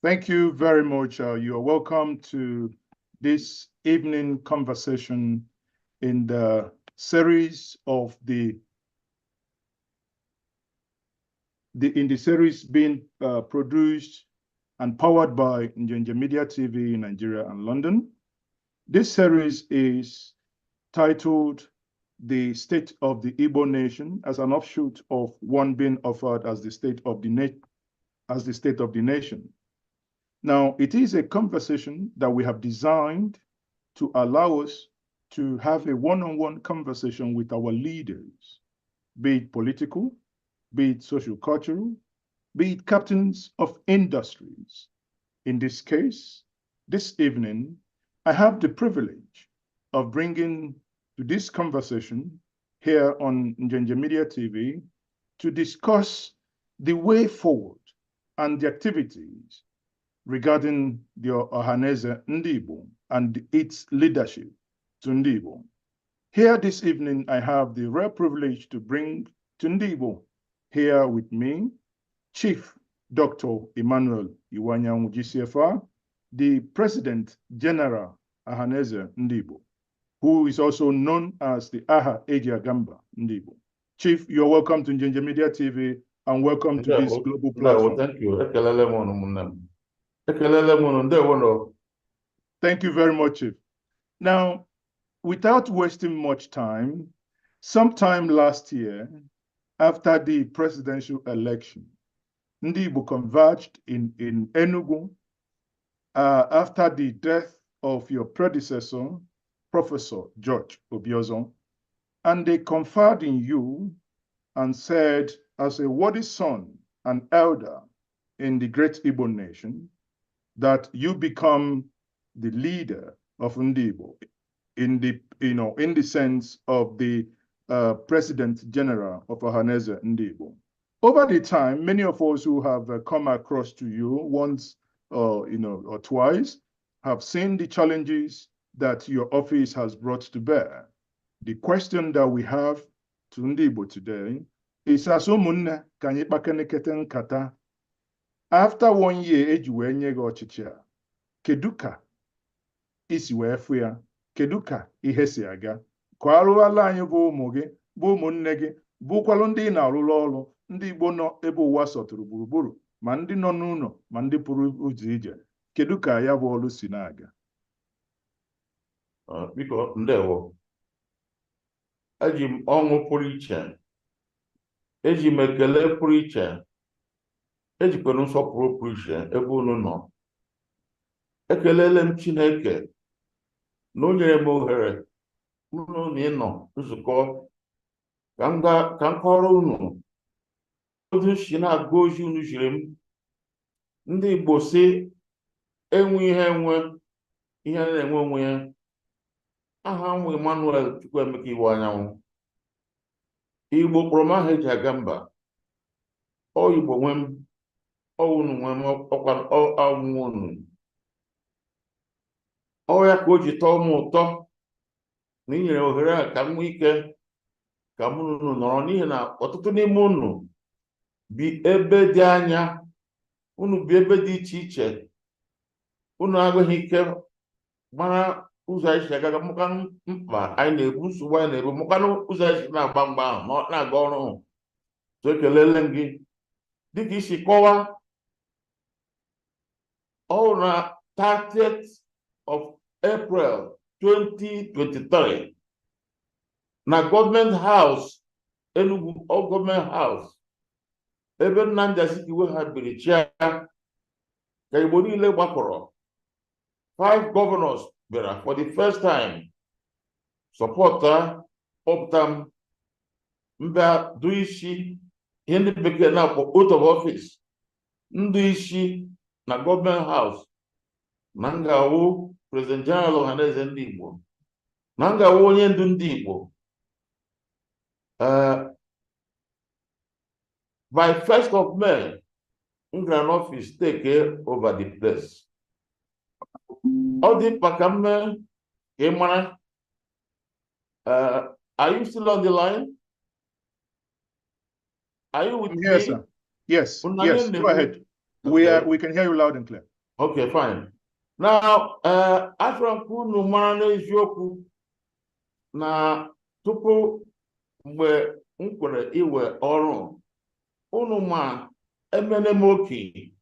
Thank you very much. You are welcome to this evening conversation in the series of the in the series being produced and powered by Njenje Media TV in Nigeria and London. This series is titled "The State of the Igbo Nation" as an offshoot of one being offered as the State of the Nation. Now, it is a conversation that we have designed to allow us to have a one-on-one conversation with our leaders, be it political, be it social cultural, be it captains of industries. In this case, this evening, I have the privilege of bringing to this conversation here on Njenje Media TV to discuss the way forward and the activities regarding the Ohanaeze Ndigbo and its leadership to Ndigbo. Here this evening, I have the rare privilege to bring to Ndigbo here with me, Chief Dr. Emmanuel Iwuanyanwu GCFR, the President General Ohanaeze Ndigbo, who is also known as the Aha Ejiagamba Ndigbo. Chief, you're welcome to Njenje Media TV and welcome to this global Ndewo, platform. Thank you. Ekelele m unu, ụmụnne m. Ekelele m unu, ndewo nụ. Thank you very much, Chief. Now, without wasting much time, sometime last year, after the presidential election, Ndi converged in Enugu after the death of your predecessor, Professor George Obiozor, and they conferred in you and said, as a worthy son and elder in the great Igbo nation, that you become the leader of Ndigbo in the sense of the President General of Ohanaeze Ndigbo. Over the time, many of us who have come across to you once, or twice, have seen the challenges that your office has brought to bear. The question that we have to Ndigbo today is, as ụmụnne, ka anyị kpakenekete nkata after one year eji wee nye gị ọchịchị a, kedu ka isi wee fụ ya? Kedu ka ihe si aga ka arụala anyị bụ ụmụ gị, bụ ụmụnne gị, bụkwalụ ndị ị na-arụrụ ọrụ, ndị Igbo nọ ebe ụwa sọtụrụ gburugburu, ma ndị nọ n'ụlọ ma ndị pụrụ ụzọ ije? Kedu ka ya bụ ọrụ si na-aga? Biko, ndewo. Eji m ọṅụ pụrụ iche, eji m ekele pụrụ iche, ejikwara nsọpụrụ pụrụ iche ebe unu nọ. Ekelele m Chineke na o nyere m ohere unu na ịnọ nzukọ ka m gaa ka m kọrọ unu otu m si na-agụ ozi unu jiri m. Ndị Igbo si enwe ihe enwe ihe na-enwe onwe ya. Aha m bụ Emmanuel Chukwuemeka Iwuanyanwu. Igbo kpọrọ m aha eji aga mba. Ọ Igbo nwe m, ọ unu nwe m, ọkwa ọnwụ unu. Ọ ya ka o ji tọọ m ụtọ na i nyere ohere a ka m nwee ike ka mụ na unu nọrọ, n'ihi na ọtụtụ n'ime unu bi ebe dị anya, unu bi ebe dị iche iche, unu agụghị ike mara ụzọ anyị si aga, mụkwanụ mkpa anyị na-ebu, nsogbu anyị na-ebu, mụkwanụ ụzọ anyị si na-agba mgba ahụ na-aga ọrụ. So ekelele m gị. Dịka isi kọwaa, ọ na 30th of April 2023 na Government House Enugu, ọ Government House ebe Nnamdi Azikiwe ha biri chia, ka Igbo niile gbakọrọ. Five governors bịara for the first time support kpọpụta m mbịa du isi ihe ndị bekee na-akpọ oath of office, ndụ isi na Government House, na m ga-awụ President General Ohanaeze Ndị Igbo, na m ga-awụ onye ndu ndị Igbo. By 1st of May, m gara n'ọfịs take over the place. Ọ dị mkpa ka m mee ka ị mara. Are you still on the line? Are you with Yes, me? sir. Yes, Unu yes, na go ahead. We can hear you loud and clear. Okay, fine. Now, achọrọ m ka unu mara n'eziokwu na tupu mgbe m kwere iwe ọrụ, unu ma emene m okenye.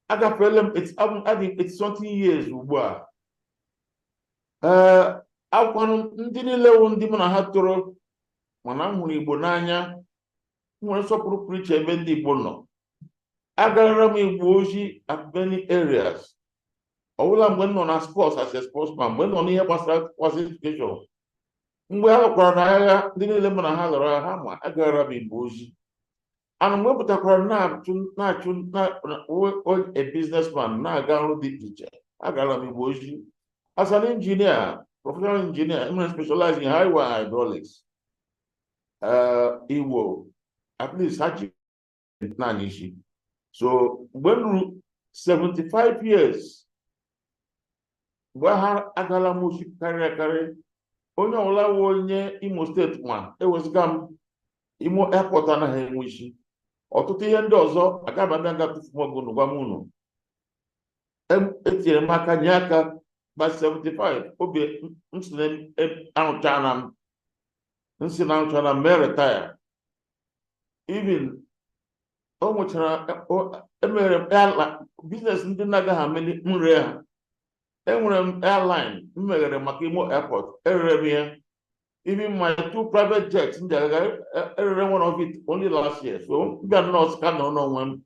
Agafeela m adị 80 something years ugbu a. Ee, akwanụ ndị niile wụ ndị mụ na ha toro, mana m hụrụ Igbo n'anya, m nwere nsọpụrụ pụrụ iche ebe ndị Igbo nọ. Agara m Igbo ozi at many areas. Ọbụla mgbe m nọ na sports as a sportsman, mgbe m nọ n'ihe gbasara kwasị education, mgbe ha lụkwara n'agha, ndị niile mụ na ha lụrụ agha, ha ma agara m Igbo ozi. And mgbe m pụtakwara na-achụ a businessman, na-aga ọrụ dị iche iche, agara m Igbo ozi. As an engineer, professional engineer, I'm specialize in highway hydraulics. Igbo, at least ha ji naanị isi. So mgbe m ruru 75 years, mgbe ha agala m ozi karịrị akarị, onye ọbụla wụ onye Imo Steeti ma ewezụga m, Imo Airport anaghị enwe isi. Ọtụtụ ihe ndị ọzọ agaghị m abịa nga tụfu m oge unu gwa m unu. Etinyere m aka nye aka by 75, obi m si na arụchana m, m si na arụchana m mee retire. Even o nwechara emere m airline business ndị na-agaghị ameli m ree ha. Enwere m airline m meghere maka Imo Airport, erere m ya. Even my two private jets ndị agaga, erere one of it only last year. So m bịa nọọsụ ka nọrọ n'onwe m.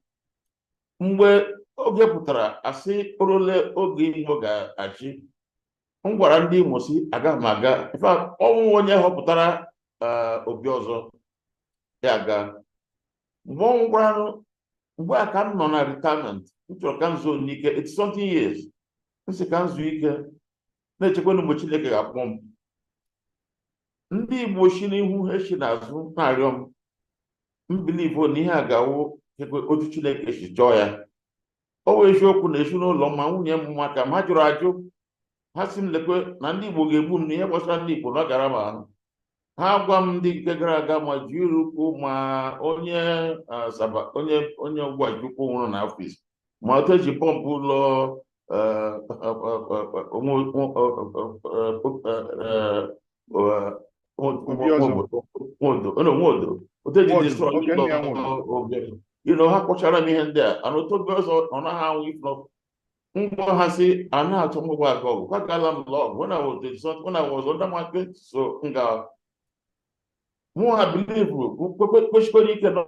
Mgbe oge pụtara asị orole oge Imo ga-achị, m gwara ndị Imo si agaghị m aga. In fact, ọnwụ onye họpụtara obi ọzọ ya aga. Mgbe ọ gwara, mgbe a ka m nọ na retirement, m chọrọ ka m zuo n'ike, 80 something years, m sị ka m zuo ike na-echekwa na mgbe Chineke ga-akpọ m. Ndị Igbo si n'ihu ha si n'azụ na-arịọ m, m believe na ihe a ga-awụ otu Chineke si chọọ ya. Ọ wụ eziokwu na ezinụlọ m, ma nwunye m maka m, ha jụrụ ajụ. Ha si m lekwe na ndị Igbo ga-egbu m na ihe gbasara ndị Igbo na ọ gara m ahụ. Ha gwa m ndị nke gara aga, ma jiri ukwu, ma onye Asaba, onye Ụgwachukwu nwụrụ na ọfịs, ma otu eji pọmpụ ụlọ Nwodo, otu eji destroy ụlọ, ha kpọchara m ihe ndị a. Ana otu oge ọzọ ọ naghị anwụ ifnọ ngwa ha si a na-achọ mgbagba aga ọgụ kwagala m lọgụ when I was 20, when I was under my 20. So nga mụ ha believe kpesikwere ike na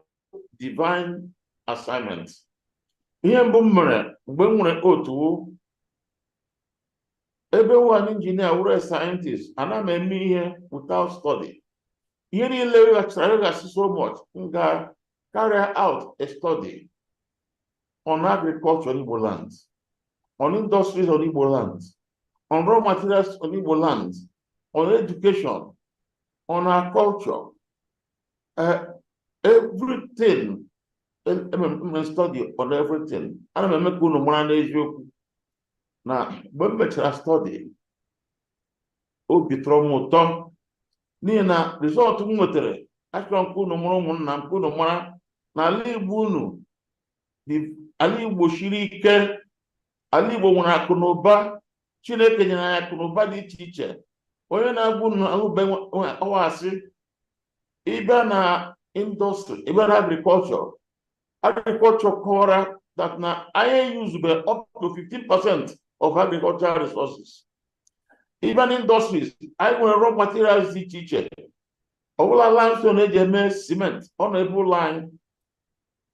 divine assignment. Ihe mbụ m mere mgbe m nwere otu ebe one engineer wụrụ scientist, ana m eme ihe without study. Ihe niile ghachara ghasị so much, m ga carry out a study on agriculture in Igbo land, on industries on Igbo land, on raw materials on Igbo land, on education, on our culture, everything. Ememe study on everything. Ana m eme ka unu mara n'eziokwu na mgbe m mechara study, obi tọrọ m ụtọ n'ihi na result m nwetara. Achọrọ m ka unu mụrụ, ụmụnna m, ka unu mara na ala Igbo unu, ala Igbo siri ike. Ala Igbo nwere akụ na ụba. Chineke nyere anyị akụ na ụba dị iche iche. Onye na-agwụ unu ahụbe ọwa asị. Ịbịa na industry, ịbịa na agriculture, agriculture kọwara that na anyị use up to 15% of agricultural resources. Ịbịa na industries, anyị nwere raw materials dị iche iche. Ọbụla limestone eji eme cement, ọ nọ ebe ụlọ anyị.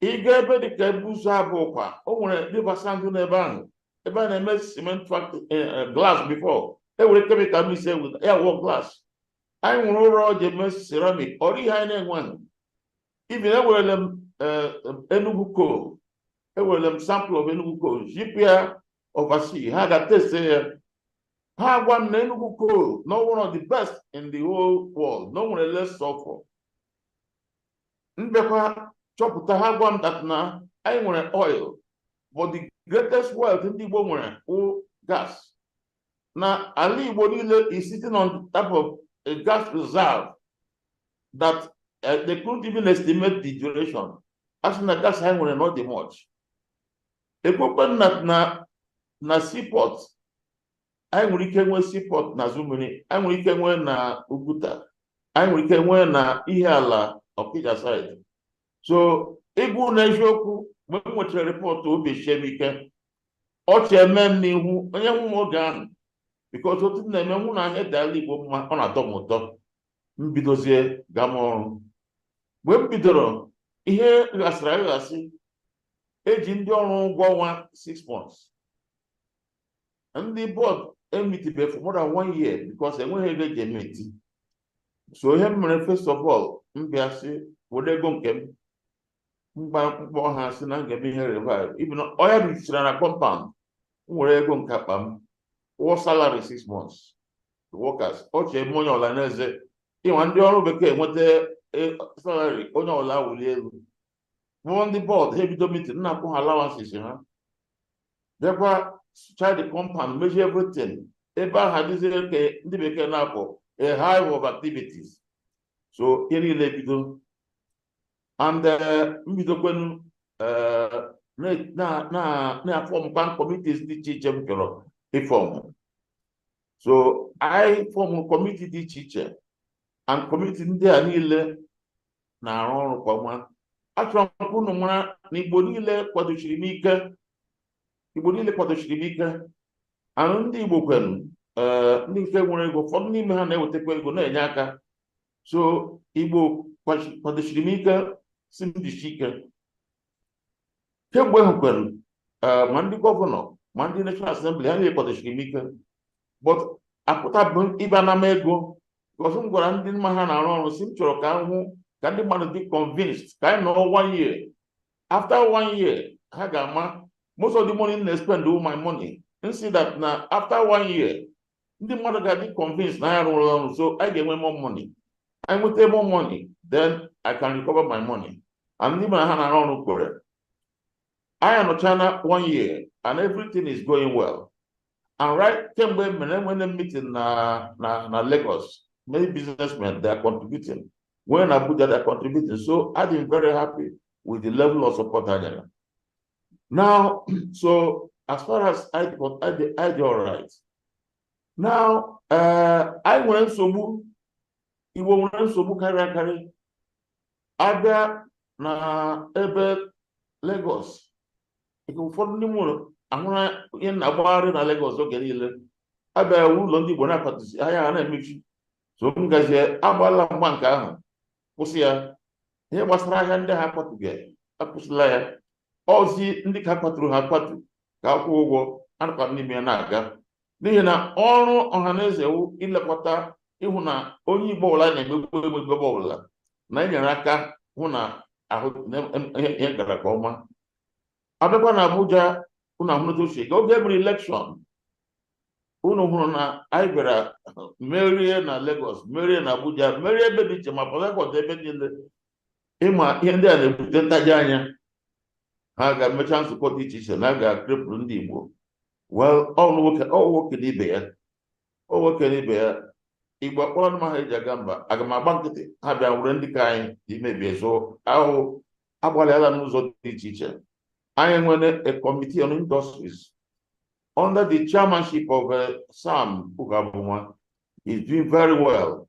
Ịga ebe dịka ebe ụzọ abụọ kwa, o nwere river sand n'ebe ahụ, ebe a na-eme cement factory, glass before e were chemical mix with ya wọ glass. Anyị nwere ụrọ ji eme ceramic, ọrụ ihe anyị na-enweghị. Even ewerele m Enugu coal, ewerele m sample of Enugu coal zipụ ya overseas, ha ga-test ya. Ha gwa m na Enugu coal no one of the best in the whole world, no nwere less sulfur. Mbịakwa chọpụta, ha gwa m that na anyị nwere oil, but the greatest wealth ndị Igbo nwere wụ gas, na ala Igbo niile is sitting on top of a gas reserve that they couldn't even estimate the duration. Asị na gas anyị nwere not dị much. Ekwekwe na seaport, anyị nwere ike nwee seaport na Azumini, anyị nwere ike nwee na Oguta, anyị nwere ike nwee na Ihiala, Okija side. So ịgwụ na eziokwu, mgbe m nwetara report, obi sie m ike, ọchị eme m n'ihu onye hụ m oge ahụ, because otu m na-eme hụ na ahịa dala Igbo mma, ọ na-atọ m ụtọ. M bidozie gaa m ọrụ. Mgbe m bidoro, ihe ghasịrị aghasị. Eji ndị ọrụ ụgwọ ọnwa 6 months, ndị board emitibe for more than one year because enweghị ego eji emeti. So ihe m mere, first of all, m bịa sị were ego nke m mgba mkpọ ha, sị na m ga-eme ihe revive. Even ọya ruchara na compound, m were ego nke akpa m kwụọ salary 6 months the workers. Ọ chee eme onye ọla n'eze ịnwa ndị ọrụ bekee nweta salary, onye ọla wuli elu. Kpọọ ndị board, ha ebido meeting, na-akwụ ha allowances. Ha bịakwa sụchaa the compound, measure everything. Ebe ahụ adịzie ka ndị bekee na-akpọ a hive of activities. So ihe niile ebido and mbidokwenu na-aformkwa committees dị iche iche m chọrọ ịform. So I form committee dị iche iche, and committee ndị a niile na-arụ ọrụ kwa ọnwa. Achọrọ m ka unu mara na Igbo niile kwadochiri m ike, Igbo niile kwadochiri m ike. Anụ ndị Igbo kwenu, ndị nke nwere ego, ụfọdụ n'ime ha na-ewetakwa ego na-enye aka. So Igbo kwadochiri m ike, si m jisie ike. Kemgbe hụkwenu, ma ndị governor ma ndị National Assembly, ha niile kwadochiri m ike, but apụtabụ ịba na m ego, because m gwara ndị mma ha na-arụ ọrụ, si m chọrọ ka m hụ ka ndị mmadụ dị convinced, ka anyị nọ one year. After one year, ha ga-ama most of the money m na-spend, all my money. M see that na after one year, ndị mmadụ ga-adị convinced na ya rụrụ ọrụ, so anyị ga-enwe more money. Anyị nweta more money, then I can recover my money. And ndị mmadụ ha na-arụ ọrụ kwere. Anyị anọchana one year and everything is going well. And right kemgbe mere enwere meeting na Lagos, many businessmen, they are contributing. When Abuja, they are contributing. So I've been very happy with the level of support I get. Now, so as far as I do all right. Now, I nwere nsogbu, Igbo nwere nsogbu karịa akarị. Abịa na ebe Lagos, ụfọdụ ndị mụrụ ahụra ihe na-agbagharị na Lagos oge niile. Abịa ụlọ ndị Igbo na-akpatụsi ahịa, ha na-emechi. So m gazie agbala mgba nke ahụ, kwụsị ya. Ihe gbasara ahịa ndị ha akwatụghị, akwụsịla ya. Ọzi ndị ka kwaturu ha akwatu ka akwụ ụgwọ anakwa n'ime ya na-aga, n'ihi na ọrụ ọha na eze wụ ilekọta, ịhụ na onye Igbo ọbụla na-emegbu emegbu ebe ọbụla, na enyere aka hụ na ahụ ihe gara nke ọma. Abịakwa na Abuja, unu ahụnụta ochie oge emere election, unu hụrụ na anyị bịara merie na Lagos, merie na Abuja, merie ebe dị iche, ma Port Harcourt, ebe niile. Ịma ihe ndị a na-ebute ntaji anya, ha ga-emecha nzukọ dị iche iche na a ga-akrepụrụ ndị Igbo. Well, ọ nwoke, ọ nwoke na ibe ya, ọ nwoke na ibe ya. Igbo akpọrọ ndị ha eji aga mba, aga m agba nkịtị ha bịa were ndị ka anyị dị mebie. So ahụ agbalịala n'ụzọ dị iche iche. Anyị nwere a committee on industries under the chairmanship of Sam Ugabunwa. He's doing very well.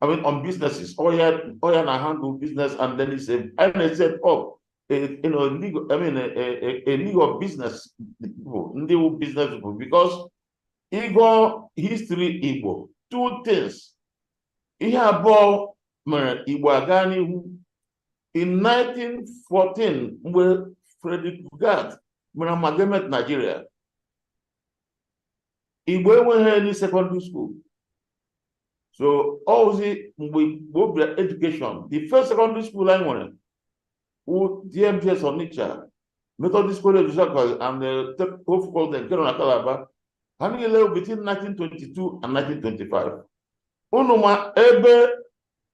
I mean, on businesses, Oya na handle business, and then he said, and they set up a legal, I mean, a league of business people, ndị wụ business people, because ịgụ history Igbo, two things. Ihe abụọ mere Igbo aga n'ihu. In 1914, mgbe Frederick Lugard mere amalgamate Nigeria, Igbo enweghị any secondary school. So ozi mgbe Igbo bịara education, the first secondary school anyị nwere wụ DMGS Onitsha, Methodist College Uzuakoli and the Hope College nke nọ na Calabar. Ha niile between 1922 and 1925. Unu ma ebe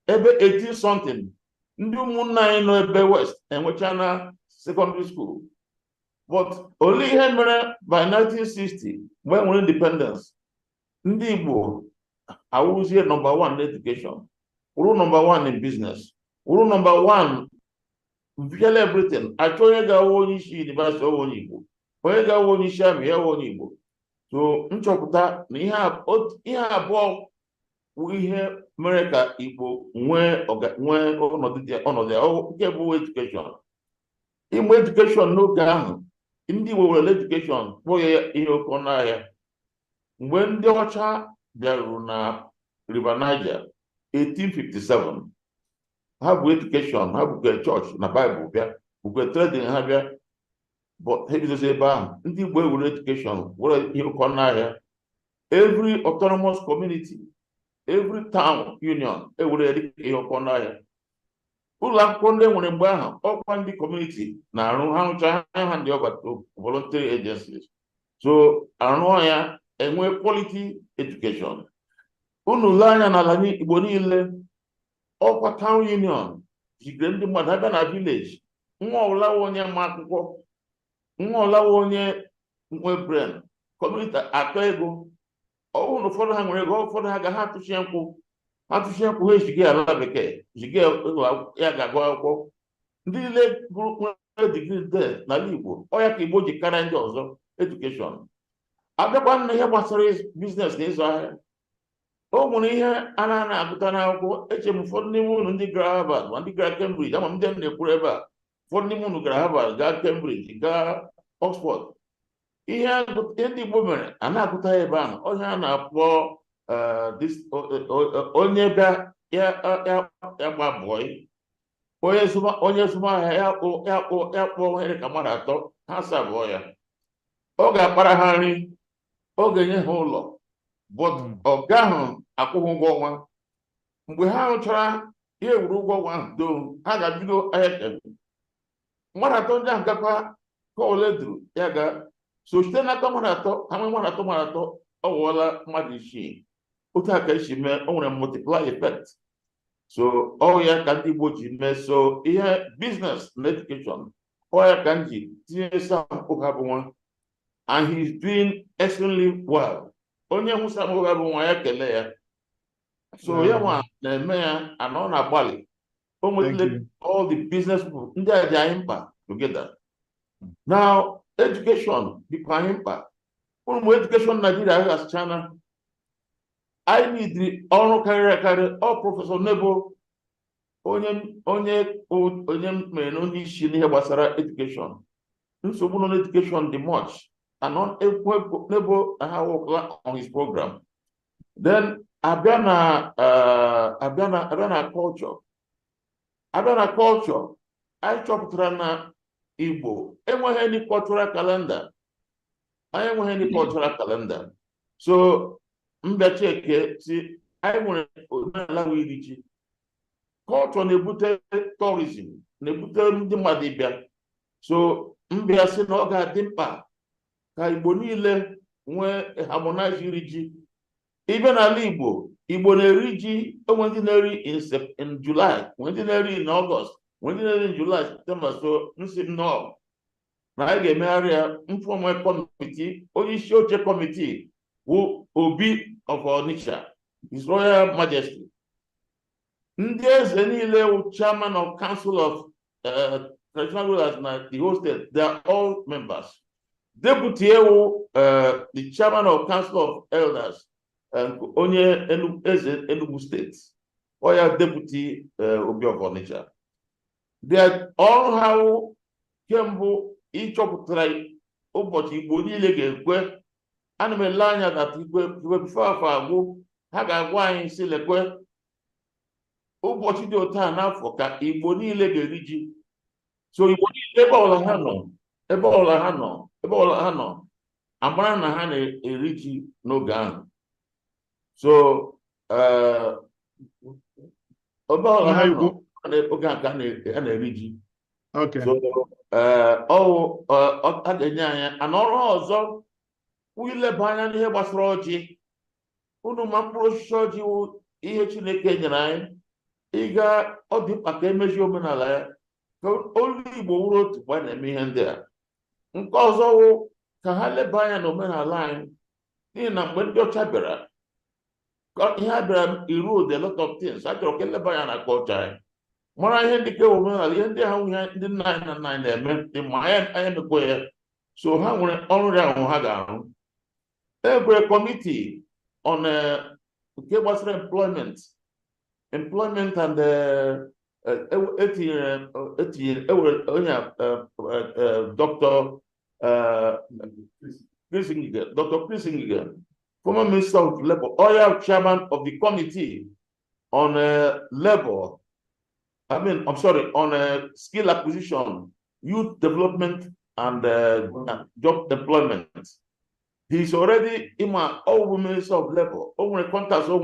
18 something, ndị ụmụnna anyị nọ ebe West enwechana secondary school. But olee ihe mere by 1960, mgbe e nwere independence, ndị Igbo awụzie number one in education, wụrụ number one in business, wụrụ number one virtually everything? Achọ onye ga-awụ onye isi university, ọwụ onye Igbo. Onye ga-awụ onye isi army, ya wụ onye Igbo. So nchọpụta na ihe abụọ wụ ihe mere ka Igbo nwee ọnọdụ dị ọnọdụ ya. Nke bụ education, inwe education n'oge ahụ, ndị Igbo were education kpọọ ya ihe oke ọnụ ahịa. Mgbe ndị ọcha bịaruru na River Niger 1857, ha bụ education, ha bukwe chọọchị na Baịbụl bịa, bukwe trading ha bịa, but ha ebidozi ebe ahụ. Ndị Igbo ewere education were ihe oke ọnụ ahịa. Every autonomous community, every town union ewere ya dịka ihe oke ọnụ ahịa. Ụlọ akwụkwọ ndị nwere mgbe ahụ, ọkwa ndị community na-arụ. Ha rụcha ha, hand over to voluntary agencies. So arụọ ya, enwe quality education. Unu lee anya n'ala Igbo niile, ọkwa town union jigere ndị mmadụ abịa na village. Nwa ọbụla onye ma akwụkwọ, nwa ọbụla onye nwe brain, community atọ ego. Ọ bụrụ na ụfọdụ ha nwere ego, ụfọdụ ha ga ha atụchie nkwụ, ha tụchie nkwụ, ha eziga ya ala bekee, ziga ya ga-agụ akwụkwọ. Ndị niile gụrụ nwere degree de n'ala Igbo. Ọ ya ka Igbo ji karịa ndị ọzọ education. Abịakwa na ihe gbasara business na ịzụ ahịa, o nwere ihe a na-ana agụta n'akwụkwọ. Eche m ụfọdụ n'ime unu ndị gara Harvard ma ndị gara Cambridge, ama m ndị m na-ekwuru ebe a, ụfọdụ n'ime unu gara Harvard, gaa Cambridge, gaa Oxford. Ihe ndị Igbo mere a na-agụta ya ebe ahụ, onye a na-akpọ onye bịa ya gba bọị, onye zụmahịa, ya kpọọ ihe ka mmadụ atọ ha sabụọ ya, ọ ga-akpara ha nri, ọ ga-enye ha ụlọ, but ọ gaghị akwụghị ụgwọ ọnwa. Mgbe ha rụchara ihe wuru ụgwọ ọnwa ahụ doo, ha ga-ebido ahịa. Mmadụ atọ ndị ahụ gakwa ka ole duru ya ga so site n'aka mmadụ atọ ha nwee mmadụ atọ, ọ ghọọla mmadụ isii. Otu a ka esi mee, o nwere multiply effect. So ọ ya ka ndị Igbo ji mee. So ihe business na education, ọ ya ka m ji tinye Sam Ohuabunwa, and he is doing extremely well. Onye hụ Sam Ohuabunwa, ya kelee ya. So ya nwa na-eme ya and ọ na-agbalị. O nwetara all the business people ndị a dị anyị mkpa together. Now, education dịkwa anyị mkpa. Ụmụ education Nigeria aghasịchana. Anyị nidiri ọrụ karịrị akarị. Ọ Professor Nebo, onye mere na onye isi n'ihe gbasara education, nsogbu nọ n'education dị much, and Nebo ha work on his program. Then abịa na culture, anyị chọpụtara na Igbo enweghị any cultural calendar. Anyị enweghị any cultural calendar. So mbịa cheke si anyị nwere omenala nwe iri ji. Culture na-ebute tourism, na-ebute ndị mmadụ ịbịa. So mbịa sị na ọ ga-adị mkpa ka Igbo niile nwee harmonize iri ji. Ịbịa n'ala Igbo, Igbo na-eri ji. Onwe ndị na-eri in July, nwee ndị na-eri in August, nwee ndị na-eri in July, September. So nsi nnọọ na anyị ga-emegharị ya. M form committee, onye isi oche committee wụ Obi of Onitsha, His Royal Majesty. Ndị eze niile wụ chairman of council of traditional rulers na the whole state, they are all members. Deputy ewu the chairman of council of elders, onye eze Enugu Steeti, ọ ya deputy Obi of Onitsha. Ọrụ ha wụ kembụ ịchọpụtara ụbọchị Igbo niile ga-ekwe. Ana m ele anya that igwe before afọ agwụ, ha ga-agwa anyị si lekwe ụbọchị dị otu a n'afọ ka Igbo niile ga-eri ji. So Igbo niile, ebe ọbụla ha nọ, ebe ọbụla ha nọ, ebe ọbụla ha nọ, amara na ha na-eri ji n'oge ahụ. So ebe ọbụla ha nọ oge a ka ha na-eri ji. So ọwụ a ga-enye anyị ana ọrụ ọzọ ileba anya n'ihe gbasara ọjị. Unu ma mkpụrụ osisi ọjị wụ ihe Chineke nyere anyị. Ịga ọ dị mkpa ka emezie omenala ya, ka olu Igbo wuru otu mgbe a na-eme ihe ndị a. Nke ọzọ wụ ka ha leba anya na omenala anyị, n'ihi na mgbe ndị ọcha bịara, ihe a bịara erode a lot of things. A chọrọ ka eleba anya na culture anyị, mara ihe ndị ka omenala, ihe ndị ahụ, ihe ndị nna anyị na nna anyị na-eme dị mma, anyị emekwa ya. So ha nwere ọrụ ya ahụ ha ga-arụ. E nwere committee on nke gbasara employment and etinyere ewere onye Dr. Chris Ngige, Dr. Chris Ngige, former Minister of Labor, oil chairman of the committee on labor, I mean, I'm sorry, on skill acquisition, youth development, and job employment. He's already in my all Minister of Labor, o contacts o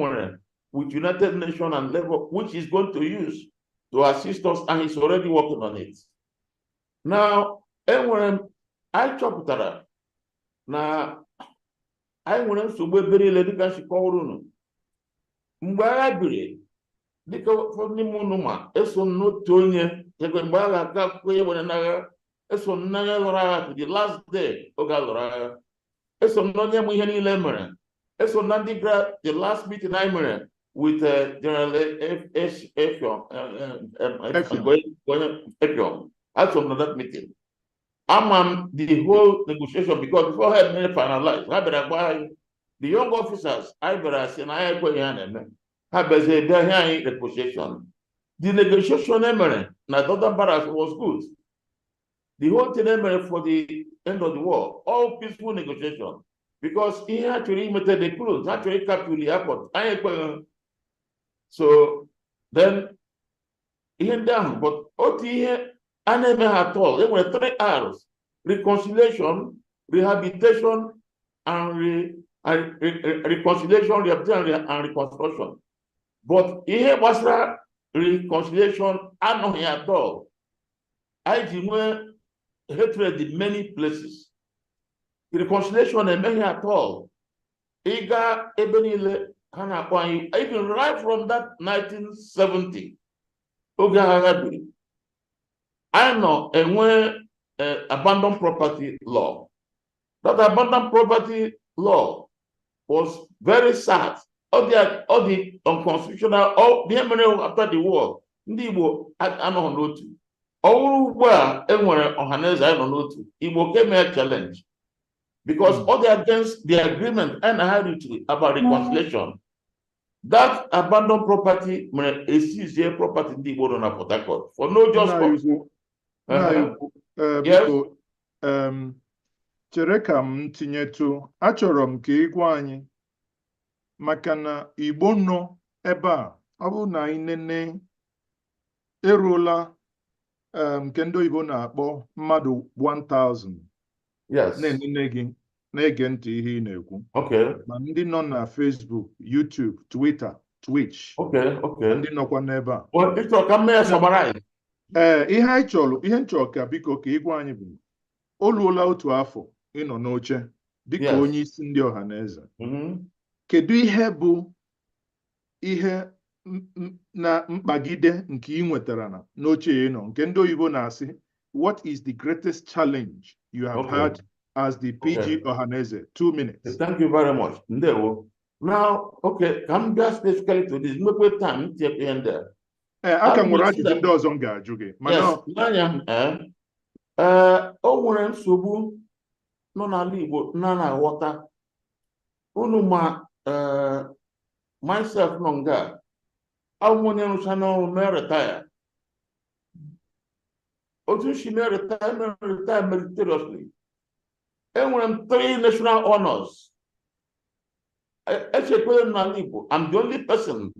with United Nations and Labor, which he's going to use to assist us, and he's already working on it. Now, enwere m anyị chọpụtara na anyị nwere nsogbu ebe niile dịka nchịkọwara unu mgbe agha biri. Dịka ụfọdụ n'ime unu ma, eso m n'otu onye ebe mgbe agha aka akwụkwọ ihe nwere n'agha, eso m n'agha lụrụ agha to the last day. Oge a lụrụ agha, eso m n'onye mụ ihe niile mere, eso m na ndị gara the last meeting anyị mere with General Effiong. Effiong. Eso m na that meeting. Ama m the whole negotiation, because before ha mere finalize, ha bịara gwa anyị, the young officers, anyị bịara sị na anyị ekweghị ha na-eme. Ha bịazie bịa ihe anyị negotiation. The negotiation e mere na Dodan Barracks was good. The whole thing e mere for the end of the war, all peaceful negotiation, because ihe ha chọrọ imete, the close ha chọrọ ịcapture the airport, anyị ekweghị. So then ihe ndị ahụ, but otu ihe a na-eme ha at all, e nwere three R's: reconciliation, rehabilitation and reconciliation, rehabilitation and reconstruction. But ihe gbasara reconciliation anọghị at all. Anyị ji nwee hatred in many places. Reconciliation emeghị at all. Ịga ebe niile ha na-akpọ anyị, even right from that 1970 oge agha biri, anyị nọ enwe abandoned property law. That abandoned property law was very sad. Ọ dị unconstitutional. Ọ ihe mere after the war, ndị Igbo anọghị n'otu. Ọ bụrụ ugbu a enwere Ọhaneze, anyị nọ n'otu. Igbo came a challenge because all the against the agreement and ha reached about reconciliation. That abandoned property mere esizie property ndị Igbo nọ na Port Harcourt for no just cause. Nna anyị ukwu, biko, chere ka m tinyetụ. Achọrọ m ka ị gwa anyị, maka na Igbo nọ ebe a, ọ bụrụ na anyị nene, eruola nke ndị oyibo na-akpọ mmadụ 1000 na-enene gị, na-ege ntị ihe ị na-ekwu, ma ndị nọ na Facebook, YouTube, Twitter, Twitch, ndị nọkwa n'ebe a. Well, ị chọrọ ka m mee ya summarize? Ee, ihe anyị chọrọ, ihe m chọrọ ka biko ka ị gwa anyị bụ, o luola otu afọ ịnọ n'oche dịka onye isi ndị Ọhaneze. Kedu ihe bụ ihe na mkpagide nke ị nwetara na n'oche ị nọ, nke ndị oyibo na-asị, what is the greatest challenge you have had as the PG Ọhaneze? 2 minutes. Thank you very much. Ndewo. Now, okay, ka m bịa specifically to this. Nwekwe time m tinye ihe ndị a. Ee, a ka Abụ m nwere isi ajụjụ ndị ọzọ m ga-ajụ gị, mana Yes, n'anya, ee, o nwere nsogbu nọ n'ala Igbo na na-aghọta unu ma ee, myself nọ nga abụ m onye rụcha n'ọrụ mee retire. Otu m si mee retire, mere retire meritoriously. Enwere m three national honors. Echekwere m n'ala Igbo, I'm the only person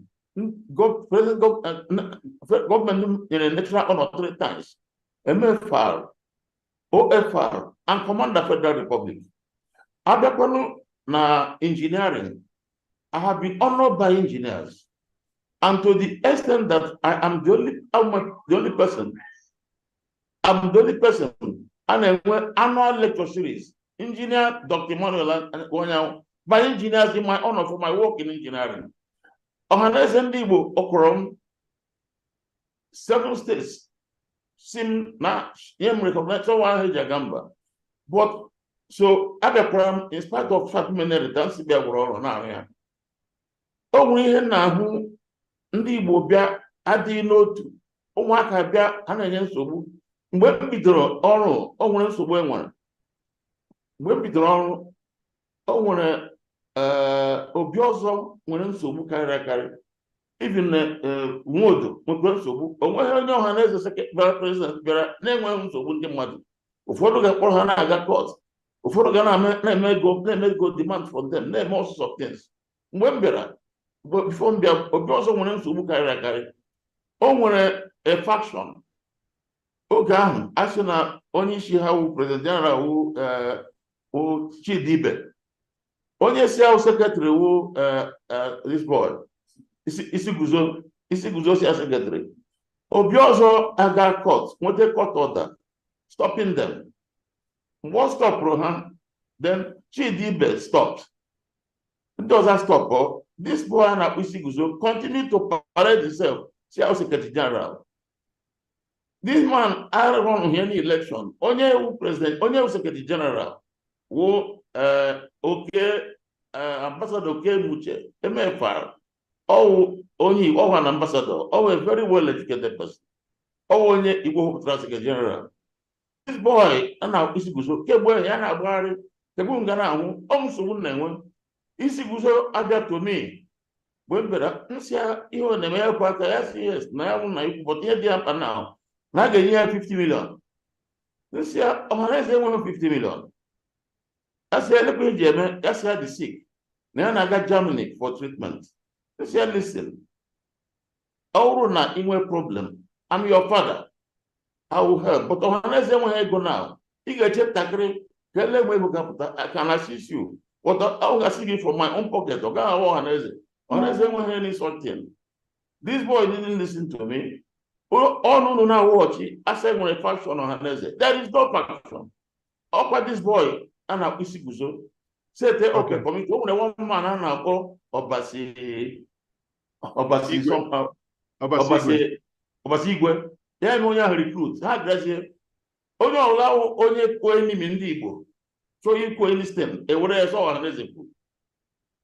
president gọọmenti nyere national honor three times: MFR, OFR and Commander Federal Republic. Abịakwanụ na engineering, I have been honored by engineers, and to the extent that I am the only I'm the only person I'm the only person a na-enwe annual lecture series, Engineer Dr. Emmanuel Onyanwụ, by engineers in my honor for my work in engineering. Ọhaneze ndị Igbo ọkọrọ m seven states si m na nye m recognize ọnwa ahụ eji aga mba. But so abịakwara m in spite of fact many returns bịa gwụrụ ọrụ na-arụ ya. O nwere ihe m na-ahụ, ndị Igbo bịa adịghị n'otu, ụmụaka bịa ha na-enye nsogbu. Mgbe m bidoro ọrụ, o nwere nsogbu e nwere. Mgbe m bidoro ọrụ, o nwere obi ọzọ nwere nsogbu karịrị akarị. Even Nwodo nwekwara nsogbu. O nweghị onye Ọhaneze president bịara na-enweghị nsogbu ndị mmadụ. Ụfọdụ ga-akpọrọ ha na-aga court, ụfọdụ ga na-eme ego demand from them, na-eme all sorts of things. Mgbe m bịara, before m bịa, obi ọzọ nwere nsogbu karịrị akarị. O nwere a faction oge ahụ a sị na onye isi ha wu president general wu Chidi Ibe, onye si ahụ secretary wu this boy Isi Guzo, Isi Guzo si secretary. Obi ọzọ aga court, nweta court order stopping them. Mgbe ọ stopụrụ ha, then Chidi Ibe stopped, ndị ọzọ stop. This boy a na-akpọ Isi Guzo continue to parade himself si ahụ secretary general. This man run any election. Onye wu president, onye wu secretary general wu oke ambassador Oke Muche MFR. Ọwụ onye ọwa na ambassador, ọwụ a very well educated person, ọwụ onye Igbo họpụtara secretary general. This boy a na Isi Guzo, kemgbe ya na-agbagharị kemgbe m ga na-anwụ ọ nsogbu na-enwe. Isi Guzo abịa to me mgbe m bịara, nsị ya ihe ọ na-eme, ya kwa aka ya si yes, na ya nwụ na ikwu, but ihe dị ya mkpa na a ga-enye ya 50 million. Nsị ya, Ọhaneze enweghị 50 million. Ya sị ya elekwa eji eme, ya sị ya dị sick, na ya na-aga Germany for treatment. Nsị ya, listen, ọ bụrụ na ị nwee problem, I'm your father, I will help, but Ọhaneze enweghị ego now. Ị ga-eche ntakịrị ka ele enwe ego ga-apụta. I can assist you, but I will assist you from my own pocket. Ọ gaghị ahụ Ọhaneze. Ọhaneze enweghị any something. This boy didn't listen to me. Ọnụ unu na-awọchi asa nwere faction Ọhaneze. There is no faction. Ọkwa this boy a na-akpọ Isi Guzo sete oke committee. O nwere one man a na-akpọ Ọbasi, Ọbasi Igwe. Somehow Ọbasi Igwe. Ọbasi, Ọbasi Igwe. Ya eme onye ahụ recruit ha gazie onye ọbụla wụ onye kwuo enemy ndị Igbo chọọ ikwu anything, ewere ya sọ Ọhaneze kwuru.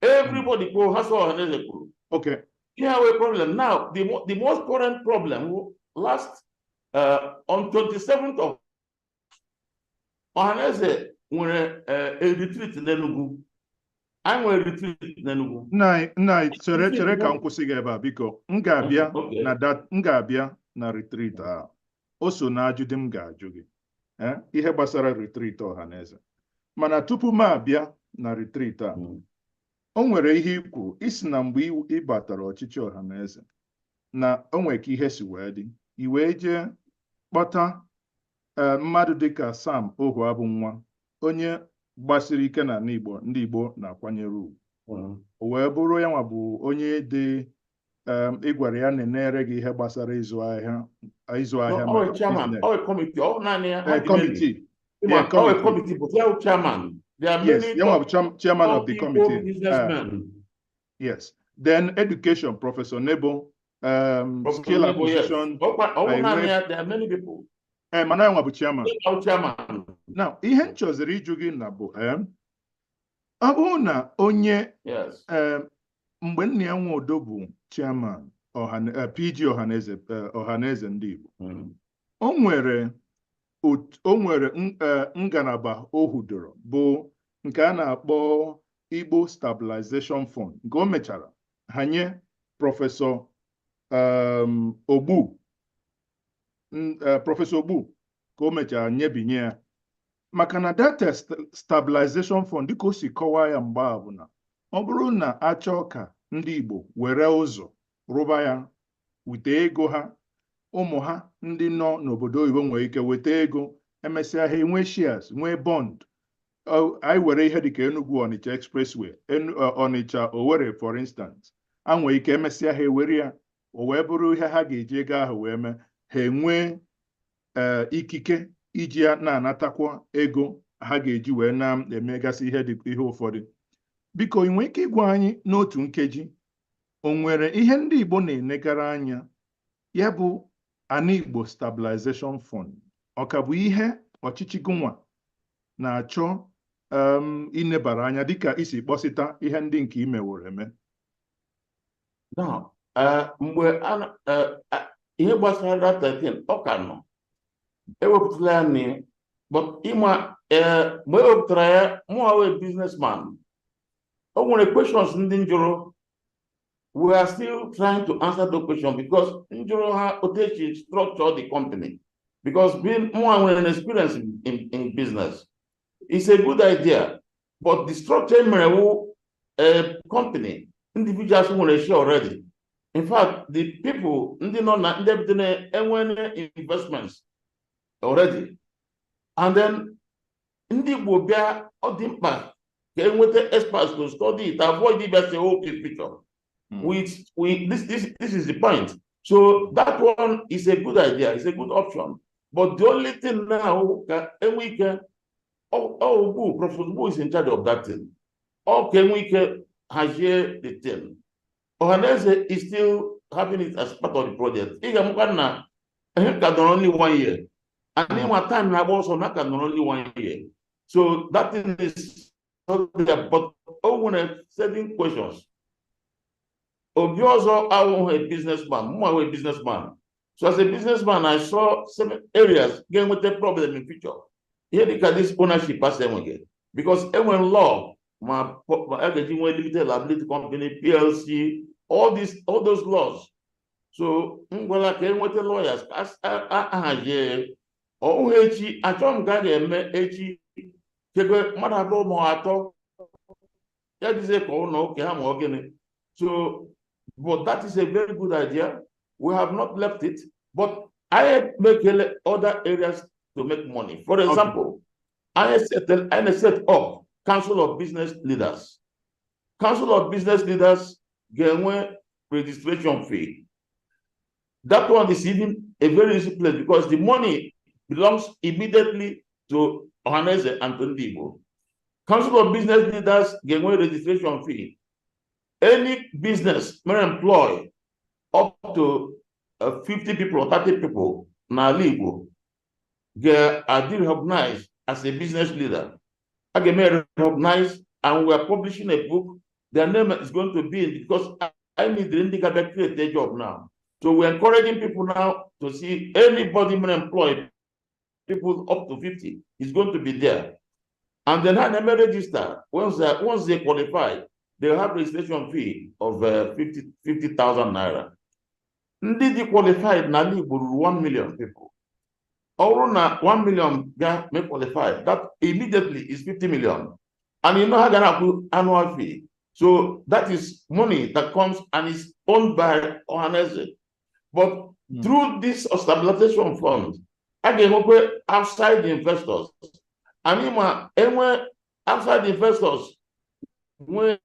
Everybody kwuo, ha sọ Ọhaneze kwuru. Ihe wee problem now, the most current problem last on 27th of Ọhaneze nwere a retreat n'Enugu. Anyị nwere retreat n'Enugu. Nna anyị, chere, chere ka m kwụsị gị ebe a, biko. M ga-abịa Okay. na that, m ga-abịa na retreat a. O so na ajụjụ m ga-ajụ gị. Ihe gbasara retreat Ọhaneze. Mana tupu m abịa na retreat a, o nwere ihe i kwuru, isi na mgbe ị batara ọchịchị Ọhaneze na o nwere ka ihe si wee dị, i wee jee kpọta mmadụ dịka Sam Ohuabunwa, onye gbasiri ike n'ala Igbo, ndị Igbo na-akwanyere ugwu. O wee bụrụ ya nwa bụ onye dị ị gwara ya nenere gị ihe gbasara ịzụ ahịa No, maka ọ chairman, business. ọ committee, ọ naanị ya. Ha dị many. Committee. Ma, Yeah, ọ committee. committee, but ya wụ chairman. There are Yes, many ya nwa top bụ chairman top of the Igbo committee. Businessmen. Yes. Then education, Professor Nebo, Professor skill Nebo, yes. acquisition. Ọ wụ naanị enwe- ya, there are many people. Mana ya nwa bụ chairman. Ya wụ chairman. Now, ihe m chọziri ịjụ gị na bụ ọ bụrụ na onye mgbe nna ya Nwodo bụ chairman PG Ọhaneze, Ọhaneze ndị Igbo, o nwere ngalaba o hudoro bụ nke a na-akpọ Igbo Stabilization Fund, nke o mechara hanye Professor Ogbu, Professor Ogbu ka o mechara nyebinye ya, maka na data stabilization fund, dịka o si kọwaa ya mgbe a, bụ na ọ bụrụ na achọọ ka ndị Igbo were ụzọ rụba ya wite ego ha, ụmụ ha ndị nọ n'obodo oyibo nwere ike weta ego, emesịa ha enwee shares, nwee bond. Anyị were ihe dịka Enugu Onitsha Expressway, Onitsha Owerri for instance, a nwee ike emesịa ha ewere ya, o wee bụrụ ihe ha ga-eji ego ahụ wee mee, ha enwee ikike iji ya na-anatakwa ego ha ga-eji wee na-emegasị ihe dị ihe ụfọdụ. Biko, ị nwee ike ịgwa anyị n'otu nkeji, o nwere ihe ndị Igbo na-enegara anya, ya bụ Ana Igbo Stabilization Fund, ọ ka bụ ihe ọchịchị gụnwa na-achọ inebara anya dịka isi kpọsịta ihe ndị nke imeworo eme? Now, mgbe ihe gbasara that 13 ọ ka nọ, ewepụtala ya na But ịma mgbe e wepụtara ya, mụ wee businessman, o nwere questions ndị m jụrụ. We are still trying to answer the question because m jụrụ ha otu esi structure the company, because being mụ nwere an experience in business, it's a good idea, but the structure mere wụ a company individuals nwere share already. In fact, the people ndị nọ na ndị bido enwere investments already, and then ndị Igbo bịa, ọ dị mkpa ka enweta experts to study it, avoid ịbịa say, "Okay, picture." With we this this this is the point. So that one is a good idea, it's a good option, but the only thing now, ka enwe ike, ọ Professor Ugbu is in charge of that thing, ọ ka enwe ike hazie the thing. Ohanaeze is still having it as part of the project. Ị ga-amụkwa na ihe ka nọrọ only one year, and ịnwa time na-agba ọsọ na ka nọrọ only one year, so that thing is not there, but o nwere certain questions. Obi ọzọ awụghị a businessman, mụ awụ a businessman. So as a businessman, I saw seven areas ga-enweta problem in future. Ihe dịka this ownership asị enweghị, because enwere law ma a ga-eji nwee limited liability company, PLC, all these, all those laws. So m gwara ka enweta lawyers ka ahazie ọhụụ echi. Achọghị m ka a ga-eme echi kekwe mmadụ abụọ ma atọ ya dịzie ka ụlọ oke ha ma ọ gịnị. So, but that is a very good idea. We have not left it, but I make other areas to make money. For example, I set up Council of Business Leaders. Council of Business Leaders ga-enwe registration fee. That one is even a very easy place because the money belongs immediately to Ohanaeze and to Ndị Igbo. Council of Business Leaders ga-enwe registration fee. Any business may employ up to 50 people or 30 people n'ala Igbo ga-adị recognized as a business leader. A ga-eme recognize, and we are publishing a book. Their name is going to be in, because I need ndị ga-abịa create a job now. So we're encouraging people now to see anybody may employ people up to 50 is going to be there. And then ha na-eme register. Once they qualify, they have registration fee of 50,000 naira. Ndị dị qualified n'ala Igbo ruru 1 million people. Ọ bụrụ na 1 million ga may qualify, that immediately is 50 million. And you know ha ga na-akwụ annual fee. So that is money that comes and is owned by Ohanaeze. But through this stabilization fund, a ga-enwekwa outside investors. Anyị ma enwe outside investors nwee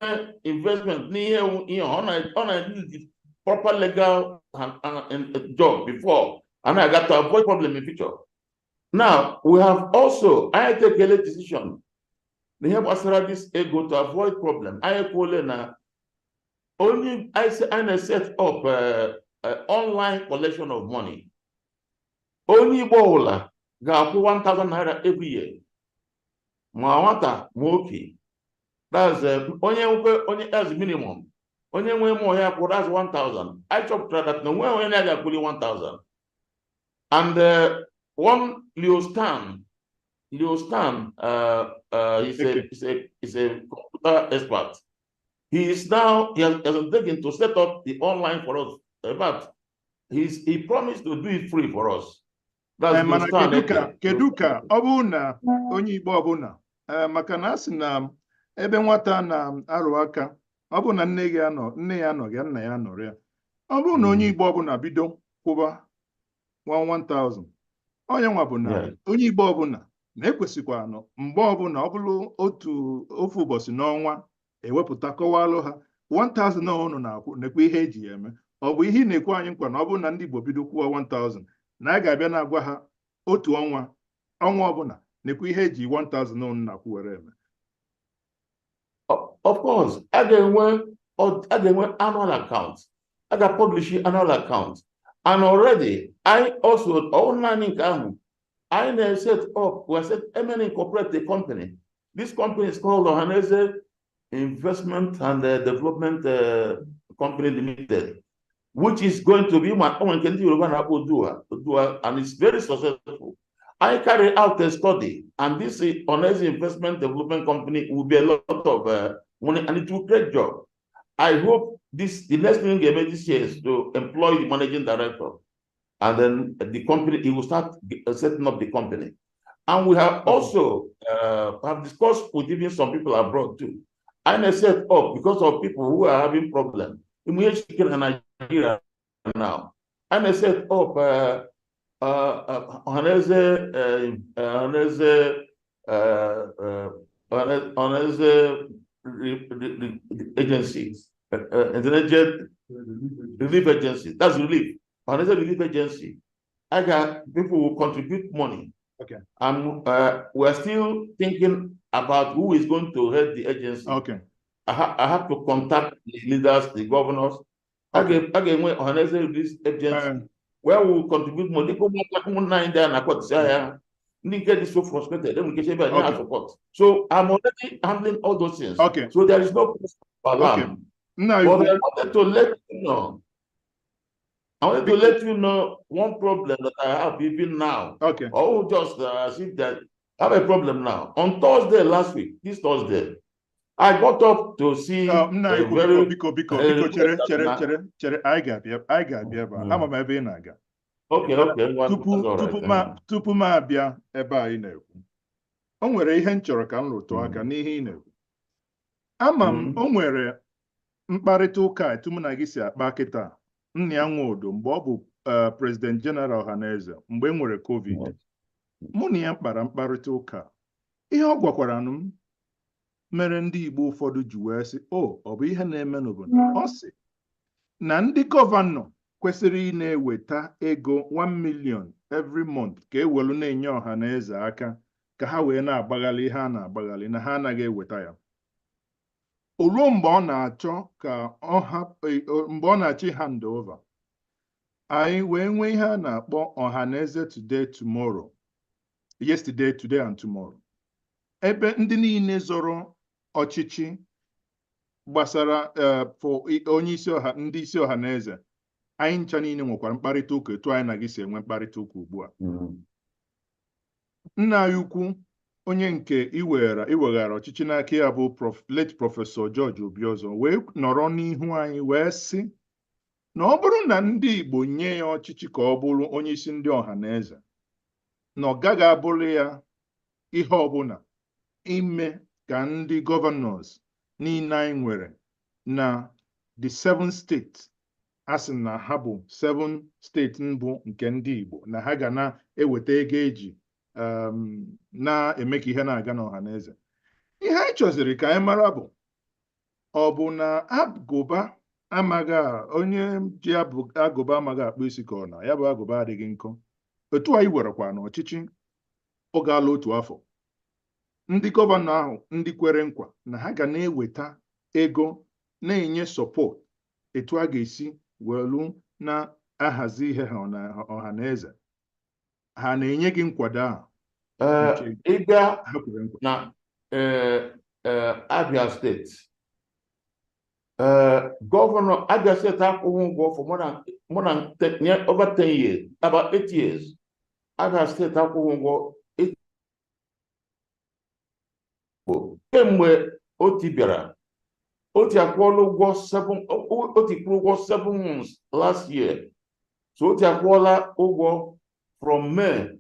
investment n'ihe ihe ọ na need proper legal and job before and I got to avoid problem in future. Now, we have also, I take a decision n'ihe gbasara this ego to avoid problem. Anyị ekwuole na only I say I set up online collection of money. Onye Igbo ọbụla ga-akwụ 1,000 naira every year. Ma nwata ma okenye. That's onye nkwe onye, that's minimum. Onye nwe mụ ya kwụ, that's 1,000. I chọpụtara that na onwe onye na-aga akwụli 1,000. And one Leo Stan, Leo Stan, he's a he's a computer expert. He is now he has undertaken to set up the online for us. In fact, he promised to do it free for us. That's Eh, mana Leo Stan kedu ka Eke. Kedu ka ọ bụrụ na onye Igbo ọbụla, maka na a sị na ebe nwata na-arụ aka, ọ bụrụ na nne gị anọ, nne ya anọghị ya, nna ya anọrọ ya, ọ bụrụ na onye Igbo ọbụla bido kwụba 1000, onye nwa bụ na onye Igbo ọbụla na-ekwesịkwa nọ mgbe ọbụla ọ bụrụ otu ofu ụbọchị n'ọnwa ewepụta kọwalụ ha 1000 ụnụ na-akwụ, nekwa ihe eji ya eme. Ọ bụ ihe ị na-ekwu anyị nkwa na ọ bụrụ na ndị Igbo bido kwụọ 1000, na a ga-abịa na-agwa ha otu ọnwa ọnwa ọbụla, nekwa ihe eji 1000 ụnụ na-akwụ were eme? Of course, a ga-enwe annual account. A ga-publish annual account. And already, I also, ọ naanị nke ahụ, anyị na-set up, we set MN incorporate a company. This company is called Ohanaeze Investment and Development Company Limited, which is going to be my own nke ndị Yoruba na-akpọ Odua, Odua, and it's very successful. I carry out a study, and this Ohanaeze Investment Development Company will be a lot of money, and it will create job. I hope the next thing they made this year is to employ the managing director, and then the company, he will start setting up the company. And we have also have discussed with even some people abroad too. And I set up because of people who are having problems in Nigeria now. And I set up Ohanaeze, Ohanaeze, Ohanaeze agency, International Relief Agency. That's relief. Ohanaeze Relief Agency. I got people who contribute money. Okay. And we're still thinking about who is going to head the agency. Okay. I have to contact the leaders, the governors. Okay. I gave Ohanaeze Relief Agency where we will contribute money. Go back nine there and I got say, ndị get so frustrated. Then we get support. So I'm already handling all those things. Okay. So there is no alarm. Okay. Now, but I wanted to let you know. I wanted to let you know one problem that I have even now. Okay. Oh, just as if that I have a problem now. On Thursday last week, this Thursday, I got up to see No, a very biko, biko, biko, chere, chere, chere, chere, anyị ga-abịa ebe a. Ama m ebe ị na-aga. Okay. Tupu m abịa ebe anyị na-ekwu, o nwere ihe m chọrọ ka m rụtụ aka n'ihe ị na-ekwu. Ama m o nwere mkparịta ụka etu mụ na gị si akpa kịta, Nnia Nwodo, mgbe ọ bụ President General Ohanaeze, mgbe e nwere COVID, mụ na ya kpara mkparịta ụka. Ihe ọ gwakwara m mere ndị Igbo ụfọdụ ji wee sị, o ọ bụ ihe na-eme n'obodo. Ọ sị na ndị gọvanọ kwesịrị ị na-eweta ego 1 million every month ka e welu na-enye ọha na eze aka ka ha wee na-agbaghalị ihe a na-agbaghalị, na ha anaghị eweta ya. O ruo mgbe ọ na-achọ ka ọ hapụ, mgbe ọ na-achọ hand over, anyị wee nwee ihe a na-akpọ Ọhaneze Today Tomorrow, Yesterday, Today and Tomorrow, ebe ndị niile zọrọ ọchịchị gbasara for onye isi ọha, ndị isi ọha na eze, anyị ncha niile nwekwara mkparịta ụka etu anyị na gị si enwe mkparịta ụka ugbu a. Nna anyị ukwu, onye nke iweghara iweghara ọchịchị n'aka ya bụ late Professor George Obiozor, wee nọrọ n'ihu anyị wee sị na ọ bụrụ na ndị Igbo nye ya ọchịchị ka ọ bụrụ onye isi ndị ọha na eze, na ọ gaghị abụrụ ya ihe ọbụla ime ka ndị governors niile anyị nwere na the seven states, a sị na ha bụ seven steeti mbụ nke ndị Igbo, na ha ga na-eweta ego eji na-eme ka ihe na-aga n'ọha na eze. Ihe anyị chọziri ka anyị mara bụ, ọ bụ na agụba amaghị onye ji agụba amaghị akpụ isi, ka ọ na ya bụ agụba adịghị nkọ? Otu anyị werekwa n'ọchịchị ọ gaala otu afọ, ndị gọvanọ ahụ ndị kwere nkwa na ha ga na-eweta ego na-enye support etu a ga-esi welu na-ahazi ihe ha ọha na eze, ha na-enye gị nkwado ahụ nke Ịbịa ha kwere nkwa? na Abia Steeti, gọvanọ Abia Steeti akwụghị ụgwọ for more than 10, over 10 years, about 8 years. Abia Steeti akwụghị ụgwọ kemgbe Otti bịara. Otti akwụọla ụgwọ seven, Otti kwụrụ ụgwọ 7 months last year. So Otti akwụọla ụgwọ from May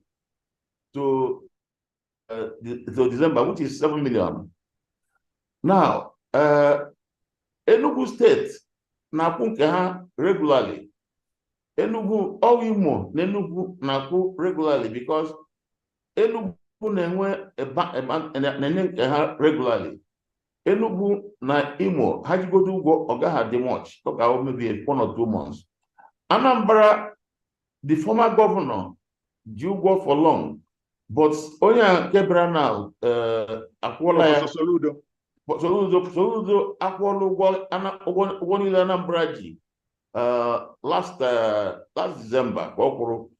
to December, which is 7 million. Now, Enugu State na-akwụ nke ha regularly. Enugu, ọ Imo na Enugu na-akwụ regularly because Enugu na-enwe na-enye nke ha regularly. Enugu na Imo ha jigodo ụgwọ, ọ gaghị adị much, ọ ga-ahụ maybe 1 or 2 months. Anambra, the former governor ji ụgwọ for long, but onye a nke bịara na akwụọla ya. Prọfesọ Soludo. Soludo akwụọla ụgwọ niile Anambra ji last December ka ọ kwụrụ.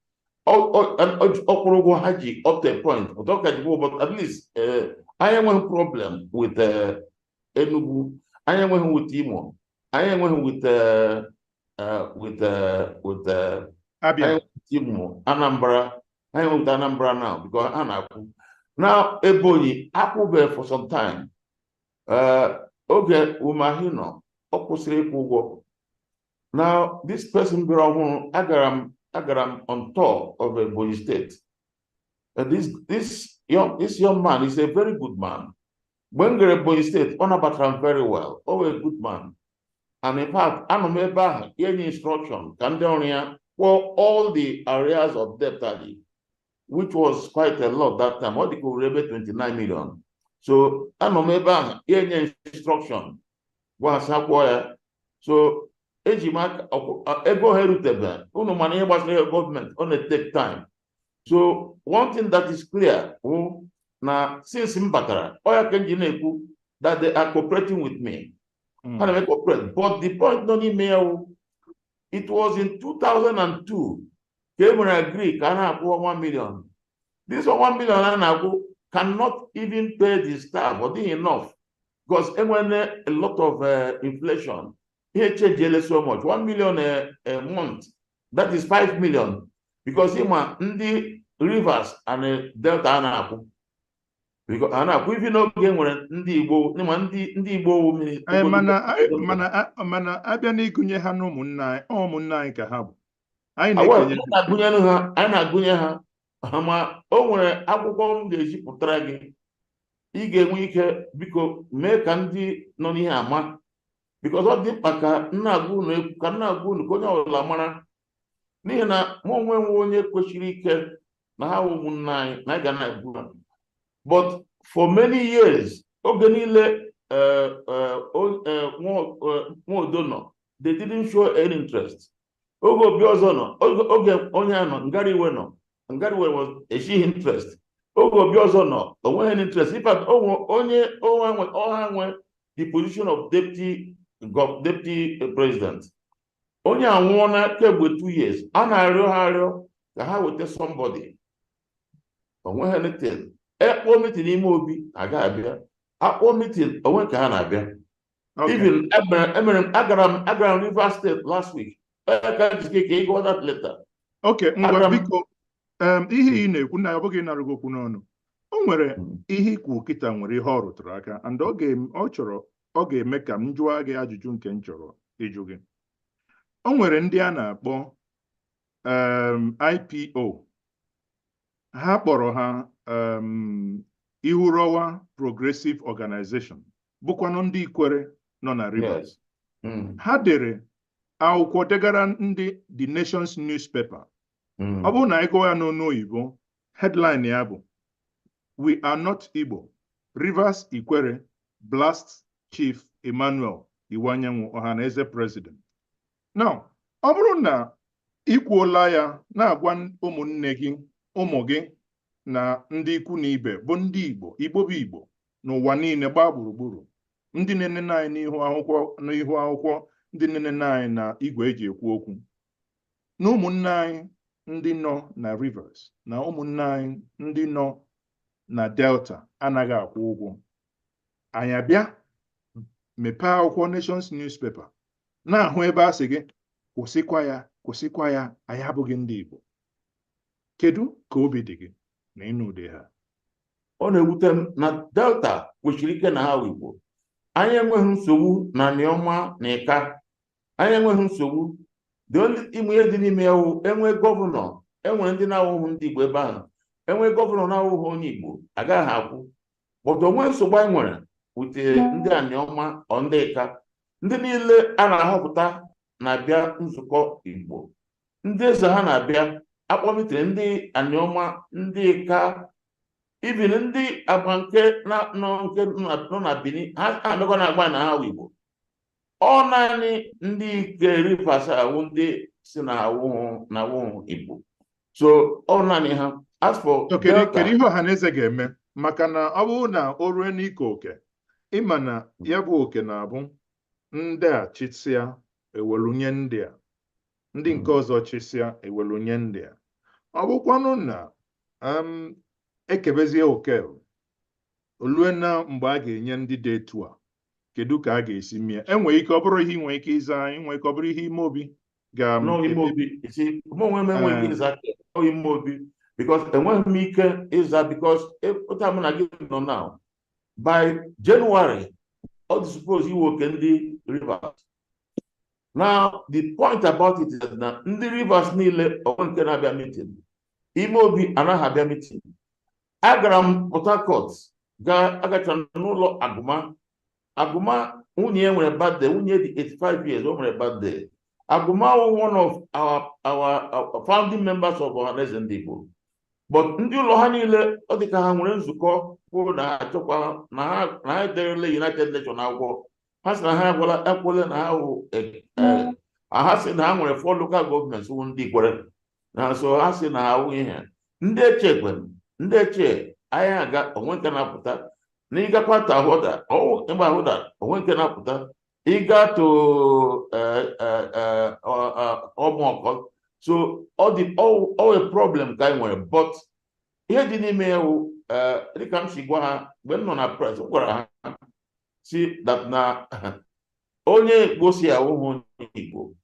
Ọ kwụrụ ụgwọ ha ji up to a point, but ọ ka ji kwụọ, but at least anyị enweghị problem with Enugu, anyị enweghị with Imo, anyị enweghị with Abia. Anyị with Imo, Anambra. Ha enwepụta Anambra now because ha na-akwụ. Now Ebonyi akwụbeghị for some time. Oge Umahi nọ, ọ kwụsịrị ịkwụ ụgwọ. Now this person bịara ọhụrụ, agara m on tour of Ebonyi State. This young man is a very good man. Mgbe m gara Ebonyi State, ọ nabatara m very well. Ọ wụ a good man. And in fact, anọ m ebe ahụ ya nye instruction ka ndị ọrụ ya kwụọ all the arrears of debt adị, which was quite a lot that time. Ọ dị ka owere ebe 29 million. So anọ m ebe ahụ ya nye instruction gwa ha sị ha kwụọ ya. So eji m aka ego ha erutebe unu, mana ihe gbasara ihe gọọmenti, ọ na-take time. So one thing that is clear bụ na since m batara, ọ ya ka m ji na-ekwu that they are cooperating with me. Ha na-eme cooperate, but the point nọ n'ime ya wụ, it was in 2002 ka e nwere agree ka a na-akwụ 1 million. This 1 million a na-akwụ cannot even pay the staff. Ọ dịghị enough because enwere a lot of inflation. Ihe change so much. 1 million a month, that is 5 million, because ịma ndị Rivers and Delta a na-akwụ, because a na-akwụ ifi n'oge nwere ndị Igbo, ịma ndị Igbo wụ mmiri. Mana abịa n'ịgụnye ha na ụmụnne anyị, ọ ụmụnne anyị ka ha bụ. Anyị Well, na-ekenye. anyị na-agụnyere ha, anyị na-agụnye ha, ma o nwere akwụkwọ m ga-ezipụtara gị, ị ga-enwe ike, biko mee ka ndị nọ n'ihe ama, because ọ dị mkpa ka m na-agwa unu ekwu, ka m na-agwa unu ka onye ọbụla mara, n'ihi na mụ onwe nwe onye kwesịrị ike na ha wụ ụmụnne anyị na anyị ga na-ekwu ha. But for many years, oge niile Nwodo nọ, they didn't show any interest. Oge Obi ọzọ nọ, oge onye a nọ, Ngariwe nọ, Ngariwe was eshighị interest. Oge Obi ọzọ nọ, o nweghị any interest. In fact, o nwe onye ọha nwe ọha nwe the position of deputy president, onye anwụọla kemgbe 2 years. A na-arịọ ha arịọ ka ha weta somebody. O nweghị anything. Ekpọ meeting ime obi, agaghị abịa. Akpọ meeting onwe ka ha na-abịa. Even emere m agara m Rivers State last week. Ka jike ka ị gụọ that letter. Okay, ngwa. Agara m- Biko, ihe ị na-ekwu na ọ bụghị ịnara gị okwu n'ọnụ. O nwere ihe ikwu kịta, nwere ihe ọ rụtụrụ aka, and ọ chọrọ ọ ga-eme ka m jụọ gị ajụjụ nke m chọrọ ịjụ gị. O nwere ndị a na-akpọ IPO. Ha kpọrọ ha Ihurowa Progressive Organization, bụkwanụ ndị Ikwere nọ na Rivers. Ha dere akwụkwọ degara ndị The Nations newspaper. Ọ bụrụ na ị gụọ ya n'ọnụ oyibo, headline ya bụ "We are not Igbo. Rivers Ikwere blast Chief Emmanuel Iwuanyanwu, Ohanaeze President." Now, ọ bụrụ na ị kwuola ya na-agwa ụmụnne gị, ụmụ gị na ndị ikwu na ibe bụ ndị Igbo, Igbo bụ Igbo n'ụwa niile gbaa gburugburu, ndị na-enene anyị n'ihu akwụkwọ, ndị na-enene anyị na igwe eji ekwu okwu, na ụmụnne anyị ndị nọ na Rivers na ụmụnne anyị ndị nọ na Delta anaghị akwụ ụgwọ, anyị abịa mepee akwụkwọ Nations newspaper na-ahụ ebe a sị gị kwụsịkwa ya, kwụsịkwa ya, anyị abụghị ndị Igbo. Kedu ka obi dị gị na ịnụ ụdị ha? Ọ na-ewute m na Delta kwesịrị ike na ha wụ Igbo. Anyị enweghị nsogbu na Anioma na Ika. Anyị enweghị nsogbu. The only ime ihe dị n'ime ya wụ, enwe governor, enwere ndị na-awụghị ndị Igbo ebe ahụ. Enwe governor na-awụghị onye Igbo, agaghị akwụ. But onwe nsogbu anyị nwere with ndị Anioma ọ ndị Ika. Ndị niile a na-ahọpụta na-abịa nzukọ Igbo. Ndị eze ha na-abịa akpọmitere ndị Anioma, ndị Ika, even ndị agba nke nọ nke nọ na Benin, ha amekwa na-agba na ha wụ Igbo. Ọ naanị ndị ike Rivers awụ ndị si na awụhụ Igbo. So ọ naanị ha. As for So kedu Delta, kedu ihe Ọhaneze ga-eme, maka na ọ bụrụ na o rue n'ike oke, ịma na ya bụ oke na-abụ ndị a chịsịa ewelunye ndị a, ndị nke ọzọ chịsịa ewelunye ndị a. Ọ bụkwanụ na ekebezie oke olue na mgbe a ga-enye ndị dị etu a, kedu ka a ga-esi mie? Enwere ike ọ bụrụ ihe ị nwere ike ịza anyị, nwere ike ọ bụrụ ihe ime obi ga No, ime obi, isi mụ onwe m enweghị ike ịza. Ọ ime obi. Because enweghị m ike ịza, because otu mụ na gị nọ now, by January, ọ dị suppose iwe oke ndị Rivers. Now, the point about it is that na ndị Rivers niile onwe nke na-abịa meeting. Ime Obi anaghị abịa meeting. Agara m Port Harcourt, gaa agachara n'ụlọ Agụma. Agụma nwunye ya nwere birthday, nwunye dị 85 years, o nwere birthday. Agụma wụ one of our founding members of Ohanaeze Ndị Igbo. But ndị ụlọ ha niile, ọ dị ka ha nwere nzukọ kwuru na ha achọkwa na ha ederele United Nations akwụkwọ. Ha sị na ha agwala ekwele na ha wụ ha sị na ha nwere four local governments wụ ndị Ikwere. Na so ha sị na ha wụ ihe. Ndị Echekwe, ndị Eche, anyị aga onwe nke na-apụta. Na ịgakwa ta Ahoada, ọwụ ịgba Ahoada, onwe nke na-apụta. Ịga to Ọmụọkọ. So ọ dị ọ a problem ka anyị nwere, but ihe dị n'ime ya wụ, dịka m si gwa ha mgbe m nọ na press, m gwara ha si that na onye Igbo si awụghị onye Igbo,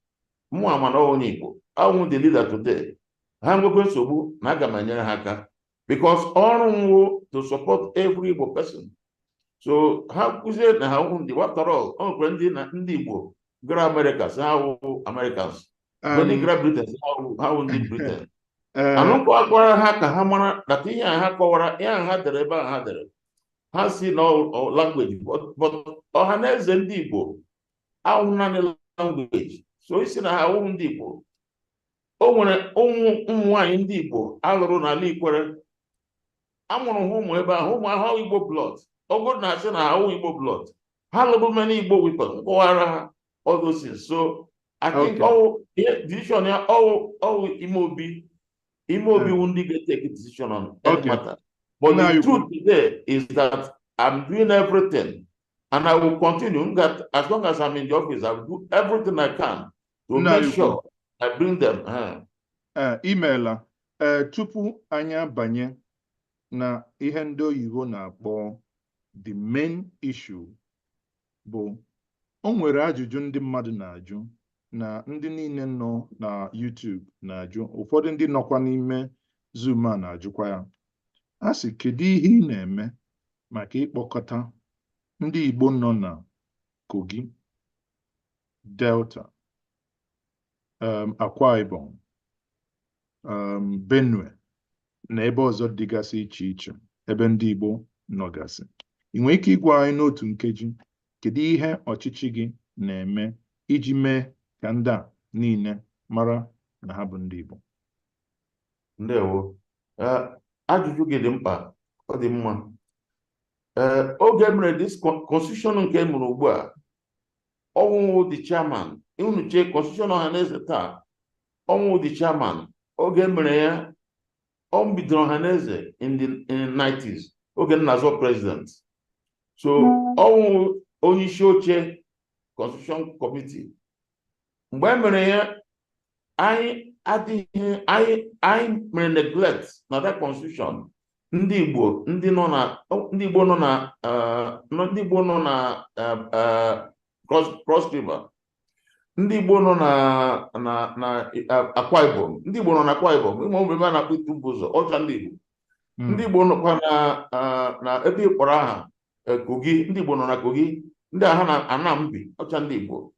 mụ ama na ọ onye Igbo awụ the leader today. Ha nwekwe nsogbu na aga m enyere ha aka, because ọrụ m wụ to support every Igbo person. So ha kụzie na ha wụ ndị, after all, o nwekwara ndị na ndị Igbo gara America si ha wụ Americans, ndị gara Britain si ha wụ ndị Britain. Anụkwa gwara ha ka ha mara that ihe a ha kọwara, ihe a ha dere ebe a ha dere, ha si na language, but Ọhaneze Ndị Igbo ahụ naanị language. So isi na ha awụghị ndị Igbo, o nwere ụmụ ụmụ nwaanyị ndị Igbo alụrụ n'ala Ikwere, amụrụ ha ụmụ ebe ahụ, ụmụ ahụ Igbo blood. Ogo na asị na ha awụ Igbo blood, ha lụrụ many Igbo women. Nkọwara ha all those things. So I think ọwụ ihe decision ya, ọwụ ime obi, ime obi wụ ndị ga-take decision on any matter. But Now the you truth today is that I'm doing everything and I will continue that as long as I'm in the office, I will do everything I can to Now make you sure I bring them. Ee, imeela. Ee, tupu anyị abanye na ihe ndị oyibo na-akpọ the main issue, bụ o nwere ajụjụ ndị mmadụ na-ajụ, na ndị niile nọ na YouTube na-ajụ, ụfọdụ ndị nọkwa n'ime Zoom a na-ajụkwa ya. A sị, kedu ihe ị na-eme maka ịkpọkọta ndị Igbo nọ na Kogi, Delta, Akwa Ibom, Benue na ebe ọzọ dịgasị iche iche ebe ndị Igbo nọgasị? Ị nwere ike ịgwa anyị n'otu nkeji, kedu ihe ọchịchị gị na-eme iji mee ka ndị a niile mara na ha bụ ndị Igbo? Ndewo. Ajụjụ gị dị mkpa, ọ dị mma. Ee, oge mere this constitution nke e mere ugbu a, ọnwụ the chairman, unu chee constitution Ọhaneze taa, ọnwụ the chairman oge mere ya. Ọ bidoro Ọhaneze in the 90s, oge m na-azọ president. So ọnwụ onye isi oche constitution committee mgbe e mere ya. Anyị adịghị, anyị mere neglect na that constitution ndị Igbo, ndị nọ na ndị Igbo nọ na ndị Igbo nọ na Cross River, ndị Igbo nọ na Akwa Ibom, ndị Igbo nọ na Akwa Ibom, ịma ụmụ ebe a na-akpọ Itu Ụzọ ọcha, ndị Igbo, ndị Igbo nọkwa na ebe ị kpọrọ aha, Kogi, ndị Igbo nọ na Kogi, ndị agha na Anambi ọcha, ndị Igbo,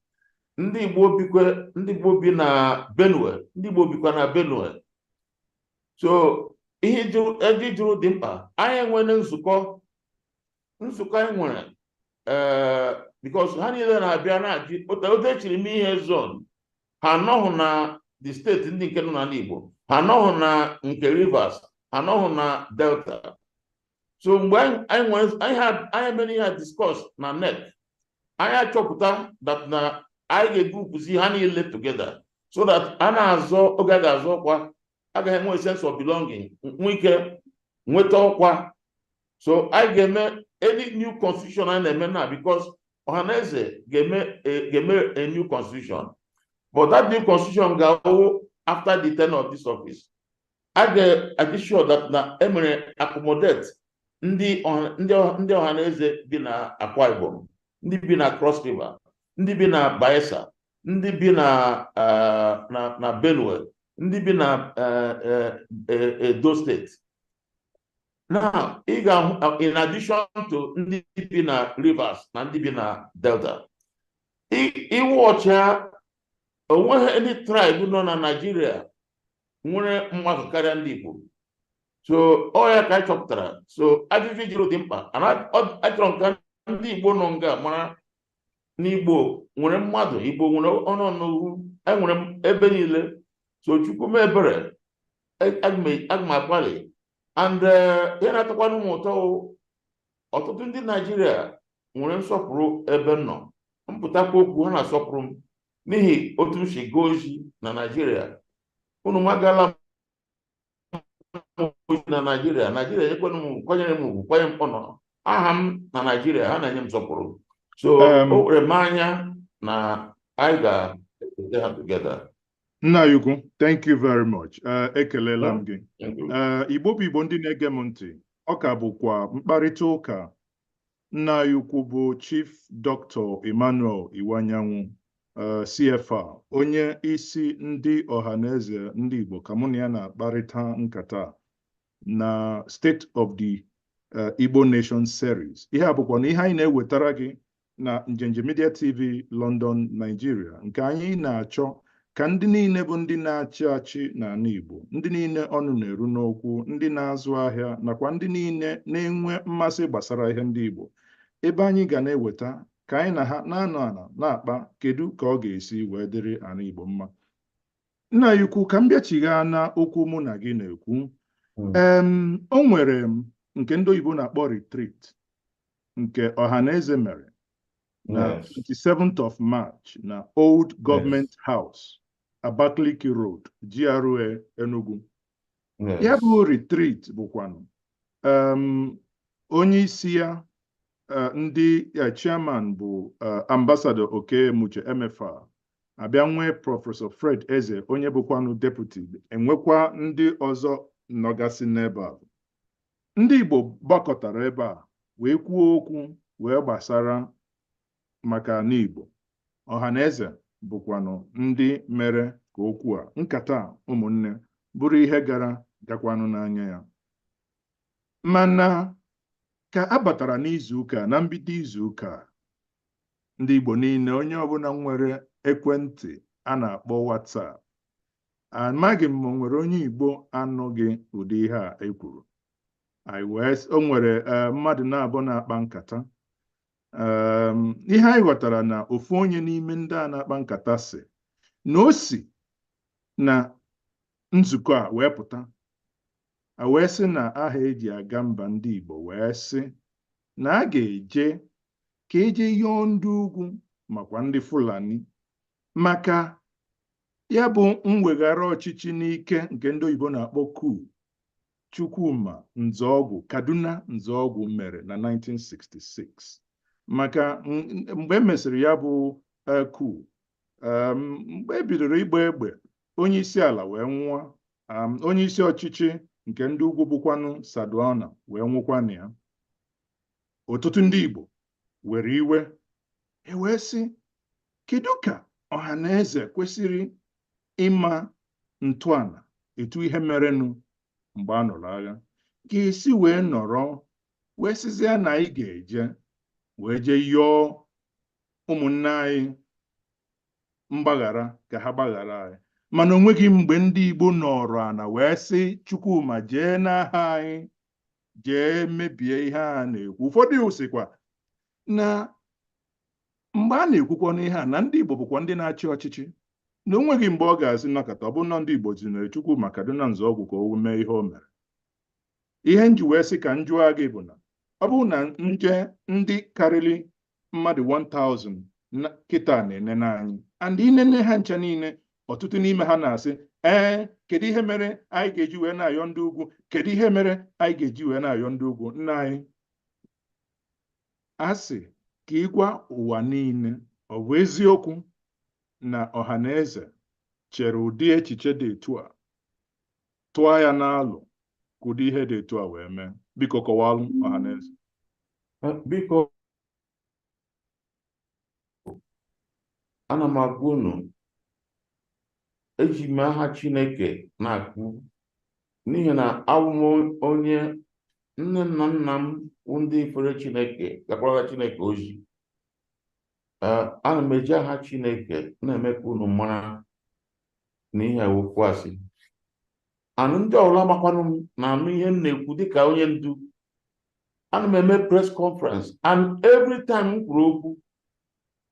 ndị Igbo bikwe, ndị Igbo bi na Benue, ndị Igbo bikwa na Benue. So ihe jụrụ ebe jụrụ dị mkpa. Anyị enwere nzukọ anyị nwere, ee, because ha niile na-abịa na-ajụ otu echiri m ihe zone ha anọghị na the steeti ndị nke nọ n'ala Igbo, ha anọghị na nke Rivers, ha anọghị na Delta. So mgbe anyị nwere anyị mere ihe a discuss na NEC, anyị achọpụta that na anyị ga-egrupụzi ha niile together so that a na-azọ, oge a ga-azọ ọkwa, agaghị enwe sense of belonging, nwee ike nweta ọkwa. So anyị ga-eme any new constitution anyị na-eme na, because Ọhaneze ga-eme a new constitution, but that new constitution ga-awụ after the tenure of this office. A ga-adị sure that na emere accommodate ndị Ọhaneze bi na Akwa Ibom, ndị bi na Cross River, ndị bi na Bayelsa, ndị bi na Benue. Ndị bi na Edo Steeti. Now, ị ga-ahụ, in addition to ndị bi na Rivers na ndị bi na Delta, iwọcha onweghị any tribe nọ na Nigeria nwere mmadụ karịa ndị Igbo. So ọ ya ka anyị chọpụtara. So ajụjụ jiri dị mkpa. Achọrọ m ka ndị Igbo nọ nga mara n'Igbo nwere mmadụ, Igbo nwere ọnụọgụgụ, enwere ebe niile. So Chukwu mee ebere, aga m agbalị. And ihe na-atọkwanụ m ụtọ, ọtụtụ ndị Naijiria nwere nsọpụrụ ebe m nọ. Mpụtakwa okwu, ha na-asọpụrụ m n'ihi otu m si gaa ozi na Naijiria. Unu magala ozi na Naijiria, Naijiria enyekwanụ m, kwanyere m ugwu, kwanye m ọnọ aha m na Naijiria, ha na-enye m nsọpụrụ. So o were m anya na anyị ga-ete ha together. Nna anyị ukwu, thank you very much. Ekelela m gị. Igbo bụ Igbo, ndị na-ege m ntị, ọ ka bụkwa mkparịta ụka nna anyị ukwu bụ Chief Dr. Emmanuel Iwuanyanwu, CFR, onye isi ndị Ọhaneze ndị Igbo, ka mụ na ya na-akparịta nkata na State of the Igbo Nation series. Ihe a bụkwa na ihe anyị na-ewetara gị na Njenje Media TV, London, Nigeria, nke anyị na-achọ ka ndị niile bụ ndị na-achị achị n'ala Igbo, ndị niile ọnụ na-eru n'okwu, ndị na-azụ ahịa, nakwa ndị niile na-enwe mmasị gbasara ihe ndị Igbo, ebe anyị ga na-eweta ka anyị na ha na-anọ ala na-akpa kedu ka ọ ga-esi wee dịrị ala Igbo mma. Nna anyị ukwu, ka m bịachigha na okwu mụ na gị na-ekwu. O nwere nke ndị oyibo na-akpọ retreat nke Ọhaneze mere na 27th of March na Old Government House, Abakaliki Road, GRA, Enugu. Ya bụ retreat bụkwanụ onye isi ya, ndị chairman bụ Ambassador Okey Emuchay MFR, abịa nwee Prọfesọ Fred Eze, onye bụkwanụ deputy, enwekwa ndị ọzọ nọgasị n'ebe a. Ndị Igbo gbakọtara ebe a wee kwuo okwu wee gbasara maka ala Igbo. Ọhaneze bụkwanụ ndị mere ka okwu a, nkata ụmụnne, bụrụ ihe gara gakwanụ n'anya ya. Mana ka a batara n'izuụka, na mbido izuụka, ndị Igbo niile, onye ọbụla nwere ekwentị a na-akpọ WhatsApp, amaghị m ma o nwere onye Igbo anụghị ụdị ihe a e kwuru. Anyị wee o nwere mmadụ na-abụ na-akpa nkata. Ihe anyị ghọtara na ofu onye n'ime ndị a na-akpa nkata si na o si na nzukọ a wee pụta, a wee sị na aha eji aga mba ndị Igbo, wee sị na a ga-eje ka eje yọọ ndị ugwu makwa ndị Fulani maka ya bụ mweghara ọchịchị n'ike nke ndị oyibo na-akpọ coup Chukwuma Nzeogwu, Kaduna Nzeogwu mere na 1966. Maka mgbe e mesịrị ya bụ coup, mgbe e bidoro ịgba egbe, onye isi ala wee nwụọ, onye isi ọchịchị nke ndị ugwu bụkwanụ Sardauna wee nwụkwa na ya. Ọtụtụ ndị Igbo were iwe, e wee sị, kedu ka ọha na eze kwesịrị ịma ntọala etu ihe merenụ mgbe a nụrụ agha ga-esi wee nọrọ wee sịzịa na anyị ga-eje wee jee yọọ ụmụnne anyị mgbaghara ka ha gbaghara anyị, mana onweghị mgbe ndị Igbo nọrọ ana wee sị Chukwuma jee n'aha anyị jee mebie ihe a na-ekwu? Ụfọdụ sịkwa na mgbe a na-ekwukwa n'ihe a, na ndị Igbo bụkwa ndị na-achị ọchịchị, na onweghị mgbe ọ ga-asị nnọkọta ọ bụ nọ ndị Igbo tinyere Chukwuma Kaduna Nzeogwu ka o mee ihe o mere. Ihe nji wee sị ka m jụọ gị bụ na ọ bụrụ na nje ndị karịrị mmadụ 1000 kịta na-enene anyị, and inene ha ncha niile, ọtụtụ n'ime ha na-asị, ee, kedu ihe mere anyị ga-eji wee na-ayọ ndị ugwu? Kedu ihe mere anyị ga-eji wee na-ayọ ndị ugwu? Nna anyị, a sị ka ịgwa ụwa niile, ọ bụ eziokwu na ọha na eze chere ụdị echiche dị etu a, tụọ ya n'alụ ka ụdị ihe dị etu a wee mee? Biko kọwalụ ọha na eze. Biko, ana m agwa unu Eji m aha Chineke na-akwu n'ihi na abụ m onye nne na nna m bụ ndị fere Chineke, gakwara Chineke ozi. Ana m eji aha Chineke na-eme ka unu mara na ihe okwu asị. Anụ ndị ọbụla makwanụ m na-anụ ihe m na-ekwu dịka onye ndu. Ana m eme press conference, and every time m kwuru okwu,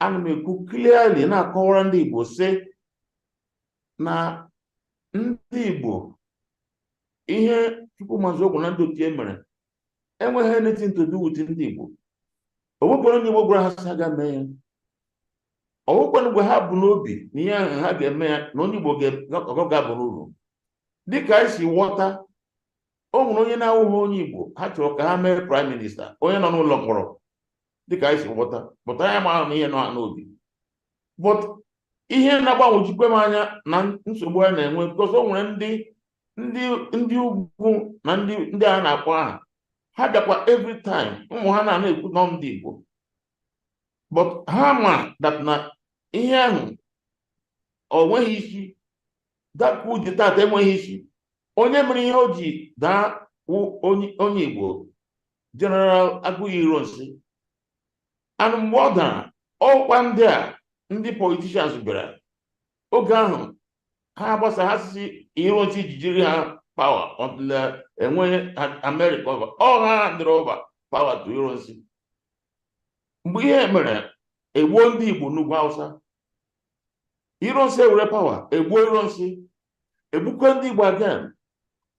ana m ekwu clearly, na-akọwara ndị Igbo sị na ndị Igbo, ihe Chukwuma Nzeogwu na ndị otu e mere enweghị anything to do with ndị Igbo. O nwekwara onye Igbo gwara ha sị ha ga mee ya. Ọ nwekwana mgbe ha bụ n'obi na ihe ahụ ha ga-eme ya na onye Igbo ga-abụrụ uru. Dịka anyị si ghọta, o nwere onye na-awụghị onye Igbo ha chọrọ ka ha mee prime minister, onye nọ n'ụlọ mkpọrọ. Dịka anyị si ghọta, pụtara ya ma na ihe nọ ha n'obi. But ihe na-agbanwejikwe m anya na nsogbu a na-enwe, because o nwere ndị ugwu na ndị a na-akpọ aha ha bịakwa every time ụmụ ha na-ekwu nọ ndị Igbo, but ha ma that na ihe ahụ o nweghị isi. That coup d'etat enweghị isi. Onye mere ihe o ji daa, onye Igbo, General Aguiyi Ironsi. And mgbe ọ dara, ọkwa ndị a ndị politicians bịara oge ahụ, ha gbasa ha si Ironsi jijiri ha power until enweghị America over ọ ha handịrị over power to Ironsi. Mgbe ihe mere, egbuo ndị Igbo n'ugwu Hausa. Ironsi ewere power, egbuo Ironsi, egbukwe ndị Igbo again.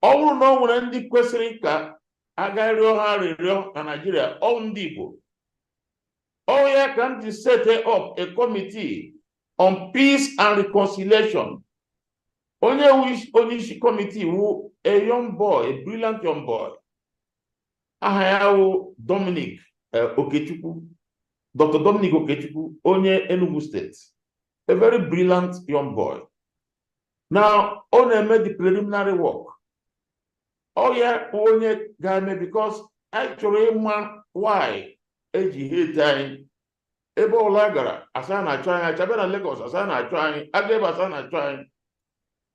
Ọ bụrụ na ọ nwere ndị kwesịrị ka a ga rịọ ha arịrịọ na Naịjirịa, ọ ndị Igbo. Ọ ya ka m ji set up a committee on peace and reconciliation. Onye onye isi committee wu a young boy, a brilliant young boy. Aha ya wụ Dominic Okechukwu, Dr. Dominic Okechukwu, onye Enugu State, a very brilliant young boy. Now ọ na-eme the preliminary work. Ọ ya onye ga-eme, because anyị chọrọ ịma why eji hate anyị. Ebe ọbụla gara, asa na-achọ anyị achabịa na Lagos, asa na-achọ anyị aga ebe, asa na-achọ anyị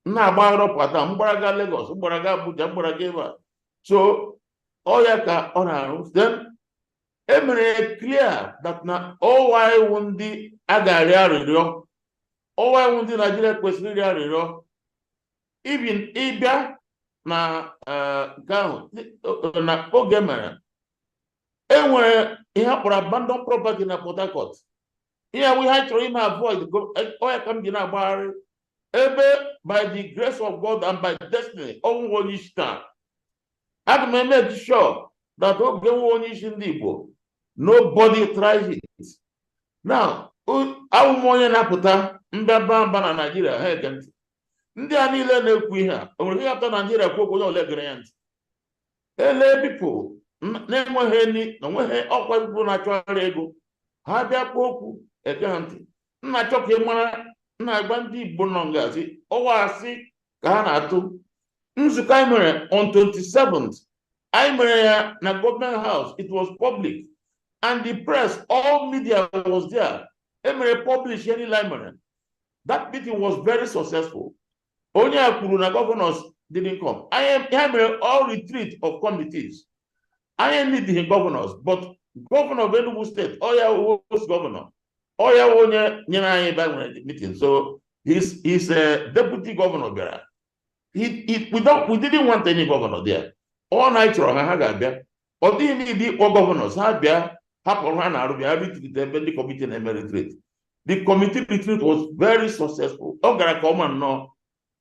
na-agba rọpụta mgbaraga Lagos, mgbaraga Abuja, mgbaraga ebe a. So ọ ya ka ọ na-arụ. Then e mere clear that na ọwa iwu ndị a ga-arịọ arịrịọ, ọwa iwu ndị Naijiria kwesịrị ịrịọ arịrịọ. Even ịbịa na nke ahụ na oge mere, e nwere ihe a kpọrọ abandon property na Port Harcourt. Ihe awụ ihe anyị chọrọ ime avoid. Ọ ya ka m ji na-agbagharị ebe. By the grace of God and by destiny, ọnwụ onye isi taa, aga m eme sure that oge nwe onye isi ndị Igbo, nobody tries it now. Awụ m onye na-apụta mbịa mba na Naijiria, ha ege ntị. Ndị a niile na-ekwu ihe a, o nwere ihe atọ Naijiria kwuo okwu, onye ole gere ya ntị? Ele people na-enweghị eni na onweghị ọkwa, people na-achọgharị ego, ha bịa kwuo okwu, ege ha ntị. Nna achọ ka ị mara nna agba ndị Igbo nọ ngazi ọwa asị ka ha na-atụ. Nzukọ anyị mere on 27th, anyị mere ya na Government House. It was public and the press, all media was there. E mere publish ihe niile anyị mere. That meeting was very successful. Onye a kwuru na governors didn't come. Anyị ya mere all retreat of committees. Anyị need the governors, but governor of Enugu State, ọ ya host governor, ọ ya onye nyere anyị ebe anyị nwere meeting. So his deputy governor bịara. He, he, we don't we didn't want any governor there. Ọ na anyị chọrọ ha, ha ga-abịa. Ọ dịghị need ịkpọ governors. Ha bịa, hapụrụ ha na-arụ, bịa retreat ebe ndị committee na-eme retreat. The committee retreat was very successful. Ọ gara ka ọma nnọọ,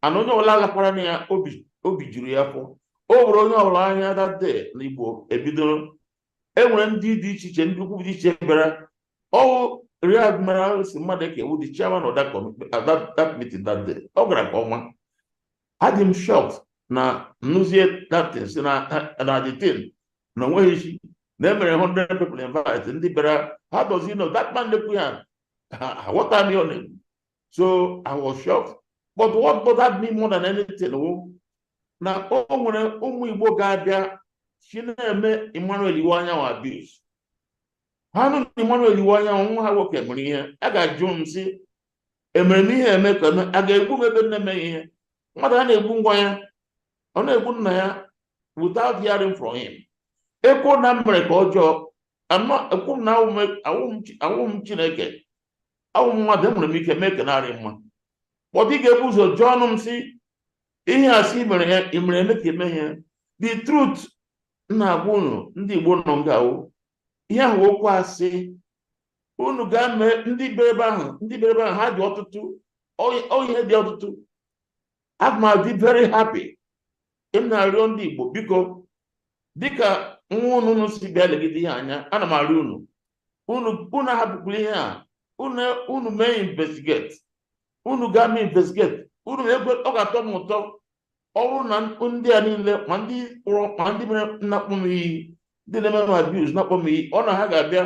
and onye ọbụla lakwara na ya, obi juru ya afọ. O were onye ọbụla anya that day na Igbo ebidoro. E nwere ndị dị iche iche, ndị ukwu dị iche bịara. Ọwụ Rear Admiral si Mmadụ ewu, the chairman of that, that meeting that day. Ọ gara ka ọma. Adị m shocked na nnụzie that thing si na the thing na onweghị isi na emere 100 people invite ndị bịara. How does he know that man na-ekwu ya? Aghọta m ihe ọ na-ekwu. So I was shocked, but what bothered me more than anything wụ na o nwere ụmụ Igbo ga-abịa si na-eme Emmanuel Iwuanyanwu abuse. Ha nụ na Emmanuel Iwuanyanwu nwa ha nwoke mere ihe a, ga-ajụ m sị Emere m ihe eme ka eme a ga-egbu m ebe nne emeghị ihe. Mmadụ a na-egbu ngwa ya, ọ na-egbu nna ya without hearing from him. Ekwu na m mere ka ọjọọ, ekwu m na awụ m Chineke, awụ m mmadụ, enwere m ike mee ka narị mma. But ị ga-ebu ụzọ jụọ ọnụ m si ihe a sị mere ya, ị mere eme ka eme ya. The truth m na-agwa unu, ndị Igbo nọ nga awụ ihe ahụ, okwu asị unu ga-eme. Ndị bere ebe ahụ, ndị bere ebe ahụ, ha dị ọtụtụ, ọ ihe dị ọtụtụ. Aga m adị very happy. M na-arịọ ndị Igbo, biko, dịka nwa unu unu si bịa legide ihe anya, ana m arịọ unu, unu ahapụkwala ihe a. Unu mee investigate, unu gaa mee investigate. Unu ekwe, ọ ga-atọ m ụtọ ọ bụrụ na ndị a niile, ma ndị kpọrọ, ma ndị mere nnakpọ m iyi, ndị na-eme m abuse nakpọ m iyi, ọ na ha ga-abịa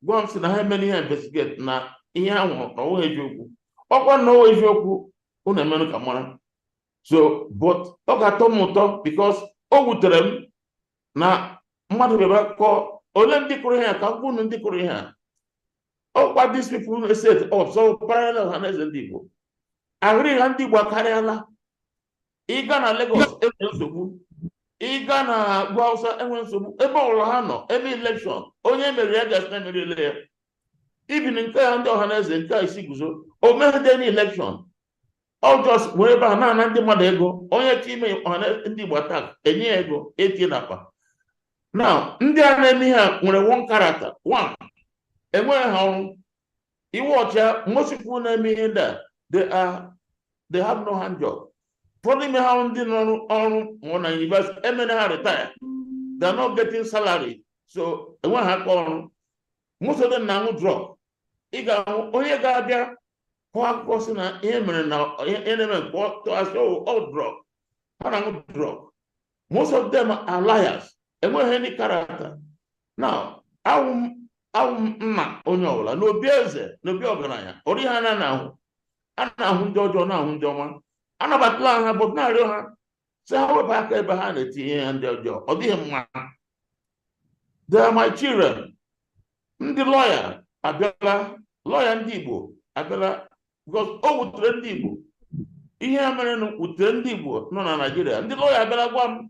gwa m sị na ha emela ihe investigate na ihe ahụ na ọwụghị eziokwu. Ọkwa na ọwụ eziokwu, unu emenụ ka mara. So, but ọ ga-atọ m ụtọ because o wutere m na mmadụ bịara kọọ ole ndị kụrụ ihe a, ka m gwa unu ndị kụrụ ihe a. Ọkwa these people set up so parallel Ọhaneze Ndị Igbo ahụrị ha. Ndị Igbo akarịala. Ịga na Lagos, enwere nsogbu. Ịga na ugwu Hausa, enwere nsogbu. Ebe ọbụla ha nọ eme election, onye meriri ya gasị na emerile ya. Even nke ya ndị Ọhaneze nke a isi guzo o meghede na election, ọ just were ebe a na-ana ndị mmadụ ego. Onye chi ime Ọhaneze Ndị Igbo attack, enye ya ego etinye n'akpa. Now, ndị a na-eme ihe a nwere one character, one enweghị ha ọrụ iwe ọcha. Most people na-eme ihe ndị a, they have no hand job. Ụfọdụ n'ime ha, ndị nọ ọrụ ma na university, emere ha retire, they are not getting salary, so enweghị aka ọrụ. Most of them na-aṅụ drug. Ị ga-ahụ onye ga-abịa kọọ akụkọ si na ihe mere na ihe na-eme nke asị all drug, ha na-aṅụ drug. Most of them are liars, enweghị any character. Now, awụ m nna onye ọbụla n'obi eze, n'obi ọgaranya, ọrụ ihe a na-ahụ, a na-ahụ ndị ọjọọ, na-ahụ ndị ọma. Anabatala ha, bụ na-arịọ ha sị ha wepụ aka ebe ha na-etinye ya ndị ọjọọ, ọ dịghị mma. They are my children. Ndị lọya abịala, lọya ndị Igbo abịala because o wutere ndị Igbo. Ihe a mere wutere ndị Igbo nọ na Naịjirịa. Ndị lọya abịala gwa m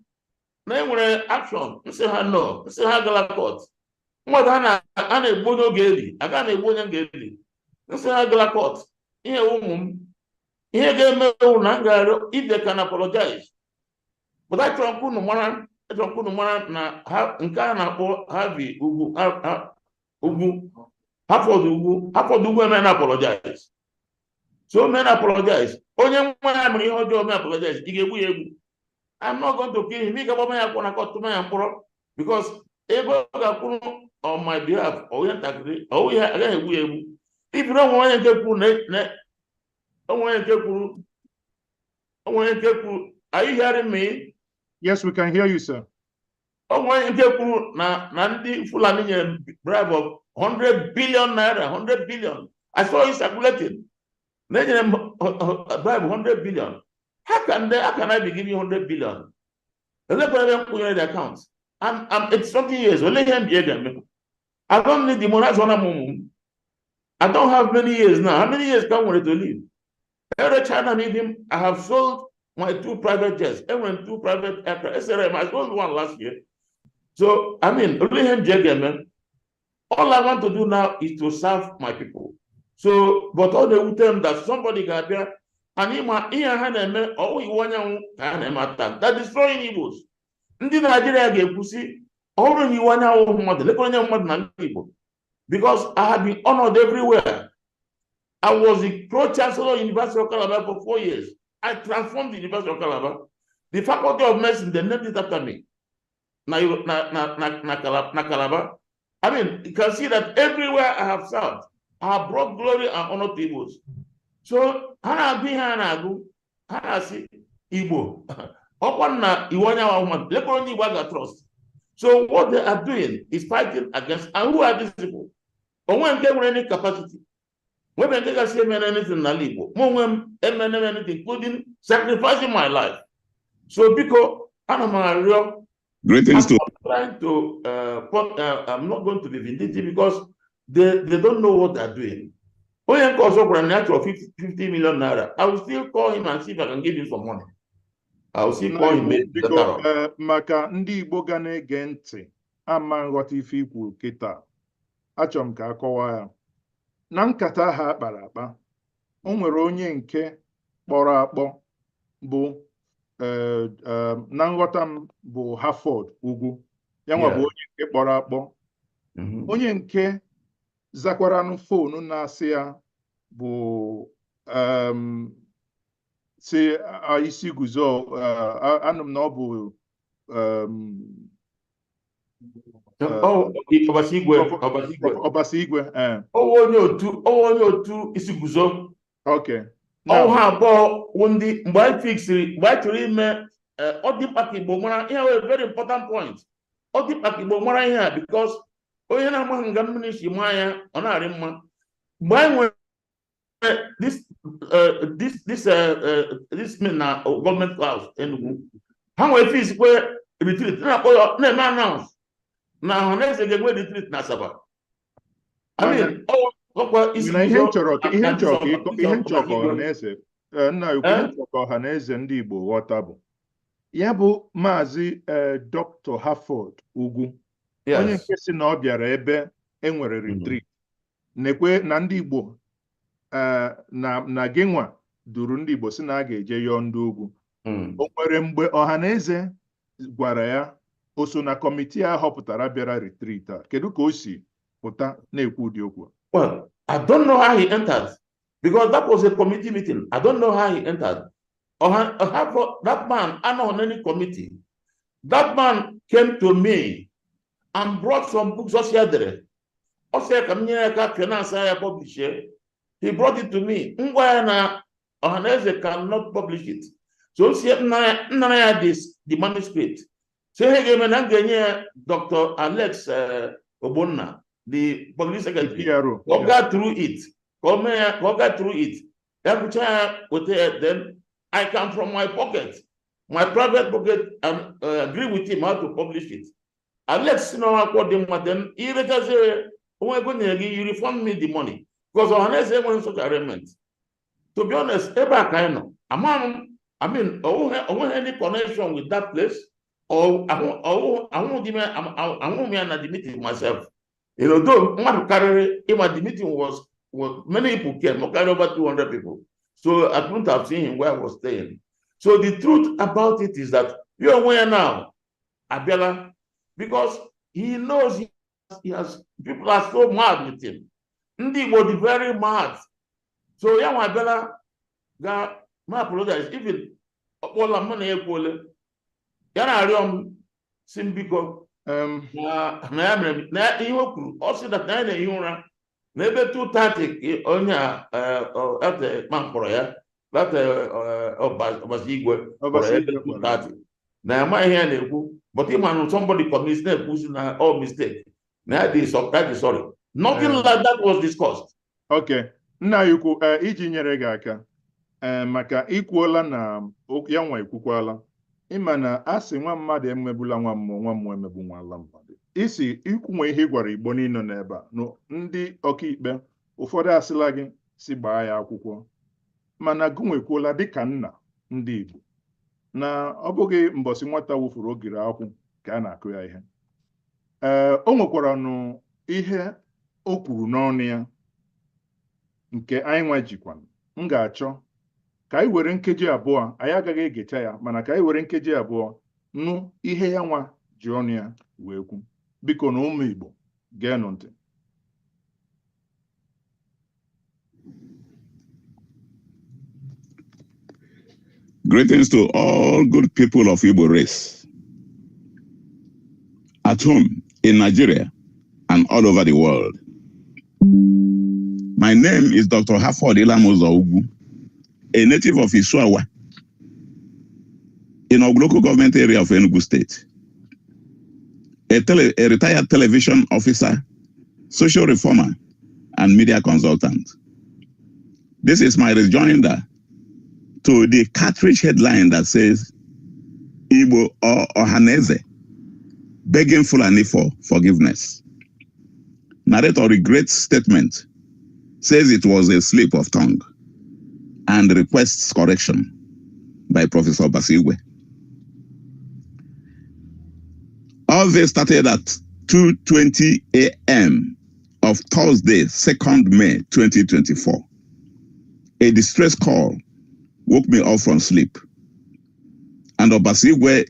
na e nwere action. Nsị ha no, nsị ha gala court. Mmadụ a na-egbu onye oge eli aga na-egbu onye ga-eli. Nsị ha gala court. Ihe ụmụ m, ihe ga-eme ewu na m ga-arịọ if they can apologize. But achọrọ m ka unu mara, achọrọ m ka unu mara na ha nke a na-akpọ Harvey Ugwu, Ugwu Harford, Ugwu Harford Ugwu eme na apologize. So mee na apologize. Onye nwa ya mere ihe ọjọọ mee apologize, ị ga-egbu ya egbu? I'm not going to kill him. Ị ga-agbama ya akwụkwọ na court, tụma ya mkpọrọ because ego ọ ga-akwụrụ on my behalf, ọ ntakịrị, ọ ihe agaghị egbu ya egbu. Ibiri onwe onye nke kwuru na onwe onye nke kwuru, onwe onye nke kwuru. Are you hearing me? Yes, we can hear you, sir. Onwe onye nke kwuru na ndị Fulani nyere bribe of 100 billion naira, 100 billion. I saw it circulating na enyere m bribe 100 billion. How can I be giving 100 billion? Elekwara ebe m kwụnyere the account. I'm 80 something years. Ole ihe m ji ego eme? I don't need the money. Azụọna m ụmụ m. I don't have many years now. How many years ka m nwere to live? Erechana m even I have sold my two private jets. Enwere m two private aircraft. SRM, I sold one last year. So, I mean, ole ihe m ji ego eme? All I want to do now is to serve my people. So, but ọ na-ewute m that somebody ga-abịa anyị ma ihe ha na-eme ọwụ Iwuanyanwu ka ha na-eme attack that destroying Igbos. Ndị Naijiria ga-ekwusi ọ bụrụ na Iwuanyanwu mmadụ lekọrọ onye mmadụ na ndị Igbo, because I have been honored everywhere. I was the pro-chancellor of University of Calabar for 4 years. I transformed the University of Calabar. The Faculty of Medicine, they named it after me. Na, na, na, na, na Calabar. I mean, you can see that everywhere I have served, I have brought glory and honor to Igbos. So, ha na-agụ ihe ha na-agụ, ha na-asị Igbo. Ọkwa na Iwuanyanwu mmadụ, lekọrọ onye Igbo a ga-trust. So what they are doing is fighting against, and who are these people? Onwe nke nwere any capacity. Nwebe nke gasị emere anything n'ala Igbo. Mụ onwe m emere anything, including sacrificing my life. So biko, ana m arịọ. Greetings I'm to not trying to put, I'm not going to be vindictive because they don't know what they're doing. Onye nke ọzọ gwara m na ya chọrọ 50 million naira. I will still call him and see if I can give him some money. I will still call him Biko, later on. Maka ndị Igbo ga na-ege ntị ama nghọta ife ikwu kịta, achọrọ m ka a kọwaa ya. Na nkata ha kpara akpa, o nwere onye nke kpọrọ akpọ bụ na nghọta m bụ Harford Ugwu, ya nwa bụ onye nke kpọrọ akpọ. Onye nke zakwaranụ phone na-asị ya bụ si isi guzo, anụ m na ọ bụ Ọbasi Igwe, Ọbasi Igwe. Ọbasi Igwe. Ọwụ onye otu isi guzo. Ọwụ ha abụọ wụ ndị mgbe anyị fixiri, mgbe anyị chọrọ ime, ọ dị mkpa ka Igbo mara ihe wee very important point. Ọ dị mkpa ka Igbo mara ihe a, because onye na-amaghị nga mmiri si maa ya, ọ na-arị mma. Mgbe anyị nwere this this this this men na Government House Enugu, ha nwere fix kwe retreat, na-akpọ ya, na-eme announce na Ọhaneze ga-enwe retreat na Asaba. I mean, ọkwa isi Mana ihe m chọrọ ka ihe m chọrọ ka na ihe m chọrọ ka ọhaneze, nna ukwu, ihe m chọrọ ka ọhaneze ndị Igbo ghọta bụ ya bụ Maazị Dr. Harford Ugwu, onye nke si na ọ bịara ebe e nwere retreat, na-ekwe na ndị Igbo, na gịnwa duru ndị Igbo si na a ga-eje yọọ ndị ugwu. O nwere mgbe ọhaneze gwara ya o so na committee a họpụtara bịara retreat a? Kedu ka o si pụta na-ekwu ụdị okwu a? Well, I don't know how he entered because that was a committee meeting. I don't know how he entered. That man, I'm not on any committee. That man came to me and brought some books. Ọ sị ya dere. Ọ sị ya ka m nyere aka finance ya, publish ya. He brought it to me. Ngwa ya na Ọhaneze cannot publish it. So o si nnara ya this, the manuscript. So ihe ga-eme na m ga-enye ya Dr. Alex Ogbonna, the public secretary. PRO. Ka ọ gaa through it, ka ọ mee ya, ka ọ gaa through it, ya gụchaa ya, weta ya, then I can from my pocket, my private pocket, and agree with him how to publish it. Alex si na akwụkwọ dị mma, then irechazie onwe ego nyere gị, you refund me the money, because Ọhaneze enweghị such arrangement. To be honest, ebe a ka anyị nọ, amaghị m. I mean, onweghị any connection with that place or ahụghị m ya na the meeting myself. Though mmadụ karịrị ịma, the meeting was many people came, karịrị over 200 people. So I couldn't have seen him where I was staying. So the truth about it is that ya onwe ya now abịala because he knows he has people are so mad with him. Ndị Igbo dị very mad. So ya nwa abịala ga ma apologize. Even ọkpọla mụ na ya ekwuole. Ya na-arịọ m si m biko na ya mere na ihe o kwuru, ọ sị that na ya na-ehi ụra na ebe 2:30, onye a ete ma mkpọrọ ya that Ọbasi Igwe kpọrọ ya ebe 2:30, na ya amaghị ihe ya na-ekwu, but ịma na somebody commits na-ekwuzi na all mistake, na ya dị sorry. Nothing like that was discussed. Okay, nna ya ukwu, iji nyere gị aka, maka ikwuola na ya nwa ekwukwala, ịma na a sị nwa mmadụ emegbula nwa mmụọ, nwa mmụọ emegbu nwala mmadụ. Isi ikwunwe ihe ị gwara Igbo niile n'ebe a, ndị ọkaikpe ụfọdụ asịla gị si gbaa ya akwụkwọ, mana gụnwekwuola dịka nna ndị Igbo na ọ bụghị mbọsị nwata wụfuru ogiri akwụ ka a na-akụ ya ihe. Ee, o nwekwara nụ ihe o kwuru n'ọnụ ya nke anyị nwa jikwa. M ga-achọ ka anyị were nkeji 2, anyị agaghị egecha ya, mana ka anyị were nkeji 2 nụ ihe ya nwa ji ọnụ ya wee kwu. Biko na ụmụ Igbo, geenụ ntị. Greetings to all good people of Igbo race at home in Nigeria and all over the world. My name is Dr. Harford Ilamozo Ugwu, a native of Isuawa in our local government area of Enugu State, a retired television officer, social reformer, and media consultant. This is my rejoinder to the cartridge headline that says, Igbo or Ohaneze begging Fulani for forgiveness. Narrator regrets statement Says it was a slip of tongue and requests correction by Professor Obasigwe. All this started at 2:20 a.m. of Thursday, 2nd May 2024. A distress call woke me up from sleep, and Obasigwe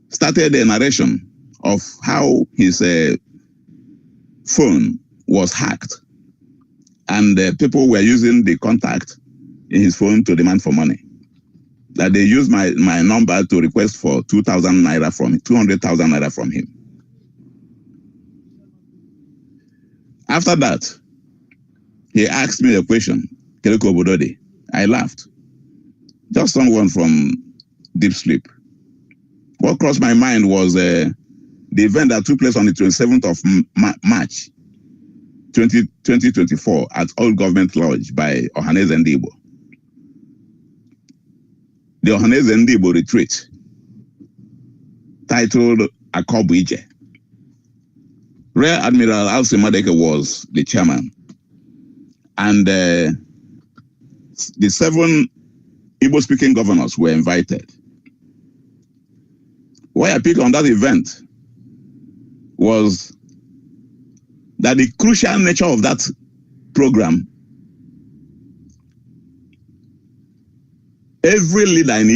started a narration of how his phone was hacked and people were using the contact in his phone to demand for money. That they used my number to request for 2,000 naira from 200,000 naira from him. After that, he asked me a question, Kedu ka obodo dị? I laughed. Just someone from deep sleep. What crossed my mind was the event that took place on the 27th of March 2024 at Old Government Lodge by Ohanaeze Ndigbo. The Ohanaeze Ndigbo retreat, titled Akobu Ije. Rear Admiral Alcee Madueke was the chairman, and the 7 Igbo-speaking governors were invited. Why I picked on that event was that the crucial nature of that program, every leader in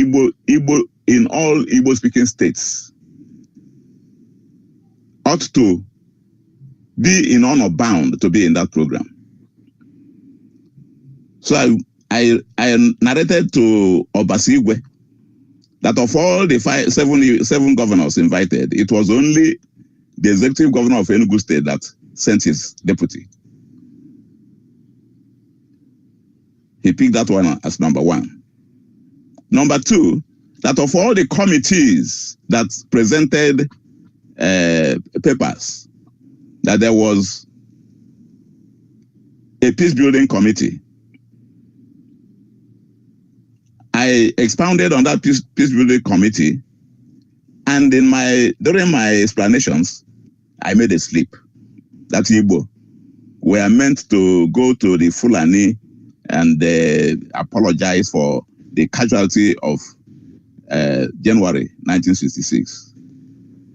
Igbo in all Igbo-speaking states ought to be in honor bound to be in that program. So I narrated to Obasigwe that of all the seven governors invited, it was only the executive governor of Enugu State that sent his deputy. He picked that one as number one. Number two, that of all the committees that presented papers, that there was a peace building committee. I expounded on that peace building committee, and during my explanations, I made a slip that Igbo were meant to go to the Fulani and apologize for the casualty of January 1966,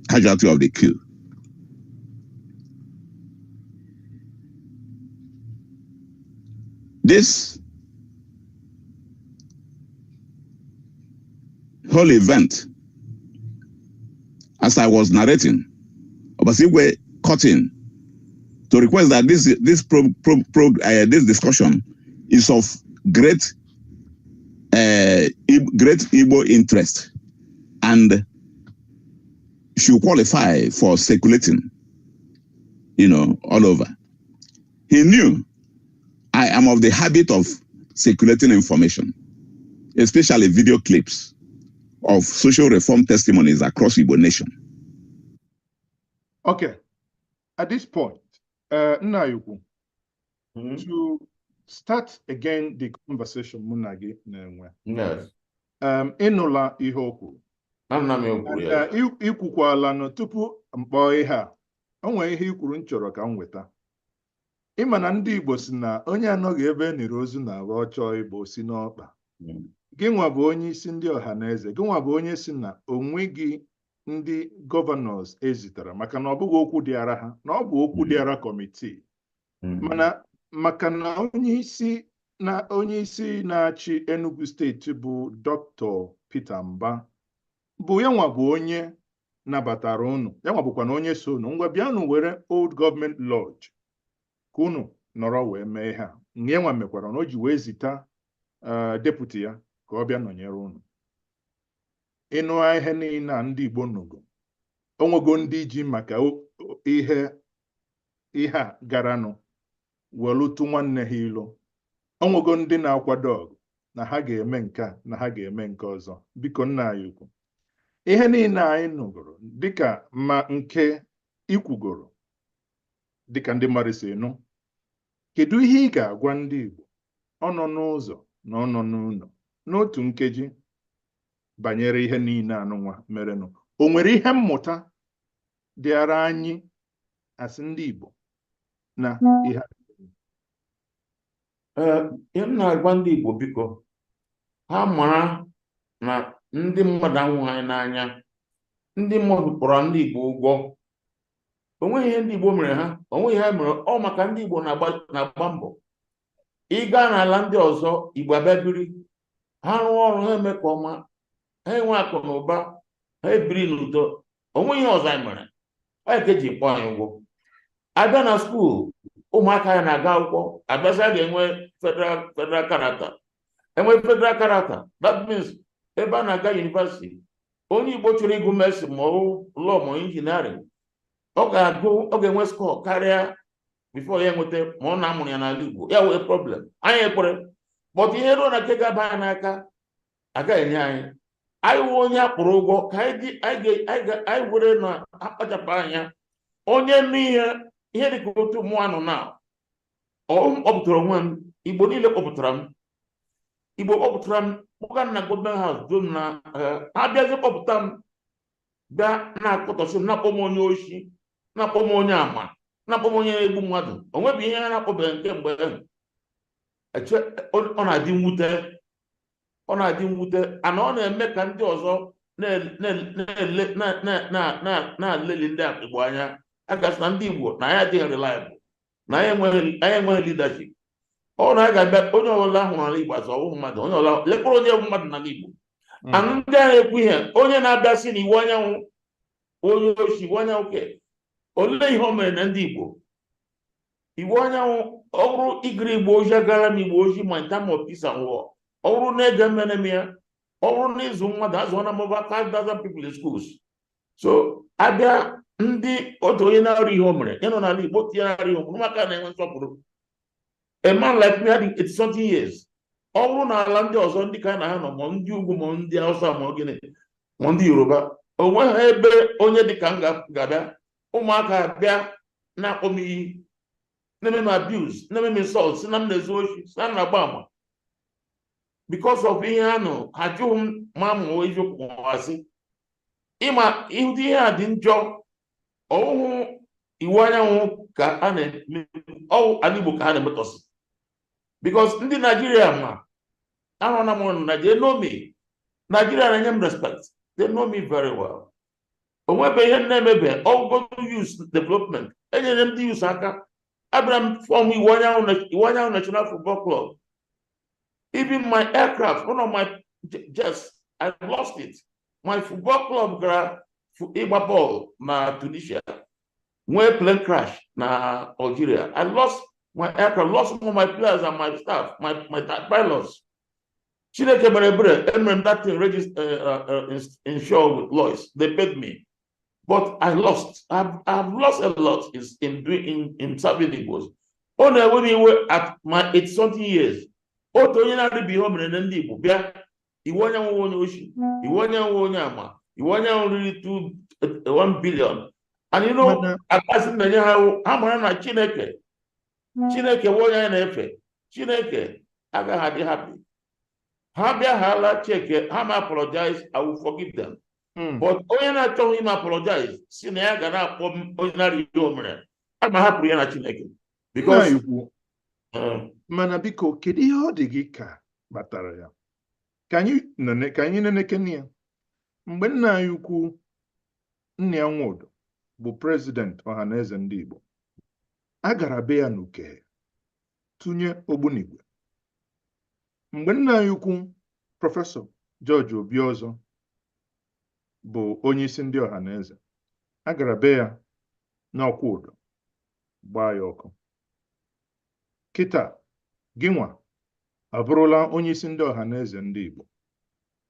casualty of the coup. This whole event, as I was narrating, Obasigwe cut in to request that this discussion is of great Igbo interest and should qualify for circulating, all over. He knew I am of the habit of circulating information, especially video clips of social reform testimonies across Igbo nation. Okay, at this point, Nnayukwu, to start again the conversation mụ na gị na-enwe. Yes. Ịnụla ihe o kwuru. Nna m kwuru ya. Ikwukwala nụ tupu m kpọọ ihe a, o nwere ihe i kwuru m chọrọ ka m nweta. Ịma na ndị Igbo si na onye anọghị ebe e niri ozu na-agba ọchọ ịgba osi n'ọkpa. Gị nwa bụ onye isi ndị ọha na eze, gị nwa bụ onye si na onwe gị ndị governors ezitara maka na ọ bụghị okwu dịara ha, na ọ bụ okwu dịara committee. Mana maka na onye isi na-achị Enugu steeti bụ Dr. Peter Mba bụ ya nwa bụ onye nabatara unu, ya nwa bụkwa na onye so unu, ngwa bịanụ were Old Government Lodge ka unu nọrọ wee mee ihe a. Nke nwa mekwara na o ji wee zita deputy ya ka ọ bịa nọnyere unu. Ịnụ ihe niile a ndị Igbo nụgo, onwego ndị ji maka ihe a garanụ welụtụ nwanne ha ilo, onwego ndị na-akwado ọgụ na ha ga-eme nke a na ha ga-eme nke ọzọ. Biko nna anyị ukwu, ihe niile anyị nụgoro dịka ma nke ikwugoro dịka ndị mmadụ si nụ, kedu ihe ị ga-agwa ndị Igbo ọ nọ n'ụzọ na ọ nọ n'ụlọ n'otu nkeji banyere ihe niile anụnwa merenụ? O nwere ihe mmụta dịara anyị asị ndị Igbo na ihe? Ee, ihe m na-agwa ndị Igbo, biko, ha mara na ndị mmadụ ahụghị anyị n'anya. Ndị mmadụ kpọrọ ndị Igbo ụgwọ. O nweghị ihe ndị Igbo mere ha, o nweghị ihe ha mere. Ọ maka ndị Igbo na-agba mbọ. Ị gaa n'ala ndị ọzọ, Igbo abịa biri, ha rụọ ọrụ, ha eme ka ọma, ha enwe akụ na ụba, ha ebiri n'udo. O nweghị ihe ọzọ anyị mere. Ọ ya ka eji kpọọ anyị ụgwọ. Abịa na school, ụmụaka ya na-aga akwụkwọ, abịasị a ga-enwe federal character. Enwe federal character, that means ebe a na-aga university, onye Igbo chọrọ ịgụ medicine ma ọ law ma engineering, ọ ga-agụ, ọ ga-enwe score karịa before ya enweta ma ọ na-amụrụ ya n'ala Igbo. Ya wee problem anyị ekwere, but ihe ruo na nke ga-aba anyị n'aka, agaghị enye anyị. Anyị wụ onye akpụrụ ụgwọ ka anyị were na akpachapụ anya. Onye n'ihe ihe dịka otu mụọ nọ na ọ kpọpụtara onwe m, Igbo niile kpọpụtara m, Igbo kpọpụtara m, kpọga m na Government House dum na ha bịazi kpọpụta m, bịa na-akpọtọsị m, na-akpọ m onye oshi, na-akpọ m onye ama, na-akpọ m onye na-egbu mmadụ. O nweghị ihe ha na-akpọbeghị nke mgbe ahụ. Ọ na-adị mwute, ọ na-adị mwute, ana ọ na-eme ka ndị ọzọ na-aleli ndị Igbo anya. A gasị na ndị Igbo na anyị adịghị reliable, na anyị enweghị leadership. Ọ na a ga-abịa, onye ọbụla hụrụ ala Igbo azụ ọwụ mmadụ, onye ọbụla lekọrọ onye bụ mmadụ n'ala Igbo. Anụ ndị a na-ekwu ihe, onye na-abịa sị na Iwuanyanwu onye oshi, Iwuanyanwụ ke olee ihe o mere na ndị Igbo? Iwuanyanwụ, ọ bụrụ igiri Igbo ozi, agara m Igbo ozi ma in time of peace and war. Ọ bụrụ na ego emere m ya, ọ bụrụ na ịzụ mmadụ, azụọna m over 5,000 people in schools. So abịa ndị otu onye na-arụ ihe o mere ya nọ n'ala Igbo, tinye na-arụ ihe o mere, ụmụaka na-enwe nsọpụrụ. A man like me had 80 something years, ọ bụrụ na ala ndị ọzọ, ndị ka na ha nọ, ma ndị ugwu, ma ndị Hausa, ma gịnị, ma ndị Yoruba, o nweghị ebe onye dị ka m ga-abịa, ụmụaka bịa na-akpọ m iyi, na-eme m abuse, na-eme m insult, si na m na-ezu oshi, si na m na-agba ama because of ihe ha nụ. Ha jụghị m ma mụọ eziokwu ma asị. Ịma ịhụta ihe a dị njọ. Ọwụhụ Iwuanyanwu ka a na-eme, ọwụ ala Igbo ka ha na-emetọsị, because ndị Naijiria ma ahụ na m na Nigeria know me. Nigeria na-enye m respect. They know me very well. O nwebe ihe na-emebe ọgụgụ youth development, enyere m ndị youth aka. Abịara m form Iwuanyanwu National Football Club. Even my aircraft, one of my jets, I lost it. My football club gara ịgba bọọlụ na Tunisia, nwee plane crash na Algeria. I lost my aircraft, lost some of my players and my staff, my pilots. Chineke mere ebere, emere m that thing register, insure with Lloyds. They paid me, but I lost. I've lost a lot is in doing in serving Igbos. Ọ na-ewe m iwe at my 80 something years, otu onye na-arịba ihe o mere na ndị Igbo bịa, Iwuanyanwu onye oshi, Iwuanyanwu onye ama, Iwuanyanwu riri 2 1 billion. And you know, akasị na-enye ha, ha mara na Chineke bụ onye anyị na-efe. Chineke agaghị adị happy. Ha bịa ha ala cheke ha ma apologize, I will forgive them. But onye na-achọghị ime apologize, si na ya ga na-akpọ m onye na-arị ihe o mere, a ma hapụrụ ya na Chineke because Nna ikwu, mana biko, kedu ihe ọ dị gị ka kpatara ya? Ka anyị nenekene ya. Mgbe nna anyị ukwu Nnia Nwodo bụ president Ọhaneze Ndị Igbo, a gara be ya n'Ukehe tụnye ogbunigwe. Mgbe nna anyị ukwu Professor George Obiozor bụ onyeisi ndị Ọhaneze, a gara be ya n'Ọkwa Ụdọ gbaa ya ọkụ. Kịta gịnwa abụrụla onyeisi ndị Ọhaneze Ndị Igbo,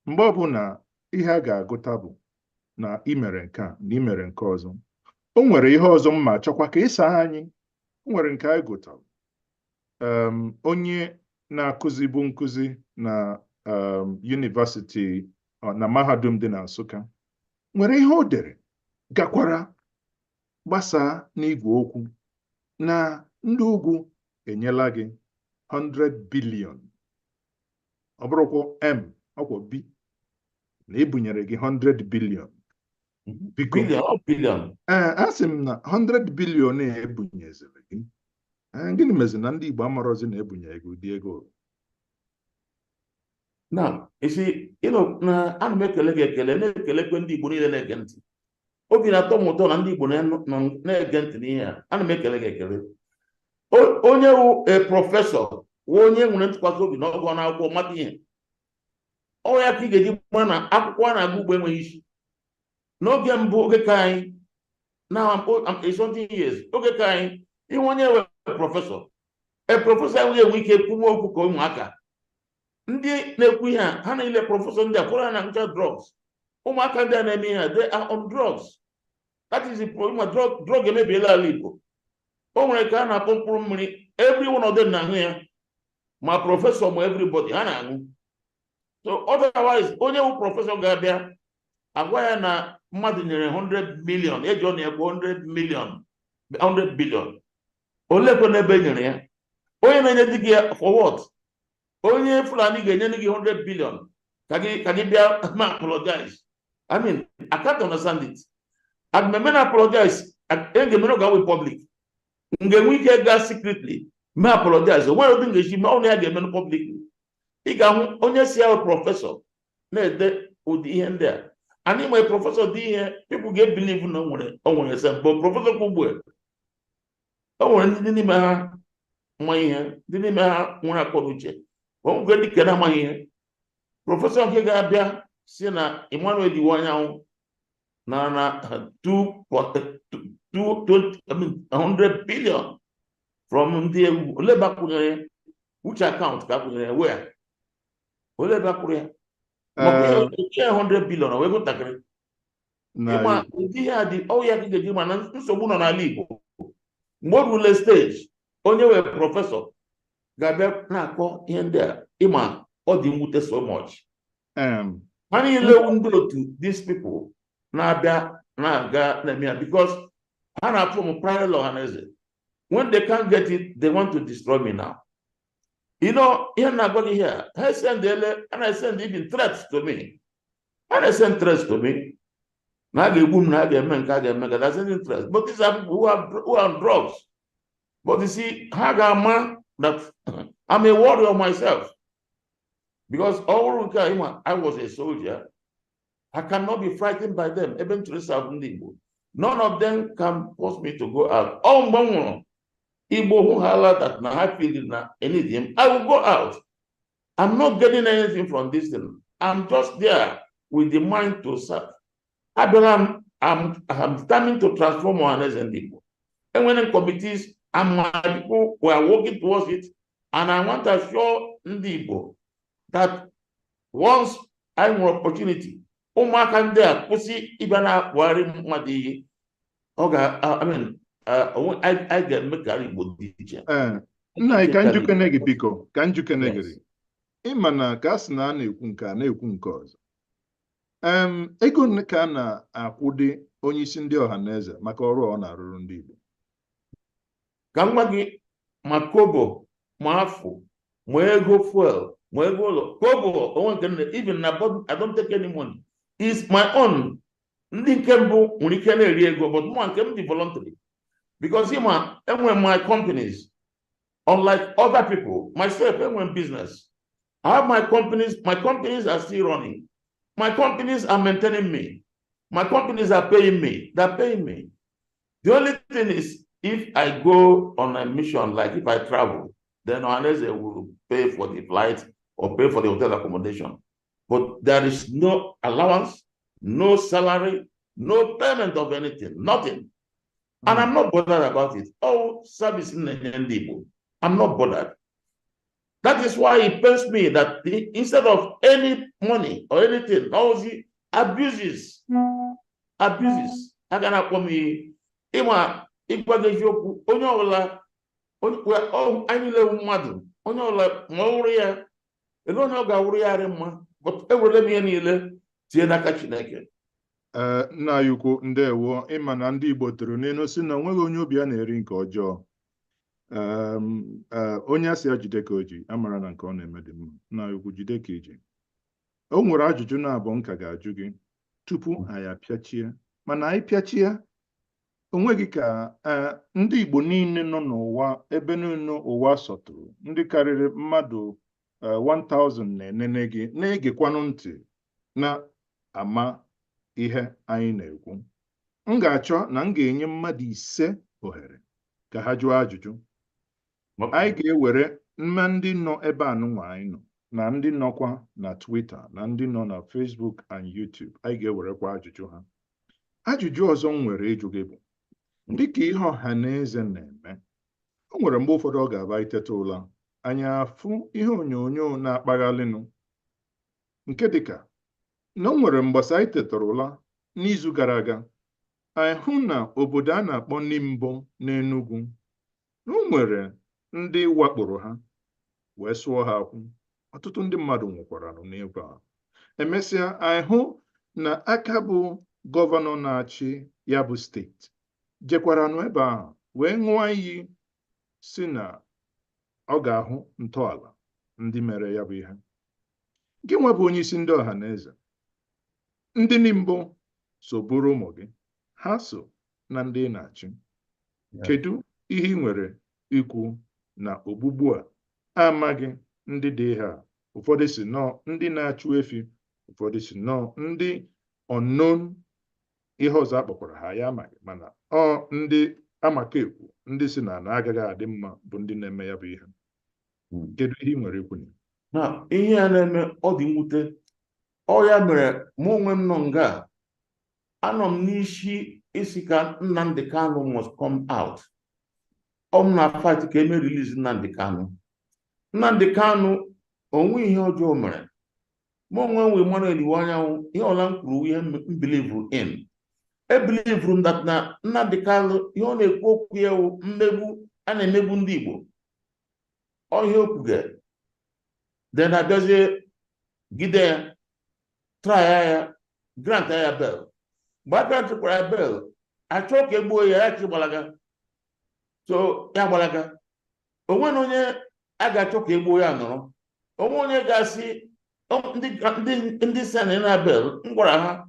mgbe ọbụla ihe a ga-agụta bụ na ị mere nke a na ị mere nke ọzọ. O nwere ihe ọzọ mma chọkwa ka ịsa anyị. O nwere nke anyị gụtara, onye na-akụzibu nkụzi na university, na mahadum dị na Nsụka, nwere ihe o dere gakwara gbasaa n'igwe okwu na ndị ugwu enyela gị 100 billion. Ọ bụrụkwa M ọkwa B na ebunyere gị 100 billion, biko. Billion, ọ billion. Ee, asị m na 100 billion a ebunyeziri gị. Gịnị mezi na ndị Igbo amarọzi na ebunye ego ụdị ego? Now, you see, na ana m ekele gị ekele, na-ekelekwe ndị Igbo niile na-ege ntị. Obi na-atọ m ụtọ na ndị Igbo nọ na-ege ntị n'ihe a. Ana m ekele gị ekele. Onye wụ a professor wụ onye nwere ntụkwasị obi na ọgụ n'akwụkwọ mata ihe. Ọ ya ka ị ga-eji mara na akwụkwọ a na-agụ ugbo enweghị isi. N'oge mbụ, oge ka anyị, now I'm something years, oge ka anyị, ihe onye nwe professor, a professor enweghị enwe ike kwuwe okwu ka ụmụaka. Ndị na-ekwu ihe a, ha niile professor ndị a fọrọ ha na-aṅụcha drugs. Ụmụaka ndị a na-eme ihe a, they are on drugs. That is the problem. Drug emebiela ala Igbo. O nwere ka a na-akpọ mkpụrụ mmiri, every one of them na-aṅụ ya, ma professor ma everybody, ha na-aṅụ. So otherwise, onye wụ professor ga-abịa agwa ya na mmadụ nyere 100 million, eji ọ na-ekwu 100 million, 100 billion, olekwe n'ebe e nyere ya? Onye na-enye di gị ya for what? Onye Fulani ga-enye gị 100 billion ka gị bịa ma apologize? I mean, I can't understand it. Aga na apologize e ga-emere ga we public, m ga-enwe ike gaa secretly mee apologize? O nwere ụdị m ga-esi mee ọnụ ya ga-eme publicly. Ị ga-ahụ onye si ahụ professor na-ede ụdị ihe ndị a. Anyị nwere professor dị ihe people ga-ebelieve na o nwere ese bụ professor kwa ugbu a. O nwere ndị n'ime ha nwa ihe, ndị n'ime ha nwere akọ na uche, o nwere ndị ke na-amaghị ihe. Professor nke ga-abịa si na Emmanuel Iwuanyanwu na two two twenty, I mean, 100 billion from ndị egwu, ole ebe akwụnyere ya? Which account ka akwụnyere ya? Where? Ole ebe akwụrụ ya? Maka ihe 100 billion, o ego ntakịrị. Ịma ụdị ihe a dị ọ ya ka ị ga-eji ma na nsogbu nọ n'ala Igbo. Mgbe o rule stage onye wee professor ga-abịa na-akọ ihe ndị a, ịma ọ dị mwute so much. Ha niile wụ ndị otu these people na-abịa na-aga na-eme ya because ha na-afụ m parallel Ọhaneze. When they can't get it, they want to destroy me now. Ihe na-agwa gị ihe a, ha send ele, ha na-esend even threats to me. Ha na-esend threats to me na a ga-egbu m, na a ga-eme nke a ga-eme nke. They're sending threats, but these are people who are on drugs. But you see, ha ga-ama that I'm a warrior myself, because ọ bụrụ nke a, ịma I was a soldier. I cannot be frightened by them. Ebe m chọrọ ịsa ndị Igbo, none of them can force me to go out. Ọ mgbe m nwụrụ, Igbo hụ ha that na ha feel na anything, I will go out. I'm not getting anything from this thing. I'm just there with the mind to serve. Abịara m, I'm determined to transform Ọhaneze ndị Igbo. Enwere m committees and my people were working towards it, and I want to assure ndị Igbo that once I nwere opportunity, ụmụaka ndị a kwụsị ịbịa na-akpụgharị mmadụ iyi, ọ ga, I mean, anyị ga-eme ka Igbo dị iche. Ee, nna anyị, ka njukene gị biko, ka njukene gị. Ịma na ka a sị na a na-ekwu nke a na-ekwu nke ọzọ, ego ole ka a na-akwụdị onye isi ndị Ọhaneze maka ọrụ ọ na-arụrụ ndị Igbo? Ka m gwa gị, ma kobo, ma afụ, ma ego fuel, ma ego ụlọ, kobo onwe nke nne, even na but I don't take any money, is my own. Ndị nke mbụ nwere ike na-eri ego, but mụ nke m dị voluntary, because ịma enwere my companies, unlike other people. Myself, enwere business. I have my companies. My companies are still running. My companies are maintaining me. My companies are paying me. They're paying me. The only thing is, if I go on a mission, like if I travel, then Ohaneze will pay for the flight or pay for the hotel accommodation. But there is no allowance, no salary, no payment of anything, nothing. And I'm not bothered about it. Oh, service in Igbo. I'm not bothered. That is why it pains me that instead of any money or anything, all the abuses, abuses. A ga na-akpọ m iyi. Ịma ịgwa gị eziokwu, onye ọbụla, anyị niile wụ mmadụ, onye ọbụla ma ọ wụrụ ya, ele onye ọ ga-awụrụ ya arị mma, but ewerele m ihe niile tinye n'aka Chineke. Ee, nna anyị ukwu, ndewo. Ịma na ndị Igbo toro n'elu si na onweghị onye obi ya na-eri nke ọjọọ. Onye a sị ya jide ka o ji, amara na nke ọ na-eme dị mma. Nna anyị ukwu, jide ka iji. O nwere ajụjụ na-abụ nka ga-ajụ gị tupu anyị apịachie, mana anyị pịachie. Onweghị ka ndị Igbo niile nọ n'ụwa, ebe niile ụwa sọtụrụ, ndị karịrị mmadụ 1000 na-enene gị, na-egekwanụ ntị, na-ama ihe anyị na-ekwu. M ga-achọ na m ga-enye mmadụ 5 ohere ka ha jụọ ajụjụ. Anyị ga-ewere mma ndị nọ ebe a nụnwa anyị nọ, na ndị nọkwa na Twitter, na ndị nọ na Facebook and YouTube. Anyị ga-ewerekwa ajụjụ ha. Ajụjụ ọzọ m nwere ịjụ gị bụ, dịka ihe ọha na eze na-eme, o nwere mgbe ụfọdụ ọ ga-aba iteta ụla, anyị afụ ihe onyonyo na-akpaghalịnụ, nke dịka na o nwere mgbasa anyị tetara ụla n'izu gara aga, anyị hụ na obodo a na-akpọ Nimbo n'Enugu, na o nwere ndị wakporo ha wee sụọ ha akwụ. Ọtụtụ ndị mmadụ nwụkwara n'ebe a. Emesịa, anyị hụ na aka bụ gọvanọ na-achị ya bụ steeti jekwaranụ ebe ahụ wee ṅụọ iyi si na ọ ga-ahụ ntọala ndị mere ya bụ ihe. Gị nwa bụ onye isi ndị ọha na eze, ndị Nimbo so bụrụ ụmụ gị, ha so na ndị ị na-achị. Kedu ihe ị nwere ikwu na ogbugbu a amaghị ndị dị ihe a? Ụfọdụ si nọọ ndị na-achụ efi, ụfọdụ si nọọ ndị unknown, ihe ọzọ akpọkwara ha ya amaghị, mana ọ ndị amakekwu, ndị si na ana agaghị adị mma bụ ndị na-eme ya bụ ihe. Kedu ihe ị nwere ikwu na Na ihe a na-eme, ọ dị mwute. Ọ ya mere mụ onwe m nọ nga a, anọ m n'isi isi ka Nnamdi Kanu must come out. Ọ m na fight ka eme release Nnamdi Kanu. Nnamdi Kanu onwe ihe ọjọọ mere. Mụ onwe m wee Emmanuel Iwuanyanwu, ihe ọla m kwuru, ihe m believe in, ebelieve m that na Nnamdi Kanu, ihe ọ na-ekwu okwu ya wụ mmegbu a na-emegbu ndị Igbo. Ọ ihe o kwuge, then abịazie gide ya, try ya, grant ya bail. Mgbe a grantkwara ya bail, achọọ ka egbuo ya, ya chi gbalaga. So ya gbalaga, onwe na onye a ga-achọ ka egbuo ya nọrọ onwe onye ga-asị ndị send na bail. M gwara ha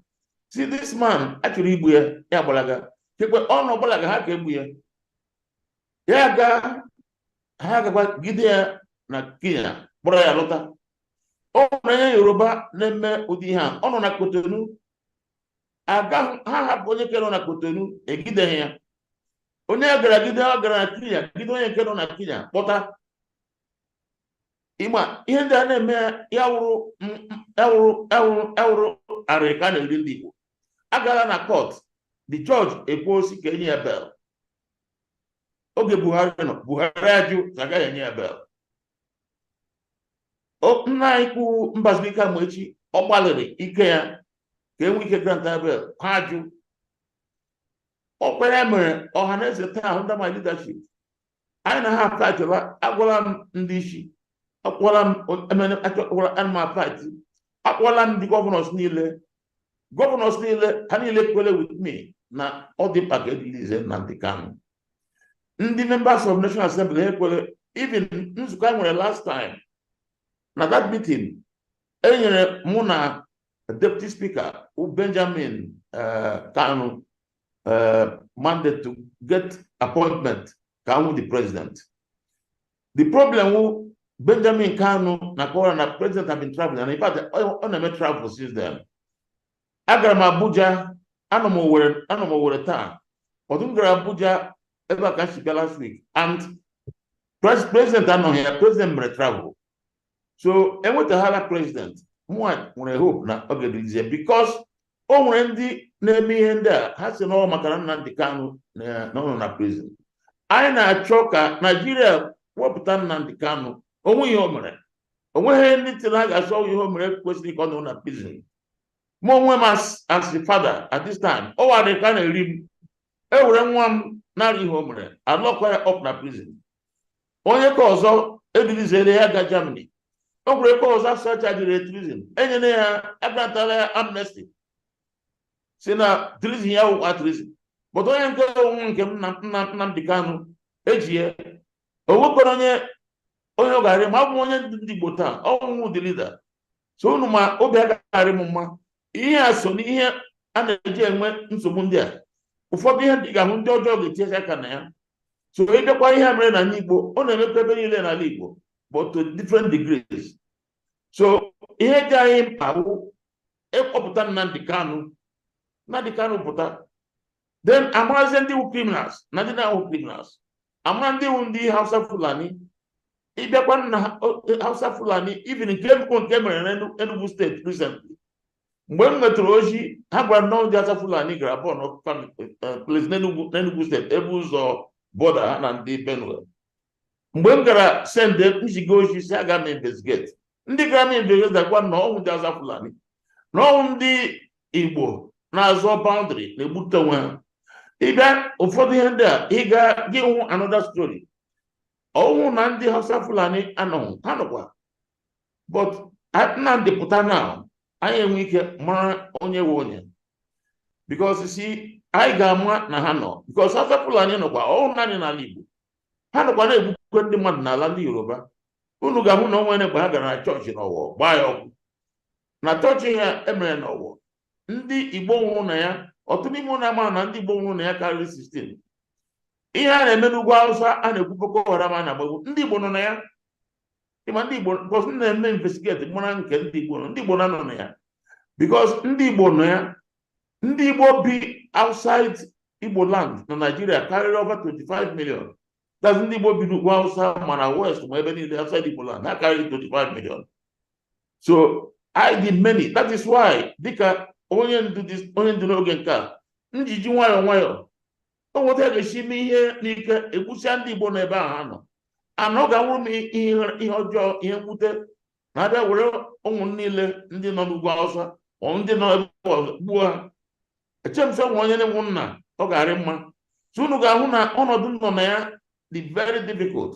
si, this man achọrọ igbu ya, ya gbalaga. Kekwe ọ nọ gbalaga, ha ka egbu ya, ya gaa, ha gakwa gide ya na Kenya, kpọrọ ya lọta. O nwere onye Yoruba na-eme ụdị ihe a, ọ nọ na Kotonu. Aga ha hapụ onye nke nọ na Kotonu, egideghị ya. Onye gara gide, ọ gara na Kenya gide onye nke nọ na Kenya kpọta. Ịma ihe ndị a na-eme ya wụrụ ya wụrụ ya wụrụ ya wụrụ arịrị ka a na-eri ndị Igbo. Agala na court, the judge ekwuo osi ka enye ya bail. Oge Buhari nọ, Buhari ajụ sị agaghị enye ya bail. Nna anyị kwu Mbazulike Amaechi, ọ gbalịrị ike ya ka enwee ike grant ya bail, ha ajụ. Ọkwa ya mere ọha na eze taa, under my leadership, anyị na ha fightla. Agwala m ndị isi, akpọla m achọkwala ana m fight, akpọla m ndị governors niile. Governors niile, ha niile kwere with me na ọ dị mkpa ka erelease Nnamdi Kanu. Ndị members of National Assembly, ha ekwere. Even nzukọ a nwere last time, na that meeting, e nyere mụ na deputy speaker Benjamin Kanu mandate to get appointment ka ahụ the president. The problem wụ Benjamin Kanu na kọwara na president have been traveling, and in fact ọ na-eme travel since then. Agara m Abuja, anọ m Owerri, anọ m Owerri taa. Ọdụ m gara Abuja ebe a ka m si bịa last week, and president anọghị ya. President mere travel, so enwetaghala president. Mụnwa nwere hope na ọ ga-erelease, because o nwere ndị na-eme ihe ndị a, ha si n'ọ maka na Nnamdi Kanu na ọ nọ na prison. Anyị na-achọ ka Naijiria wepụta Nnamdi Kanu. Onwe ihe o mere, onweghị ndị tiri ha ga-asọ ihe o mere kwesịrị ka ọ nọ na prison. Mụ onwe m as a father at this time, ọ wadị ka a na-eri m ewere nwa m nara ihe o mere, alockwa ya up na prison. Onye ka ọzọ ereleasere ya ga Germany. O nwere ebe ọzọ asachajiri treason, enyere ya, agrantara ya amnesty, si na treason ya wụkwa treason. But onye nke onwe nke m na Nnamdi Kanu eji ya, o nwekwara onye ọ ga-arị ma ọ bụ onye ndị Igbo taa ọnwụ the leader. So unu ma obi agaghị m mma. Ihe a so n'ihe a na-eji enwe nsogbu ndị a. Ụfọdụ ihe ndị ga-ahụ ndị ọjọọ ga-etinye aka na ya. So ịbịakwa, ihe a mere n'ala Igbo, ọ na-emekwa ebe niile n'ala Igbo, but to different degrees. So ihe dị anyị mkpa bụ ịkpọpụta Nnamdi Kanu. Nnamdi Kanu pụta, then amarazie ndị wu criminals na ndị na-awụ criminals, amara ndị wu ndị Hausa Fulani. Ịbịakwa na Hausa Fulani, even nke mbụ nke mere na Enugu Steeti recently, mgbe m nwetara ozi, ha gwara nnọọ ndị Hausa Fulani gara burn place n'Enugu Steeti, ebe ụzọ border ha na ndị Benue. Mgbe m gara send nziga ozi si aga m investigate, ndị gara m investigate agwa na ọnwụ ndị Hausa Fulani na ọnwụ ndị Igbo na-azọ boundary na-egbute onwe ha. Ịbịa ụfọdụ ihe ndị a, ịga gị hụ another story. Ọnwụ na ndị Hausa Fulani anọghị, ha nọkwa, but Nnamdi pụta na anyị enwe ike mara onye nwe onye, because si anyị ga-ama na ha nọ, because Hausa Fulani nọkwa. Ọwụ naanị n'ala Igbo ha nọkwa na-egbukwe ndị mmadụ n'ala ndị Yoruba. Unu ga-ahụ na onwere mgbe ha gara na chọọchị n'Ọwọ gbaa ya ọkụ. Na chọọchị ya emere n'Ọwọ, ndị Igbo nwụrụ na ya, ọtụtụ n'ime ụlọ amara na ndị Igbo nwụrụ na ya karịrị 16. Ihe a na-eme n'ugwu Awụsa, a na-ekwu Boko Haram a na-agbagbu, ndị Igbo nọ na ya. Ịma ndị Igbo, because m na-eme investigate mara nke ndị Igbo nọ, ndị Igbo na-anọ na ya, because ndị Igbo nọ ya. Ndị Igbo bi outside Igbo land na Nigeria karịrị over 25 million. That's ndị Igbo bi n'ugwu Awụsa, ma na west, ma ebe niile outside Igbo land, ha karịrị 25 million. So I did many. That is why, dịka onye ndu n'oge nke a, njiji nwayọọ nwayọọ o nweta ga-esi ime ihe n'ike egbusia ndị Igbo n'ebe ahụ ha nọ ana. Ọ ga-awụrụ m ihe ọjọọ, ihe mwute na-abịa were ụmụ niile ndị nọ n'ugwu Awụsa ọ ndị nọ ebe ọzọ gbuo ha. Eche m sị nwe onye na-enwu nna ọ ga-arị mma. So unu ga-ahụ na ọnọdụ nọ na ya dị very difficult,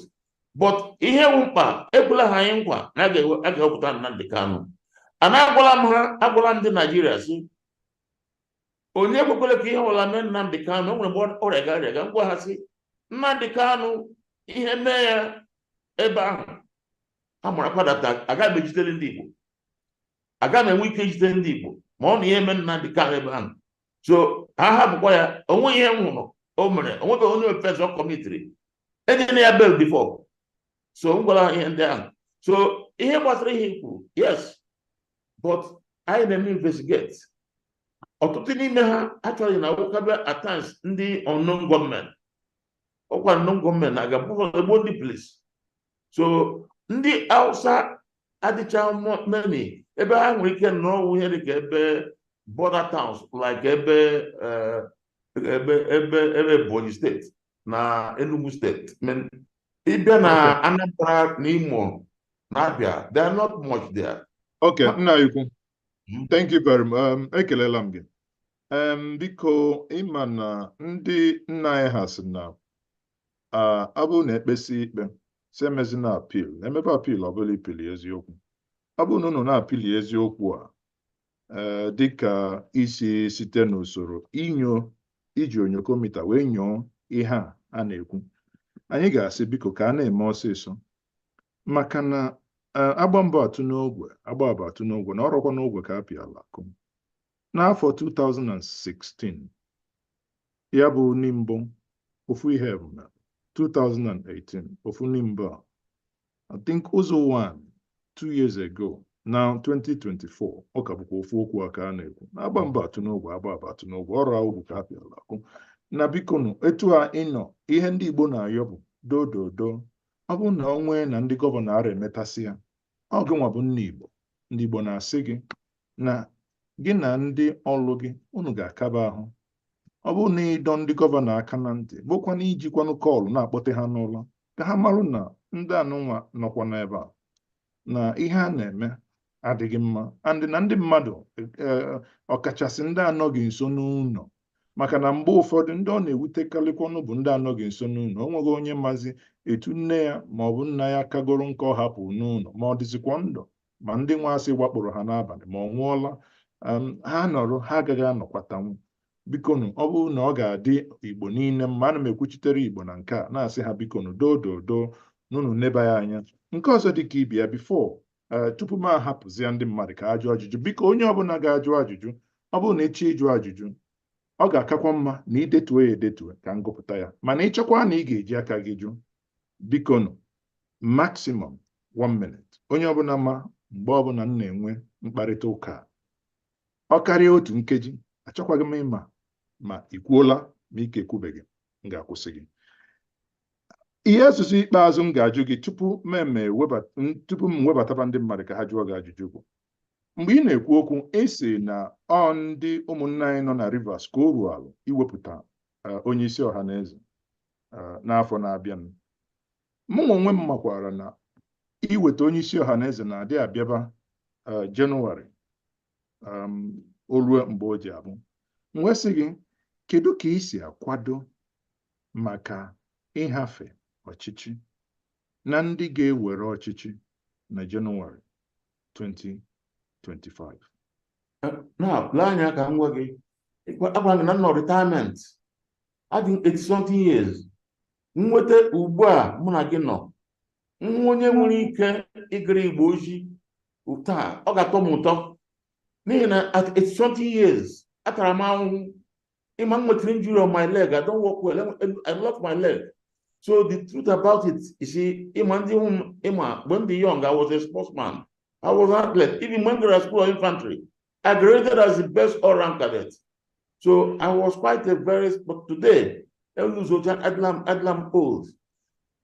but ihe wụ mkpa, ekwela ha anyị nkwa na a ga-ewepụta Nnamdi Kanu. Ana agwala m ha, agwala ndị Naijiria si onye ekwekwele ka ihe ọbụla mee Nnamdi Kanu. O nwere mgbe ọrịa ga-arịa ga ngwa ha si Nnamdi Kanu ihe mee ya ebe ahụ, ha mara kwadata agaghị m ejidere ndị Igbo, agaghị m enwe ike ijide ndị Igbo ma ọ na ihe mee Nnamdi Kanu ebe ahụ. So ha hapụkwa ya. Onwe ihe m hụrụ o mere, onwebeghị onye offence ọ commitiri, enyela ya bail before. So m gwara ha ihe ndị ahụ. So ihe gbasara ihe i kwuru, yes, but anyị na-eme investigate. Ọtụtụ n'ime ha achọghị na wụkabe at times ndị unknown gunmen, ọkwa unknown gunmen na-aga egbuo ndị police. So ndị Hausa adịcha many ebe ha nwere ike nọrọ ihe dịka ebe border towns, like ebe Ebonyi Steeti na Enugu Steeti. Ịbịa na Anambra na Imo na Abia, they are not much there. Okay, nna ikwu. Thank you very much. Ekelela m gị. Biko, ịma na ndị nna anyị ha sị na ọ bụrụ na ekpesi ikpe si emezina appeal, na emebe appeal ọ bụla ipili eziokwu. Ọ bụrụ na unu na-apili eziokwu a, dịka isi site n'usoro inyo iji onyokomita wee nyoo ihe a a na-ekwu, anyị ga-asị biko ka a na-eme ọsịsọ, maka na agba mbọ atụ n'ogwe, agba abụ atụ n'ogwe, na ọrọkwa n'ogwe ka a pịala akụ. N'afọ 2016 ya bụ Nimbo, ofu ihe bụ mere 2018, ofu Nimbo a, I think ụzọ 1 2 years ago, now 2024, ọ ka bụkwa ofu okwu a ka a na-ekwu, na-agba mbọ atụ n'ogwe, agba abụ atụ n'ogwe, ọrụ ogwu ka a pịala akụ. Na biko nụ, etu a ịnọ, ihe ndị Igbo na-ayọ bụ dododo. Ọ bụrụ na ọ nwee na ndị governor ara emetasị ya, ọ gịnwa bụ nna Igbo, ndị Igbo na-asị gị na gị na ndị ọlụ gị unu ga-akaba ahụ. Ọ bụrụ na ịdọ ndị governor aka na ntị, bụkwa na ijikwanụ call na-akpọte ha n'ụlọ ka ha marụ na ndị anụnwa nọkwa n'ebe a, na ihe a na-eme adịghị mma, and na ndị mmadụ, ọkachasị ndị anọghị nso n'ụlọ, maka na mgbe ụfọdụ ndị ọ na-ewutekarịkwanụ bụ ndị anọghị nso n'ụlọ. O nweghị onye mazi etu nne ya ma ọ bụ nna ya kagoro nke ọ hapụ n'ụlọ, ma ọ dịzikwa ndụ, ma ndị nwe asị wakporo ha n'abalị, ma ọ nwụọla. Ha nọrọ, ha agaghị anọkwatanwu. Bikonu, ọ bụrụ na ọ ga-adị Igbo niile mma, ana m ekwuchitere Igbo na nke a, na-asị ha bikonu, doo doo n'unu neba ya anya. Nke ọzọ dị ka ibe ya, before tupu m ahapụzie ndị mmadụ ka ajụ ajụjụ, biko, onye ọbụla ga-ajụ ajụjụ, ọ bụrụ na echi ịjụ ajụjụ Ọ ga-akakwa mma na idetuo ya edetuo ka m gụpụta ya, mana ịchọkwa na ị ga-eji aka gị jụ. Biko nụ, maximum one minute. Onye ọbụla ma mgbe ọbụla m na-enwe mkparịta ụka a, ọ karịa otu nkeji, achọkwaghị m ịma ma ị kwuola ma ike ekwubeghị, m ga-akwụsị gị. Ihe asụsụ ikpeazụ m ga-ajụ gị tupu m webataba ndị mmadụ ka ha jụọ gị ajụjụ bụ, mgbe ị na-ekwu okwu, ị sị na ọ ndị ụmụnne anyị nọ na Rivers ka o ruo alụ iwepụta onye isi ọha na eze n'afọ na-abịanụ. Mụ onwe m makwara na iweta onye isi ọha na eze na-adị abịaba Jenụwarị o rue mgbe o ji abụ. M wee sị gị, kedu ka ị si akwado maka ịhafe ọchịchị na ndị ga-ewere ọchịchị na Jenụwarị 2025? Now, lee anya ka m gwa gị, agwara gị na m nọ retirement, adị m 80 something years. Nweta ugbu a mụ na gị nọ, nwa onye nwere ike ịgara Igbo ozi taa, ọ ga-atọ m ụtọ, n'ihi na at 80 something years atara m ahụhụ. Ịma m nwetara injury on my leg. I don't walk well. I lost my leg. So the truth about it, you see, ịma ndị hụ m, ịma mgbe m dị young, I was a sportsman, I was an athlete. Even when I was school of infantry, I graduated as the best all-round cadet. So I was quite a very, but today, Eluzocha Adlam Adlam old.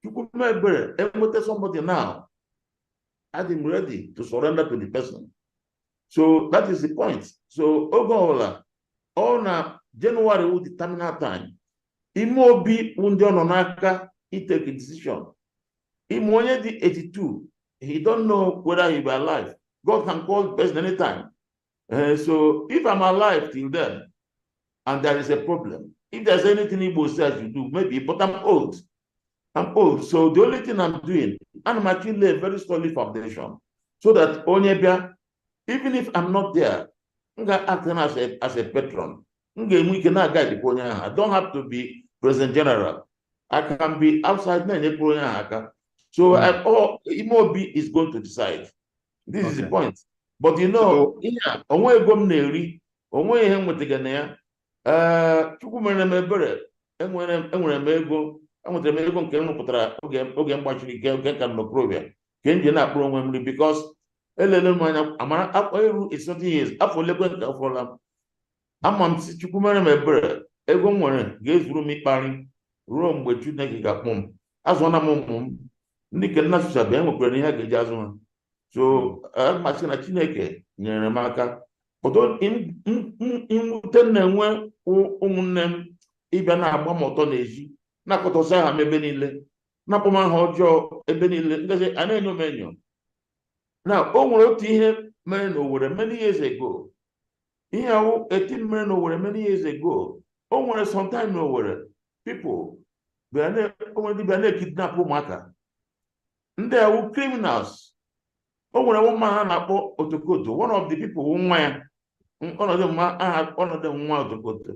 Chukwu mee ebere, enweta somebody now, I'm ready to surrender to the person. So that is the point. So oge ọbụla, ọ na January wụ the terminal time. Ime obi wụ ndị ọ nọ n'aka itake decision. Ime onye dị 82, he don't know whether he be alive. God can call the person anytime. So if I'm alive till then, and there is a problem, if there's anything Igbo says you do, maybe, but I'm old. I'm old. So the only thing I'm doing, and I'm actually lay a very solid foundation so that onye bịa, even if I'm not there, m ga-act as a patron. M ga-enwe ike na-guide onye ahụ. I don't have to be president general. I can be outside na-enyekwuru onye ahụ aka. So all Ime Obi is going to decide. This is the point. But ihe a, onwe ego m na-eri, onwe ihe m nwetaga na ya. Ee, Chukwu mere m ebere, enwere m ego, enwetara m ego nke m rụpụtara oge m gbachiri ike oge nka m n'okorobịa, nke m ji na-akpụrụ onwe m nri, because elele m anya amara afọ eru 80 years, afọ olekwe nke afọla m. Ama m si Chukwu mere m ebere, ego m nwere ga-ezuru m ịkparị ruo mgbe Chineke ga-akpọ m. Azụọna m ụmụ m, ndị nke nna sụchabịa enwekwara ihe a ga-eji azụ ha. So a masị na Chineke nyere m aka. But mwute m na-enwe ụmụnne m ịbịa na-agba m ọtọ n'ezi, na-akọtọsị aha m ebe niile, na-akpọ m aha ọjọọ ebe niile, ngozi a na-enyo m enyo. Na o nwere otu ihe mere n'Owerri many years ago. Ihe ahụ eti mere n'Owerri many years ago. O nwere sometime n'Owerri, people bịara o nwere ndị bịara na-ekidnap ụmụaka. Ndị awụ criminals. O nwere woman a na-akpọ Otokoto, one of the people wụ nwa ya, ọnọdụ nwa aha ọnọdụ nwa Otokoto.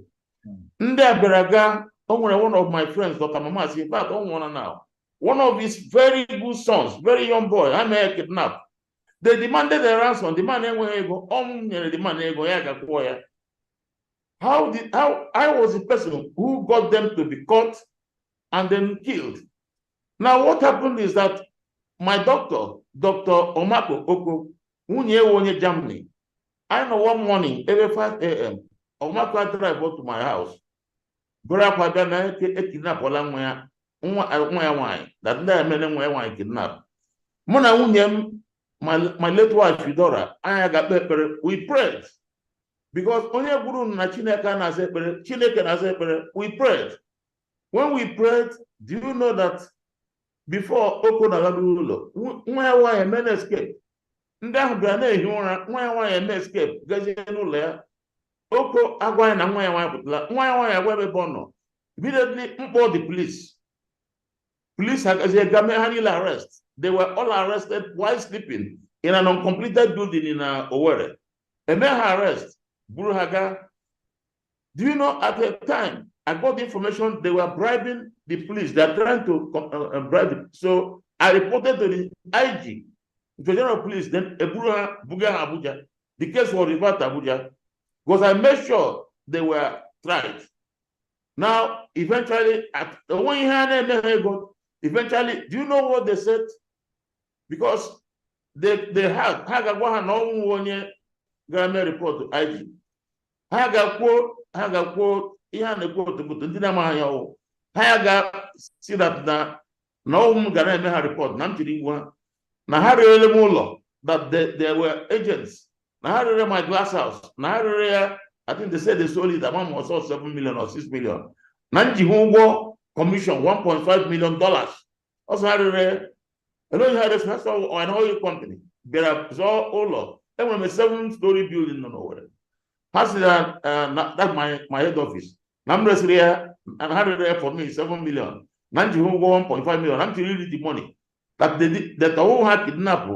Ndị a bịara gaa, o nwere one of my friends, Dr. Mama si, in fact, ọ nwụọla now. One of his very good sons, very young boy, ha mee kidnap. They demanded a ransom. The man enweghị ego. Ọ nyere the man ego, ya ga-akwụọ ya. How I was the person who got them to be caught and then killed. Now what happened is that my doctor, Dr. Omako Oko, nwunye ewu onye Germany, I know one morning, every 5 a.m., Omako drive up to my house. Bụrụ akwa bịa na ekidnapụla nwa ya nwa ya nwaanyị, that ndị a emere nwa ya nwaanyị kidnap. Mụ na nwunye m, my late wife Fidora, anyị ga-akpe ekpere. We prayed. Because onye gwuru na Chineke na-aza ekpere, Chineke na-aza ekpere, we prayed. When we prayed, do you know that before Oko na-alarụ ụlọ, nwa ya nwaanyị eme escape. Ndị ahụ bịara na-ehi ụra, nwa ya nwaanyị eme escape, gazie n'ụlọ ya. Oko agwa ya na nwa ya nwaanyị pụtara, nwa ya nwaanyị agwa ebe ọ nọ. Immediately, mkpọ the police. Police agazie ga mee ha niile arrest. They were all arrested while sleeping in an uncompleted building in Owerri. Eme ha arrest, buru ha gaa. Do you know at the time, I got the information they were bribing the police. They are trying to bribe them. So I reported to the IG, the General Police, then eburu ha buga ha Abuja. The case was referred to Abuja because I made sure they were tried. Now, eventually, at the one ihe a na-eme ha ego, eventually, do you know what they said? Because they had ha ga-agwa ha na ọnwụ onye gara mee report to IG. Ha ga-kwuo ihe a na-ekwu otokoto ndị na-amaghị ya ọwụ. Ha ga si that na ọnwụ m gara eme ha report na m chiri igbu ha, na ha rere m ụlọ, that they were agents, na ha rere my glass house, na ha rere ya. I think they said they sold it among also 7 million or 6 million, na m ji hụ ụgwọ commission $1.5 million. Ọsọ ha rere ele onye ha resi ha sọ an oil company bịara zụọ ụlọ. Enwere m a 7 story building nọ n'Owerri. Ha si na that's my head office, na m resịrị ya and ha rere ya for me 7 million, na m ji hụ ụgwọ 1.5 million, na m chọrọ iri the money that they did, that ọwụ ha kidnap,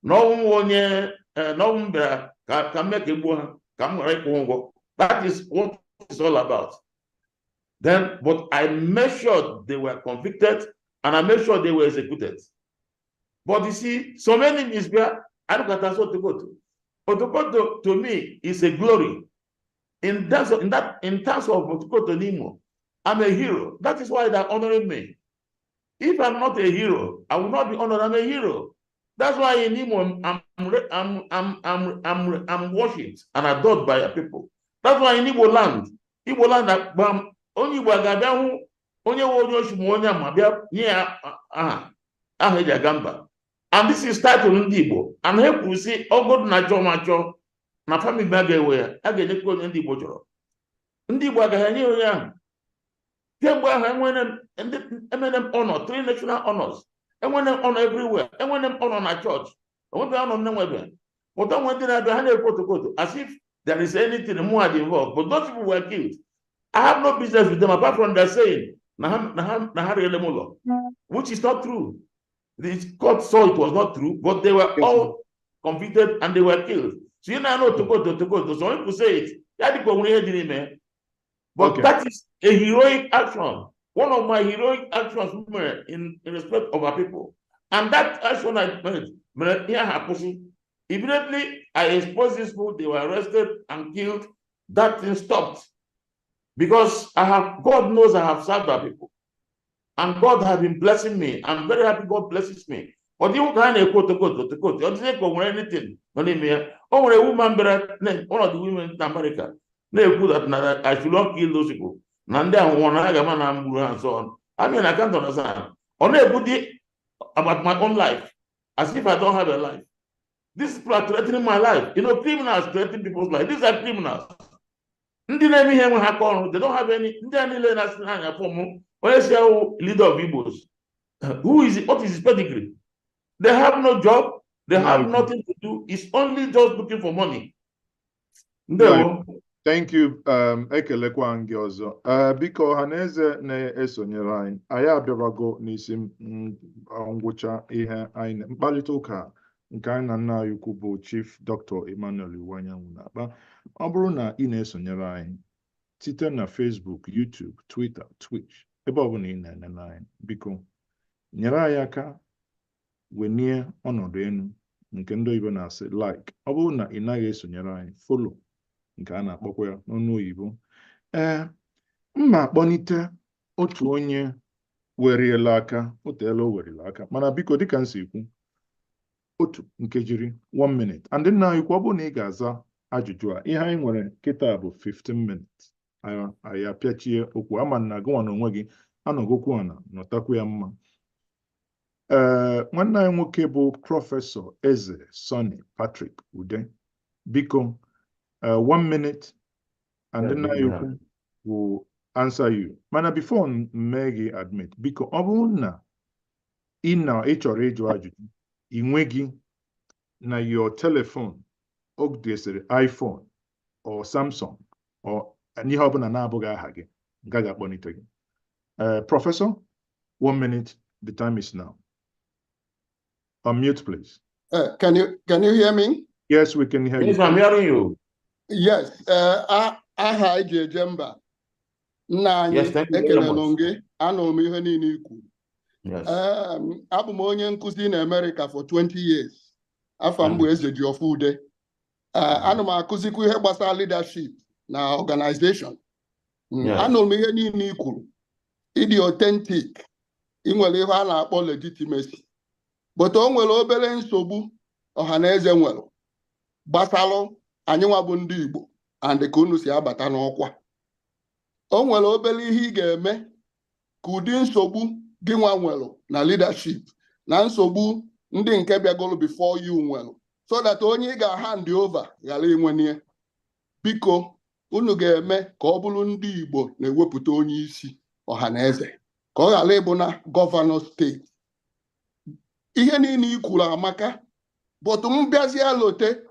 na ọnwụ onye na ọnwụ m bịara ka m mee ka egbuo ha ka m ghara ịkwụ ụgwọ. That is what it's all about. Then, but I made sure they were convicted and I made sure they were executed. But you see, so enemies bịa anụkọta sị Otokoto. Otokoto to me is a glory. In terms of Otokoto n'Imo, I'm a hero. That is why they're honoring me. If I'm not a hero, I will not be honored. I'm a hero. That's why in Imo, I'm worshipped and adored by people. That's why in Igbo land, gbam, onye Igbo ga-abịa hụ onye nwe onye oshi ma onye ama bịa nye ya aha eji aga mba. And this is title ndị Igbo. And ha kwuru sị ọgọdụ na achọ ma achọ na family m ga-ewe ya, a ga-enyekwa onye ndị Igbo chọrọ. Ndị Igbo agaghị enye ya onye ahụ. Kemgbe ahụ enwere m ndị emere m honor, three national honors. Enwere m honor everywhere. Enwere m honor na church. Enwebeghị honor m na-enwebe. Pụta nwe ndị na-abịa ha na-ekwu otokoto as if there is anything more involved. But those people were killed. I have no business with them apart from their saying na ha rere m ụlọ, which is not true. The court saw it was not true, but they were all convicted and they were killed. So you now know Otokoto, Otokoto. Some people say it. Ya dịka o nwere ihe dị n'ime. But that is a heroic action. One of my heroic actions mere in respect of our people. And that action I made, mere ihe ahụ akwụsị. Immediately I exposed these people, they were arrested and killed. That thing stopped. Because I have, God knows I have served our people. And God has been blessing me. I'm very happy God blesses me. But you can na-ekwu otokoto otokoto. Ọ dịghị ka o nwere anything nọ n'ime ya. O nwere woman bịara, one of the women in America, na-ekwu that na I should not kill those people. Na ndị ahụ nwụrụ na ha ga-ama na m gburu ha and so on. I mean, I can't understand. Ọ na-ekwu dị about my own life, as if I don't have a life. These people are threatening my life. Criminals threaten people's life. These are criminals. Ndị na-eme ihe enwe ha aka ọrụ, they don't have any. Ndị a niile na-asị na anya form onye si ahụ leader of Igbos. Who is it? What is his pedigree? They have no job. They have nothing to do. It's only just looking for money. Ndewo. Thank you. Ekelekwa m gị ọzọ. Biko, ọha na eze na-esonyere anyị, anyị abịabago n'isi ngwụcha ihe anyị mkparịta ụka nke anyị na nna anyị ukwu bụ Chief Dr. Emmanuel Iwuanyanwu na-akpa. Ọ bụrụ na ị na-esonyere anyị site na Facebook, YouTube, Twitter, Twitch, ebe ọbụla ị na-enene anyị, biko nyere anyị aka wenie ọnọdụ elu nke ndị oyibo na-asị like. Ọ bụrụ na ị naghị esonyere anyị, follow nke a na-akpọkwa ya n'ọnụ oyibo. Ee, mma akpọnite otu onye weriela aka, o teela o werila aka, mana biko, dịka m si kwu, otu nkejiri, one minute, and nna anyị kwu, ọ bụrụ na ị ga-aza ajụjụ a, ihe anyị nwere kịta bụ 15 minutes, anyị apịachie okwu ama na gụnwa na onwe gị anọgokwu ana nọtakwu ya mma. Ee, nwanne anyị nwoke bụ Prọfesọ Eze Sonny Patrick Ude, biko, one minute and nna anyị ukwu will answer you. Mana before m mee gị admit, biko, ọ bụrụ na ị chọrọ ịjụ ajụjụ, ị nweghị na your telephone o desịrị iPhone or Samsung or ihe ọbụla na-abụghị aha gị, nke a ga-akpọlite gị. Professor, one minute, the time is now. Unmute, please. Can you hear me? Yes, we can hear Yes, you. I'm hearing you. Yes. Aha eji eje mba. Nna anyị, Yes, thank you very ekelelu much. m gị, anụrụ m ihe niile i kwuru. Yes. Abụ m onye nkụzi na America for 20 years. Afọ m bụ Eze Jiọfọ Ude. Ana m akụzikwa ihe gbasara leadership na organization. Anụrụ m ihe niile i kwuru. Ịdị authentic, ị nwere ihe a na-akpọ legitimacy, but o nwere obere nsogbu ọha na eze nwere gbasalụ anyị nwa bụ ndị Igbo and ka unu si abata n'ọkwa. O nwere obere ihe ị ga-eme ka ụdị nsogbu gị nwa nwere na leadership na nsogbu ndị nke bịagoro before you nwere, so that onye ị ga-hand over ghara inwenye. Biko, unu ga-eme ka ọ bụrụ ndị Igbo na-ewepụta onye isi ọha na eze, ka ọ ghara ịbụ na gọvanọ steeti. Ihe niile i kwuru amaka, but m bịazie lote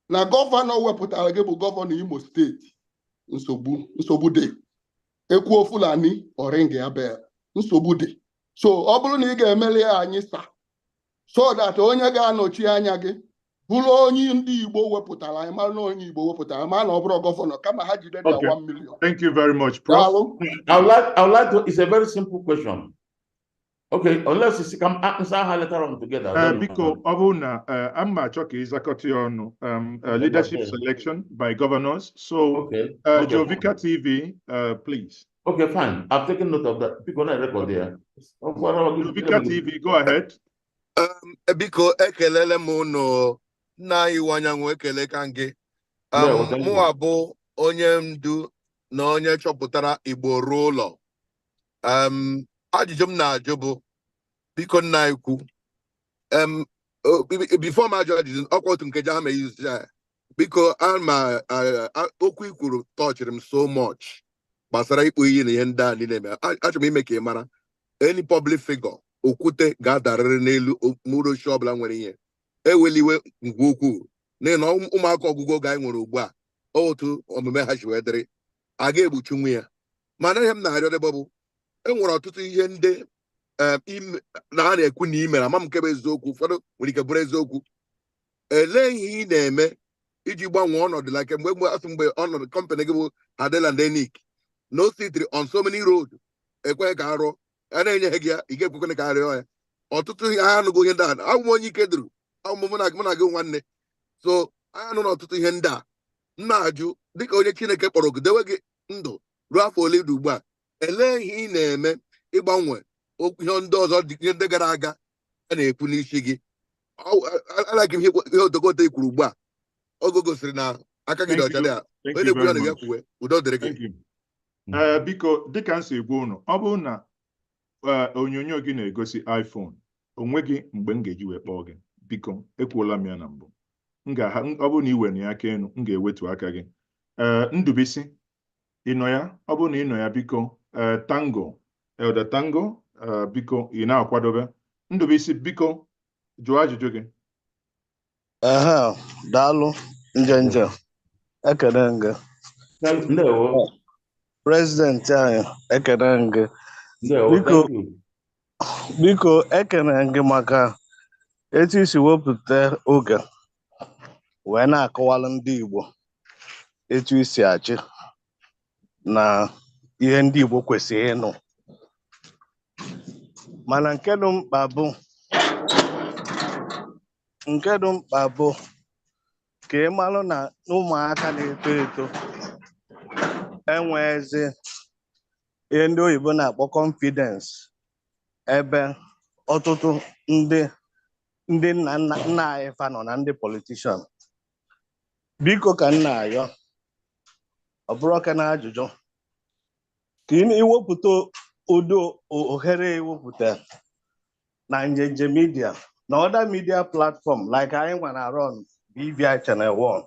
na gọvanọ wepụtara gị bụ gọvanọ Imo Steeti. Nsogbu, nsogbu dị. Ekwuo Fulani, ọ ring ya bell. Nsogbu dị. So ọ bụrụ na ị ga-emeli ya anyị sa, so that onye ga-anọchi anya gị bụrụ onye ndị Igbo wepụtara, anyị mara na onye Igbo wepụtara, ma na ọ bụrụ gọvanọ, kama ha jide their 1 million. Thank you very much, Prof. Daalụ. I would like to, it's a very simple question. Okay, unless you can answer her later on together. I don't know. Biko, ọ bụrụ na ama achọ ka ịzakọta ya ọnụ, leadership selection by governors. So, Jovika TV, please. Okay, fine. I've taken note of that. Pick on that record there. Jovika TV, go ahead. Biko, ekelele m unu. Nna anyị Iwuanyanwu, ekele ka gị. Ndewo, thank you. Mụnwa bụ onye ndu na onye chọpụtara Igbo ruo ụlọ. Ajụjụ m na-ajụ bụ, biko, nna anyị kwu, before m ajụ ajụjụ, ọkwa otu nkeji ha ma use ya. Biko, ama okwu i kwuru touchịrị m so much gbasara ikpu iyi na ihe ndị a niile mere. Achọrọ m ime ka ị mara, any public figure, okwute ga-adarịrị n'elu mkpụrụ osisi ọbụla nwere ihe eweliwe nke ukwuu, n'ihi na ụmụaka ọgụgụ oge anyị nwere ugbu a, otu omume ha si wee dịrị a ga-egbuchi nwa ya. Mana ihe m na-arịọ debe bụ, e nwere ọtụtụ ihe ndị na a na-ekwu na i mere, ama m nke bụ eziokwu, ụfọdụ nwere ike bụrụ eziokwu. Elee ihe ị na-eme iji gbanwee ọnọdụ, like mgbe asị mgbe ọnọdụ kọmpanị gị bụ Adeland Enik na o sitiri on so many road ekweghị ka arụọ, a na-enyeghị gị ya, ị ga-ekwekwana ka arịọ ya. Ọtụtụ ihe anyị anụgo ihe ndị a. Abụ m onye ike duru, abụ m mụ na gị nwanne, so anyị anụ na ọtụtụ ihe ndị a. M na-ajụ, dịka onye Chineke kpọrọ oku dewe gị ndụ ruo afọ ole dị ugbu a, elee ihe ị na-eme ịgbanwe okwu ihe ndị ọzọ dị, ihe ndị gara aga a na-ekwu n'isi gị? Alaghị m ihe otokoto i kwuru ugbu a, oge gosiri na aka gị dị ọcha dị a. Onye na-ekwu ya na ya kwuwe. Udo dịrị gị. Ee, biko, dịka m si gwa unu, ọ bụrụ na onyonyo gị na-egosi iPhone, o nweghị mgbe m ga-eji wee kpọọ gị. Biko, ekwuola m ya na mbụ, m ga ọ bụrụ na ị were ya aka elu, m ga-ewetu aka gị. Ee, Ndubisi, ị nọ ya? Ọ bụrụ na ị nọ ya, biko, ee, Tango, Elder Tango, biko, ị na-akwadobe. Ndubisi, biko, jụọ ajụjụ gị. Ehe, daalụ. Njenje, ekene m gị. Ndewo. President anyị, ekene m gị. Ndewo. Biko. Thank you. Biko, ekene m gị maka etu isi wepụta oge wee na-akọwalụ ndị Igbo etu isi achị na ihe ndị Igbo kwesịrị ịnụ. Mana nke dị mkpa bụ ka ị malụ na ụmụaka na-eto eto enweghịzi ihe ndị oyibo na-akpọ confidence, ebe ọtụtụ ndị nna nna nna anyị fa nọ na ndị politician. Biko, ka nna ayọ, ọ bụrụ oke na ajụjụ, ka ị iwepụta ụdị ohere iwepụta na Njenje Media na other media platform like anyị nwere run BVI Channel 1,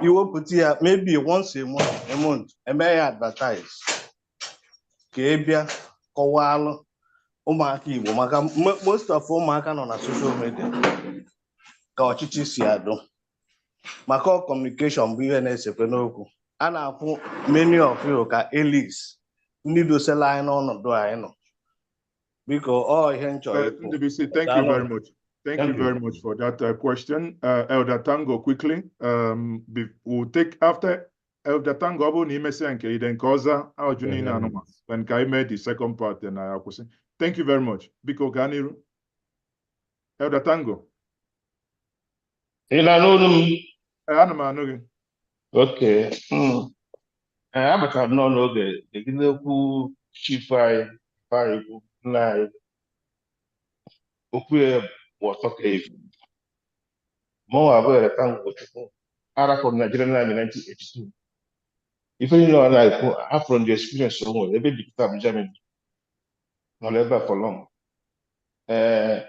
iwepụta ya maybe once a month, eme ya advertise, ka ị bịa kọwalụ ụmụaka Igbo, maka most of ụmụaka nọ na social media, ka ọchịchị si adụ, maka ọ communication bụ ihe na-esekwe n'okwu a na-akwụ many of you ka elites ndị dosela anyị n'ọnọdụ anyị nọ. Biko, ọ ihe m chọrọ ikwu. Ndubisi, thank you Daalụ. Very much. Thank Thank you you. Very much for that question. Elder Tango, quickly. We'll take after Elder Tango, ọ bụrụ na imesịa nke ide nke ọzọ ajụ niile anụma, then ka anyị mee the second part, then anyị akwụsị. Thank you very much. Biko, gaa n'iru. Elder Tango. Ị na-anụ olu m? Ana m anụ gị. Okay. Ee, abatara m n'ọnụ oge egide okwu chief anyị, anyị kwu nna anyị, okwu ya bụ ọtọ ka efu. Mụnwa abụọ eleta Ugochukwu arapụrụ Nigerian Army 1982. Ife niile ọ na-ekwu, afụrụ ndị experience o nwere ebe bikọta Abuja Germany nọrọ ebe a for long. Ee,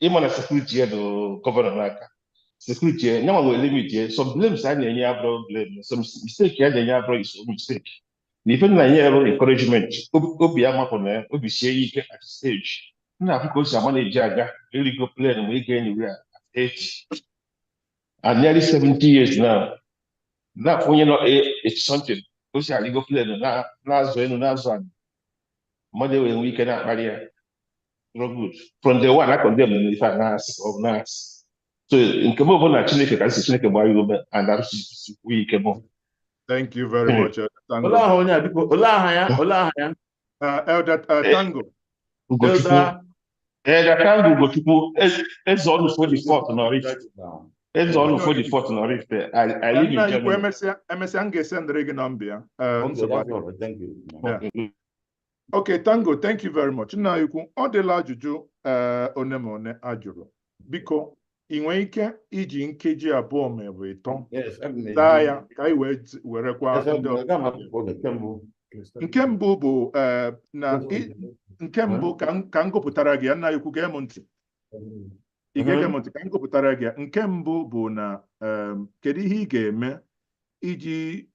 ịma na security ya dị governor n'aka, security ya nyanwa nwere limit ya. Some blames a na-enye abụrụ blame, some mistake ya na-enye abụrụ is mistake, na ife na-enye ya bụ encouragement. Obi ya mapụ na ya, obi sie ya ike. At stage m na-afụ ka o si ama na-eji aga erigo plane ma ịga anywhere at 80 and nearly 70 years now, na-afụ onye nọ 80 something ka o si arịgo plane na-azụ elu, na-azụ ala, mmadụ enwere enwe ike na-akparị ya. No good. From the one I condemn ife a na-asị ọ bụ na-asị. So nke m bụ na Chineke ka nsị Chineke gbaa ya ume and arụsikwu ike mụ. Thank you very much, Tango. Olee aha onye a, biko? Olee aha ya? Olee aha ya? Elder Tango. Ugochukwu. Elder. Elder Tango Ugochukwu, Eze Ọnụfo the fourth na Oraifite. Eze Ọnụfo the fourth na Oraifite. I live in Nna anyị kwu Germany. emesịa emesịa, m ga-esendịrị gị nọmba ya. Okay, Nsogbu that's adịghị. all right. Thank you. Yeah. Okay, Tango, thank you very much. Nna anyị ukwu, ọ dịla ajụjụ one ma one a jụrụ. Biko, ị nwere ike iji nkeji 2 ma ọ bụ 3 Yes, aga m zaa eji. ya ka anyị wee werekwa Yes, ndị aga m akwụkwọ nke mbụ. Nke mbụ bụ na nke mbụ ka m gụpụtara gị ya. Nna anyị ukwu, gee m ntị. Ị ga-ege m ntị ka m gụpụtara gị ya. Nke mbụ bụ na kedu ihe ị ga-eme iji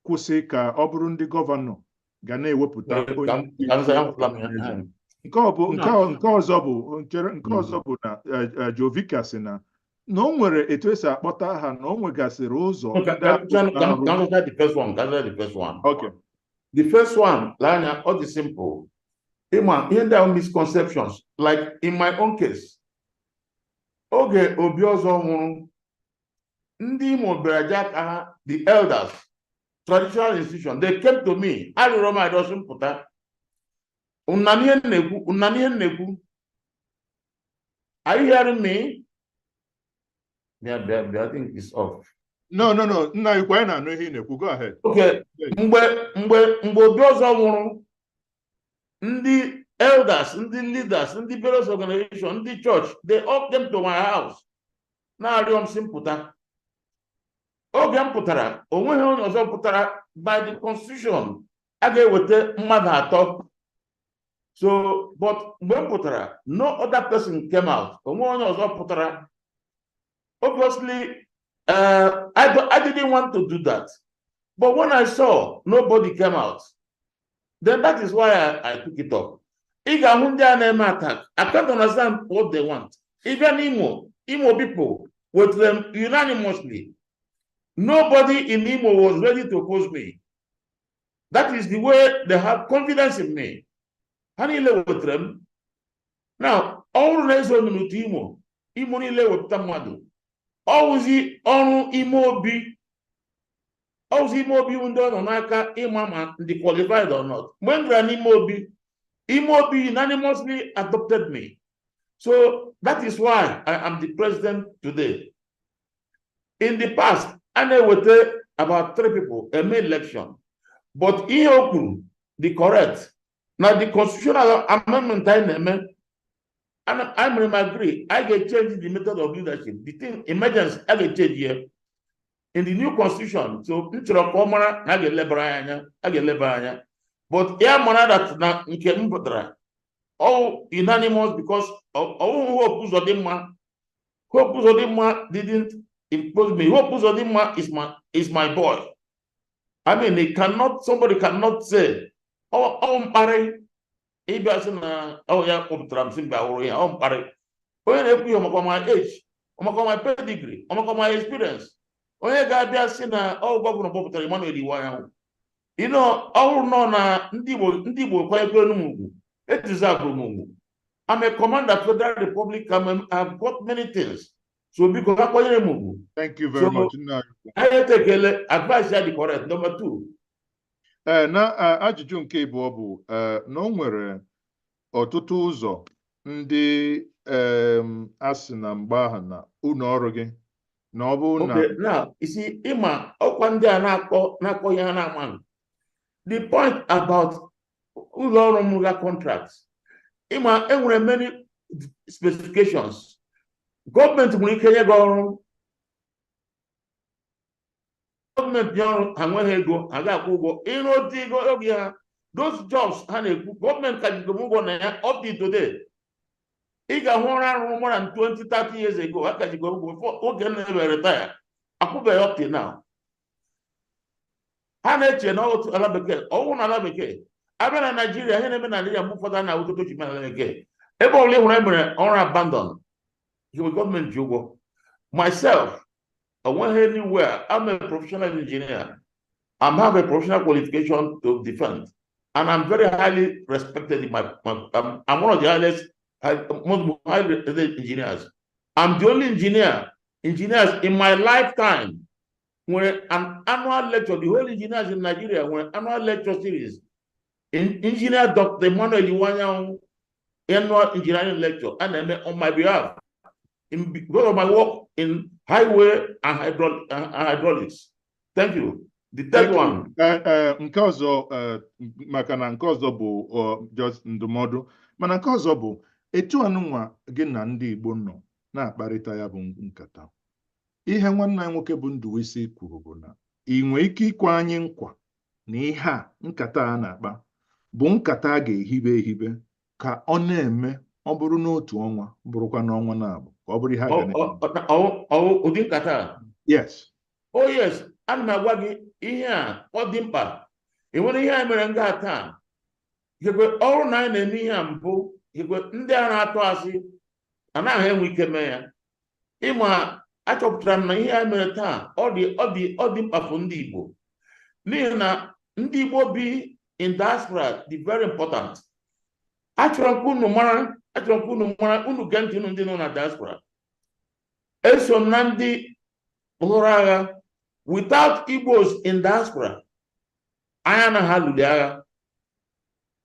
kwụsị ka ọ bụrụ ndị governor ga na-ewepụta onye Ka m zaa, akwụkwọ m ya. Nke ọ bụ nke ọzọ bụ nchere nke ọzọ bụ na Jovika sị na o nwere etu esi akpọta aha, na o nwegasịrị ụzọ Ka ndị ka ahụ ka na-arụ. ka m zaa the first one. Ka m zaa the first one. Okay. The first one, lee anya, ọ dị simple. Ịma ihe ndị ahụ, misconceptions, like in my own case, oge Obi ọzọ nwụrụ, ndị Imo bịara ji aka ha, the elders, traditional institution, they came to me, arịrịọ m arịọsị m pụta. Una n'ihe m na-ekwu, una n'ihe m na-ekwu. Are you hearing me? Bịa, bịa, bịa, I think it's off. No, nna anyị ukwu, anyị na-anụ ihe ị na-ekwu. Go ahead. Okay, mgbe Obi ọzọ nwụrụ, ndị elders, ndị leaders, ndị various organization, ndị church, they all came to my house na-arịọ m sị m pụta. Oge m pụtara, o nweghị onye ọzọ pụtara. By the constitution, a ga-eweta mmadụ atọ. So, but mgbe m pụtara, no other person came out. O nweghị onye ọzọ pụtara. Obviously, I didn't want to do that. But when I saw nobody came out, then that is why I took it up. Ị ga-ahụ ndị a na-eme attack. I can't understand what they want. Even Imo people with them unanimously. Nobody in Imo was ready to oppose me. That is the way they have confidence in me. Ha niile wetara m. Now, ọ bụrụ na eze n'otu Imo, Imo niile wepụta mmadụ. Ọ wụzi ọrụ ime obi, ọzọ ime obi ndị ọ nọ n'aka ịma ma ndị qualified or not. Mgbe m gara n'ime obi, ime obi unanimously adopted me. So that is why I am the president today. In the past, a na-eweta about three people eme election, but ihe o kwuru the correct na the constitutional amendment anyị na-eme, I mere m agree, I ga-change the method of leadership, the thing emergency, a ga-change ya in the new constitution. So m chọrọ ka ọ mara na a ga-elebara ya anya, a ga-eleba anya, but ya mara that na nke m pụtara all unanimous, because ọwụhụ Hope Uzodimma. Hope Uzodimma didn't impose me. Hope Uzodimma is my boy. I mean, he cannot, somebody cannot say ọ mkparị ịbịa sị na ọ ya kpọpụtara m sị mba hụrụ ya. Ọ mkparị. Onye na-ekwu ihe, ọmakwa my age, ọmakwa my pedigree, ọmakwa my experience. Onye ga-abịa sị na ọ governor kpọpụtara Emmanuel Iwuanyanwu, ọ bụrụ nọ na ndị Igbo kwanyekwere m ugwu, etizabụrụ m ugwu. I'm a commander, Federal Republic. I've got many things, so biko ha kwanyere m ugwu. Thank you very So, much, nna anyị ukwu. Anyị etekele advice ya dị correct. Number two. Ee, na ajụjụ nke ịbụọ bụ na o nwere ọtụtụ ụzọ ndị a sị na mgbe ahụ na ụlọ ọrụ gị Na ọ bụrụ na Okay, now, you see, ịma ọkwa ndị a na-akọ ihe ha na-ama. The point about ụlọ ọrụ m ga contracts, ịma enwere many specifications. Gọọmenti nwere ike nye gị ọrụ. Gọọmenti nye ọrụ, ha nweghị ego, ha ga-akwụ ụgwọ. Ịrụ otu ego oge ha, those jobs ha na-ekwu, gọọmenti ka jigo m ụgwọ na ya up to today. Ị ga-ahụ ọrụ arụrụ more than 20, 30 years ago, ha ka jigo ụgwọ before oge m na-ewere retire, akwụbeghị up till now. Ha na-eche na otu ala bekee, ọwụ na ala bekee. Abịa na Naijiria, ihe na-eme na Naijiria mgbe ụfọdụ a na-awụta otu na ala bekee. Ebe ọbụla ị hụrụ e mere ọrụ abandon, iwe gọọmenti ji ụgwọ. Myself, onweghị anywhere, I'm a professional engineer. I have a professional qualification to defend. And I'm very highly respected in my I'm one of the most highly respected engineers. I'm the only engineers in my lifetime nwere an annual lecture, the whole engineers in Nigeria nwere annual lecture series. In Engineer Dr. Emmanuel Iwuanyanwu annual engineering lecture and I on my behalf in because of my work in highway and hydraulics. Thank you. The third Thank you. one. Nke ọzọ, maka na nke ọzọ bụ just ndụmọdụ, mana nke ọzọ bụ etu anụnwa gị na ndị Igbo nọ na-akparịta ya bụ nkata. Ihe nwanne anyị nwoke bụ Nduwisi kwuru bụ na ị nwee ike ikwe anyị nkwa na ihe a nkata a na-akpa bụ nkata a ga-ehibe ehibe ka ọ na-eme, ọ bụrụ n'otu ọnwa, bụrụkwa n'ọnwa na-abụ, ka ọ bụrụ ihe a ga na-eme. Ụdị nkata a? Yes. Oh yes, ana m agwa gị ihe a, ọ dị mkpa. Ị nwere ihe anyị mere nga taa. Ikekwe ọrụ na anyị na-eme ihe a mbụ, ikekwe ndị a na-atụ asị anaghị enwe ike mee ya. Ịma achọpụtara m na ihe anyị mere taa, ọ dị mkpa for ndị Igbo. N'ihi na ndị Igbo bi in diaspora dị very important. Achọrọ m ka unu mara, achọrọ m ka unu mara, unu gee ntị, unu ndị nọ na diaspora. Eso m na ndị hụrụ agha. Without Igbos in diaspora, anyị anaghị alụli agha.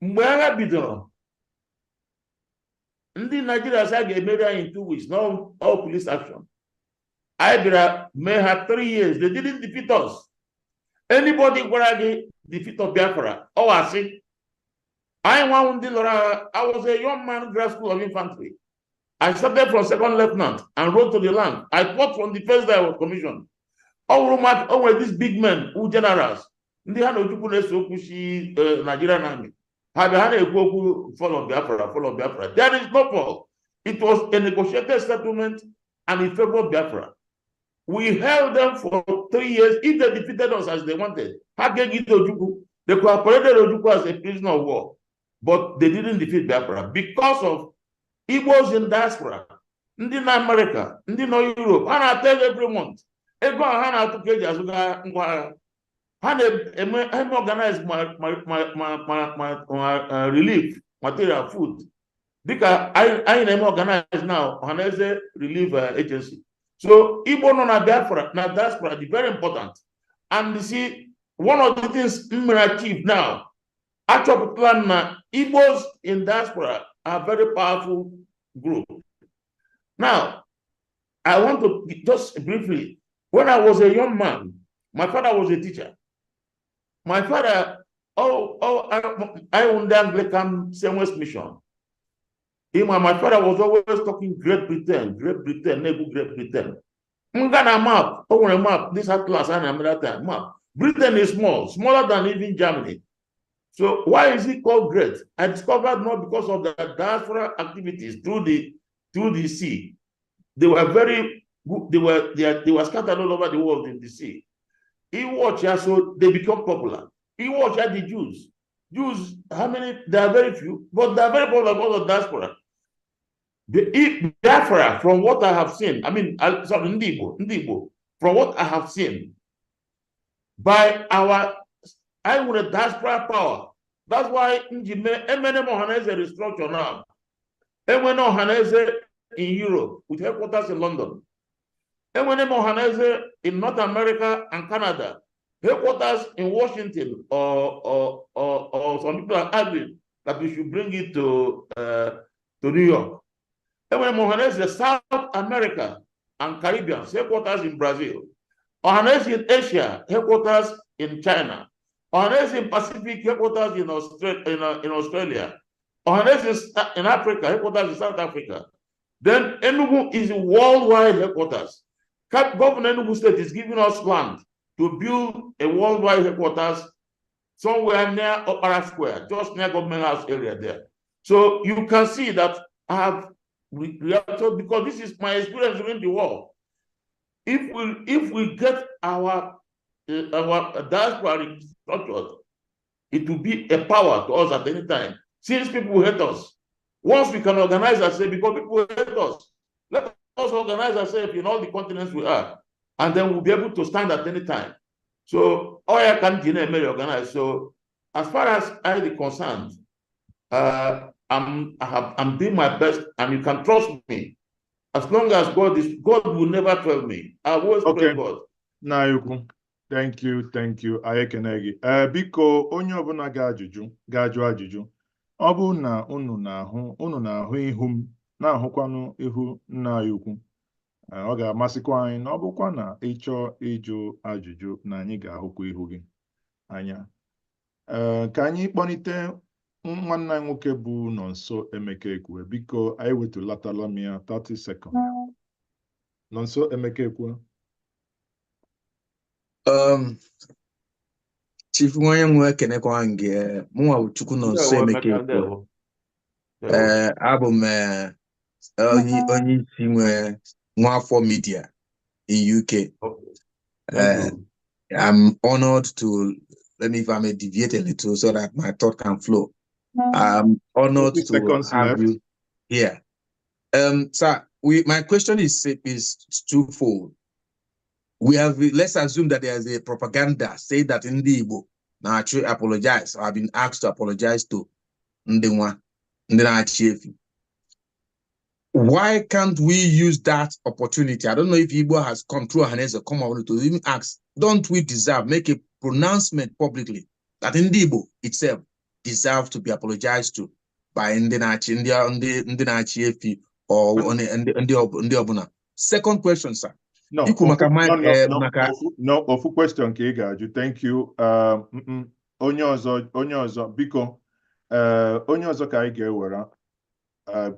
Mgbe agha bidoro, ndị Nigeria sị a ga-emeri anyị in 2 weeks, no all police action. Anyị bịara mee ha 3 years, they didn't defeat us. Anybody gwara gị defeat of Biafra, ọ asị. Anyị nwanwụ ndị lụrụ agha. I was a young man, grad school of infantry. I started from second lieutenant and rose to the land. I fought from the first day I was commissioned. Ọ wụrụ maka o nwere these big men who generals, ndị ha na Ojukwu na-ese okwu si Nigerian Army. Ha bịa, ha na-ekwu okwu fall of Biafra, fall of Biafra. There is no fall. It was a negotiated settlement and in favor of Biafra. We held them for 3 years. If they defeated us as they wanted, ha ga-egide Ojukwu. They cooperated Ojukwu as a prisoner of war, but they didn't defeat Biafra because of Igbos in diaspora. Ndị na America, ndị nọ Europe, ha na-atụ ego every month. Ego a ha na-atụ ka eji azụga ngwa agha. Ha na-eme eme organize ma relief material, food. Dịka anyị na-eme organize now, Ọhaneze Relief Agency. So Igbo nọ na Biafra, na diaspora dị very important. And you see, one of the things m mere achieve now, achọpụtala m na Igbos in diaspora are very powerful group. Now, I want to just briefly, when I was a young man, my father was a teacher. My father, oh, I owned the Anglican St. West Mission. Him and my father was always talking Great Britain, Great Britain, Nebu Great Britain. M gaa na map, o nwere map, this atlas and another time, map. Britain is small, smaller than even Germany. So why is it called great? I discovered not because of the diaspora activities through the sea. They were very good, they were scattered all over the world in the sea. He watch ya, so they become popular. He watch ya the Jews. Jews, how many? There are very few, but they are very popular because of diaspora. The Biafra, from what I have seen, I mean, sorry, Ndigbo, Ndigbo, from what I have seen, by our, I would a diaspora power. That's why Njime Emene Ohaneze restructure now. Emene Ohaneze in Europe with headquarters in London. Emene Ohaneze in North America and Canada, headquarters in Washington, or some people are arguing that we should bring it to New York. Emene Ohaneze South America and Caribbean, headquarters in Brazil. Ohanaeze in Asia, headquarters in China. Ohanaeze in Pacific, headquarters in Australia. Ohanaeze in Africa, headquarters in South Africa. Then Enugu is worldwide headquarters. Governor Enugu State is giving us land to build a worldwide headquarters somewhere near Okpara Square, just near Government House area there. So you can see that I have reacted because this is my experience during the war. If we get our diaspora restructured, it will be a power to us at any time. Since people hate us, once we can organize ourselves, because people hate us, let us organize ourselves in all the continents we are, and then we'll be able to stand at any time. So all I can organize. So as far as I am concerned, I'm doing my best, and you can trust me. As long as God is, God will never fail me. I always pray God. Nayukwu, thank you, thank you. Anyị ekene gị. Biko, onye ọbụla ga-ajụjụ, ga-ajụ ajụjụ. Ọ bụrụ na unu na-ahụ ihu m, na-ahụkwanụ ihu nna anyị ukwu, ọ ga-amasịkwa anyị na ọ bụkwa na ịchọọ ịjụ ajụjụ na anyị ga-ahụkwa ihu gị anya. Ka anyị kpọlite nwanne anyị nwoke bụ Nonso Emeka Ekwe. Biko, anyị wetulatala m ya 30 seconds. Nonso Emeka Ekwe. Chief Nwanyenwe, ekenekwa m gị. Mụnwa bụ Chukwu Nonso Emeka Ekwe. Abụ m onye isi nwe Nwafọ Media in UK. I'm honored to, let me, if I may deviate a little so that my thought can flow. I'm honored to have you here. Sir, my question is twofold. We have, let's assume that there is a propaganda say that Ndi Igbo now actually apologize or have been asked to apologize to Ndi Nwa. Why can't we use that opportunity? I don't know if Igbo has come through Ohanaeze, come on to even ask, don't we deserve, make a pronouncement publicly that Ndi Igbo itself deserve to be apologized to by Ndi Nachi or Ndi Obuna? Second question, sir. No, no, ofu question ka ị ga-ajụ. Thank you. Onye ọzọ, biko, onye ọzọ ka anyị ga-ewere.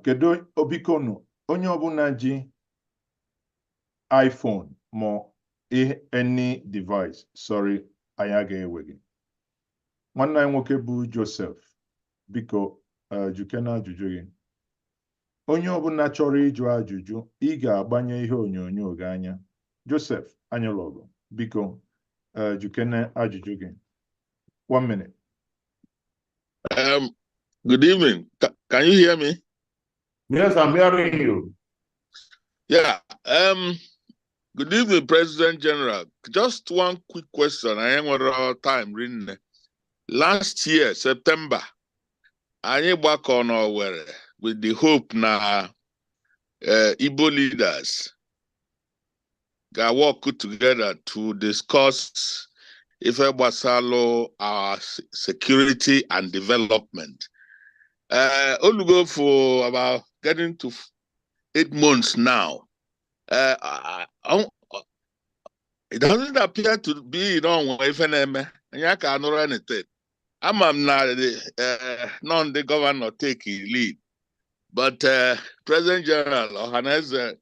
Kedu, biko nụ, onye ọbụla ji iPhone ma any device, sorry, anyị ga-ewe gị. Nwanne anyị nwoke bụ Joseph, biko, jukena ajụjụ gị. Onye ọbụla chọrọ ịjụ ajụjụ, ị ga-agbanye ihe onyonyo gị anya. Joseph Anyalọgụ, biko, jukene ajụjụ gị. 1 minute. Good evening. Can you hear me? Yes, I'm hearing you. Yeah. Good evening, President General. Just one quick question. I ain't got time reading. Last year, September, anyị gbakọ n'Owerri with the hope na Igbo leaders ga work together to discuss ife gbasalụ our security and development. Olugo for about getting to 8 months now. It doesn't appear to be ife na-eme. Anyị aka anụrụ anything. Ama m na nọ ndị governor take lead, but President General Ohanaeze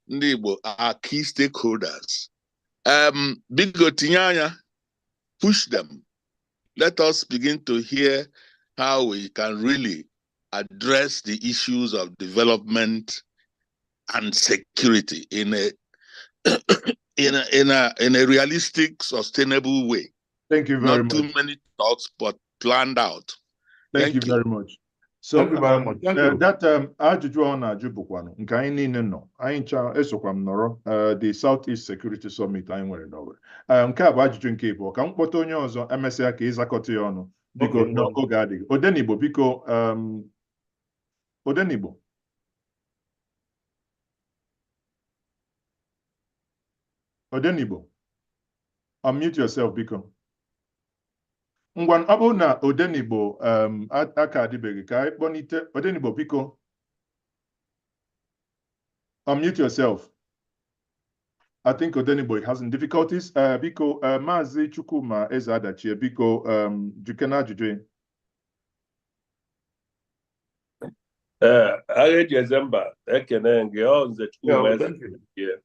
Ndị Igbo are key stakeholders. Biko tinye anya, push them. Let us begin to hear how we can really address the issues of development and security in a in a realistic, sustainable way. Thank you very much. Not too many thoughts, but planned out. Thank you very much. So thank you very much. Thank you. That ajụjụ ọ na-ajụ bụkwanụ nke anyị niile nọ, anyị ncha esokwa m nọrọ the South East Security Summit anyị nwere n'Owerri. Nke a bụ ajụjụ nke ịbụọ. Ka m kpọta onye ọzọ emesịa ka ịzakọta ya ọnụ. Biko, n'oge adịghị. Odenigbo, biko, Odenigbo. Odenigbo, unmute yourself, biko. Ngwa, ọ bụrụ na Odenigbo aka adịbeghị, ka anyị kpọlite Odenigbo, biko. Unmute yourself. I think Odenigbo is having difficulties. Biko, Maazị Chukwuma Eze Adachie, biko, jukena ajụjụ. Ee, agha eji eze mba, ekene gị. Ọ Nze Chukwuma Yeah, Eze thank you. Yeah.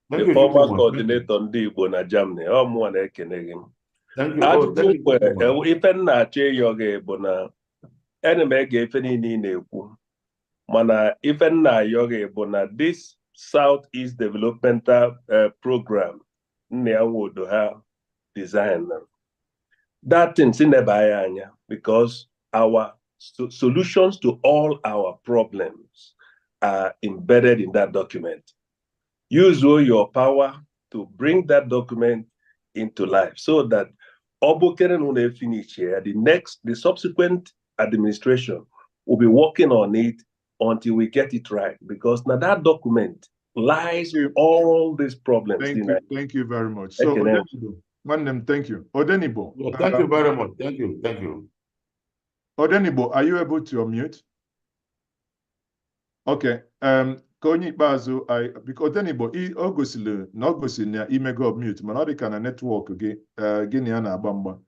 Thank The you, former Chukwuma. Thank you. coordinator ndị Igbo na Germany. Ọ mụnwa na-ekene gị. Thank you. Oh, Ajụjụ thank you, mkwe Chukwuma. ife m na-achọ ịyọ gị bụ na ana m ege ife niile ị na-ekwu, mana ife m na-ayọ gị bụ na this South East Developmental Program nna ya nwodo ha design that thing, si neba ya anya, because our solutions to all our problems are embedded in that document. Use all your power to bring that document into life so that ọ bụkere na unu finish here, the subsequent administration will be working on it until we get it right. Because now that document lies Thank you. All these problems. Thank in you. Thank you very much. So, Ekene. Odenigbo, nwanne m, thank you. Odenigbo, Yeah, thank you very much. Thank you. Thank you. Odenigbo, are you able to unmute? Okay. Ka onye ikpeazụ, biko Odenigbo, o gosiri na o gosiri na imego unmute, mana ọ dị ka na network gị, gị na ya na-agba mgba.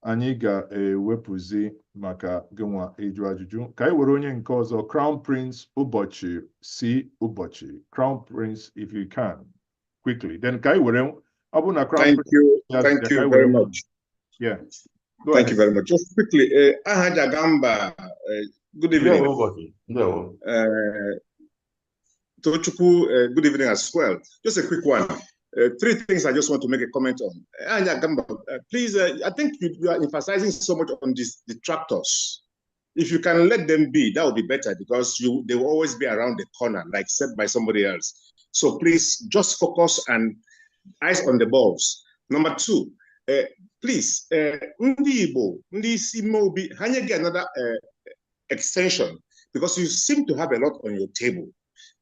Anyị ga-ewepụzi maka gị nwa ịjụ ajụjụ. Ka anyị were onye nke ọzọ, Crown Prince Ụbọchị si Ụbọchị. Crown Prince, if you can, quickly. Then ka anyị were, ọ bụrụ na Crown Thank Prince you. has- Thank ka you anyị very were. much. Yeah. Go Thank you ahead. very much. Just quickly, Aha Jagamba, good evening. Ndewo, Ụbọchị. Ndewo. Tochukwu, good evening as well. Just a quick one. Three things I just want to make a comment on. Anya Gamba, please, I think you are emphasizing so much on these detractors. If you can let them be, that would be better, because they will always be around the corner, like said by somebody else. So please just focus and eyes on the balls. Number two, please, ndị Igbo, ndị isi ime obi, ha nye gị another extension, because you seem to have a lot on your table.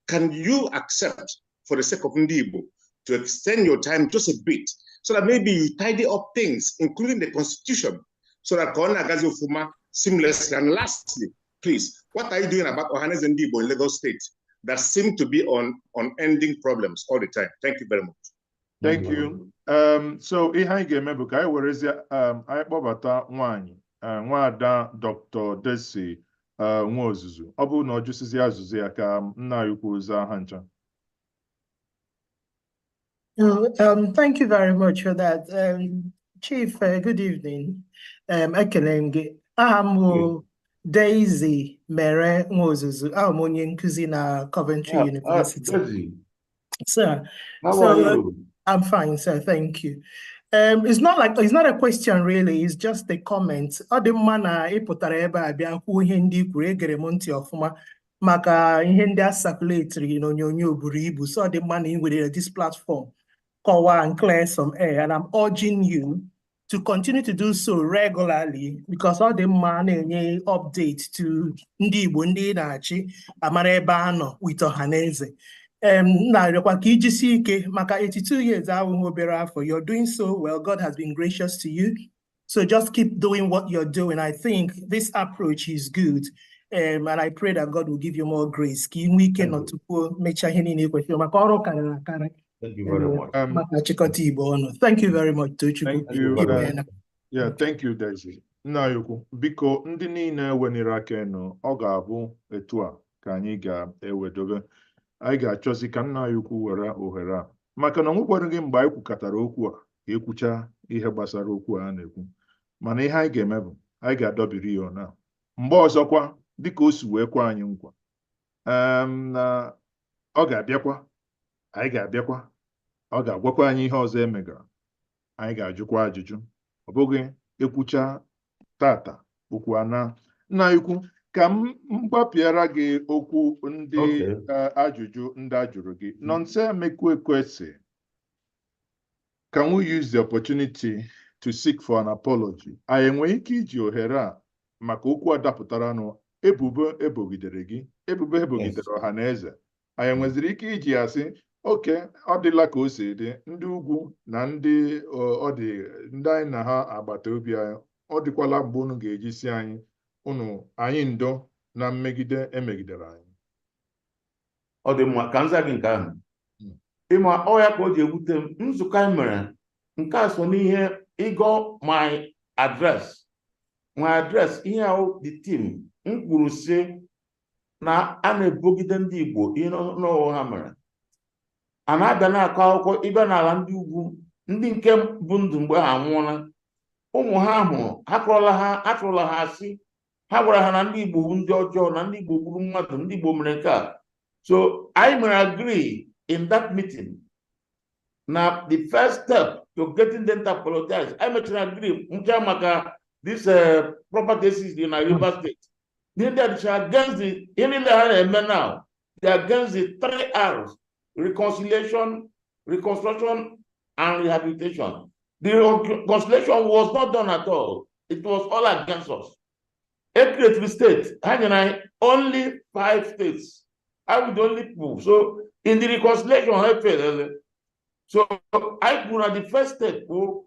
Can you accept, for the sake of ndị Igbo, to extend your time just a bit, so that maybe you tidy up things, including the constitution, so that ka ọ na-agazi ofuma seamlessly? And lastly, please, what are you doing about Ohanaeze Ndị Igbo in Lagos State that seem to be on unending problems all the time? Thank you very much. Thank you. So ihe anyị ga-eme bụ ka anyị werezie anyị kpọbata nwanyị, nwaada Dr. Desi Nwaozuzu. Ọ bụrụ na ọ jụsịzi azụzụ ya, ka nna anyị ukwu zaa ha ncha. Oh, thank you very much for that. Chief, good evening. Ekele m gị. Aha m bụ Daisy Mere Nwozuzu. Abụ m onye nkụzi na Coventry University. Daisy, Sir, how so are you? I'm fine, sir. Thank you. It's not like it's not a question really, it's just a comment. Ọ dị mma na ị pụtara ebe a bịa kwuo ihe ndị i kwuru. Egere m ntị ọfụma maka ihe ndị a circulatiri n'onyonyo buru ibu, so ọ dị mma na ị nwere this platform kọwaa and clear some air, and I'm urging you to continue to do so regularly, because ọ dị mma na-enye update to ndị Igbo ndị ị na-achị, amara ebe a nọ with ọha. M na-arịọkwa ka ijisi ike maka 82 years ahụhụ obere afọ. You're doing so well. God has been gracious to you. So just keep doing what you're doing. I think this approach is good. And I pray that God will give you more grace. Ka ị nwee ike Thank you. nọtụkwuo mechaa ihe niile i kwesịrị maka ọrụ karịrị akarị. Thank you very much. Maka chịkọta Igbo ọnụ. Thank you very much, Tochukwu. Thank Thank you you. very much. Imeela. Yeah, thank you, Daisy. Nna anyị ukwu, biko, ndị niile weniri aka enu, ọ ga-abụ etu a ka anyị ga-ewedobe. Anyị ga-achọzi ka nna anyị ukwu were ohere a, maka na ọ nwekwaghị mgbe anyị kwukọtara okwu a ka ekwucha ihe gbasara okwu a na-ekwu, mana ihe anyị ga-eme bụ anyị ga-adọbiri ya ọna mgbe ọzọkwa, dịka o si wee kwa anyị nkwa na ọ ga-abịakwa, anyị ga-abịakwa, ọ ga-agwakwa anyị ihe ọzọ emegara, anyị ga-ajụkwa ajụjụ. Ọ bụghị ekwucha tata, okwu ana. Nna anyị ukwu, ka m mgbapịara gị okwu ndị Okay. ajụjụ ndị a jụrụ gị. Nonse Emekwekwe sị, "Can we use the opportunity to seek for an apology?" Anyị enwere ike iji ohere a maka okwu a dapụtaranụ, ebubo ebogidere gị, ebubo ebogidere ọha na eze, anyị nweziri ike iji ya sị oke ọ dịla ka o si dị, ndị ugwu na ndị ọ dị ndị anyị na ha agbata obi anyị, ọ dịkwala mgbe unu ga-eji si anyị unu anyị ndo na mmegide emegidere anyị? Ọ dị mma ka m zaa gị nke ahụ. Ịma ọ ya ka o ji ewute m, nzukọ anyị mere nke a so n'ihe ịgọ my address ihe ahụ, the team m kwuru sị na a na-ebogide ndị Igbo ihe n'ọwụ ha mere. A na-abịa na-akọ akụkọ ịbịa n'ala ndị ugwu, ndị nke bụ ndụ mgbe ha anwụọla, ụmụ ha hụrụ ha kọrọla ha, atụrụla ha asị, ha gwara ha na ndị Igbo bụ ndị ọjọọ, na ndị Igbo gburu mmadụ, ndị Igbo mere nke a. So anyị mere agree in that meeting na the first step to getting them to apologize, anyị mechara agree ncha maka this property dị na Rivers State. Ihe ndị a dịcha against the ihe niile ha na-eme now. They are against the three R's: reconciliation, reconstruction and rehabilitation. The reconciliation was not done at all. It was all against us. A created state, ha nyere anyị only five states. I would the only people. So in the reconciliation, ha failed. So I kwuru na the first step bụ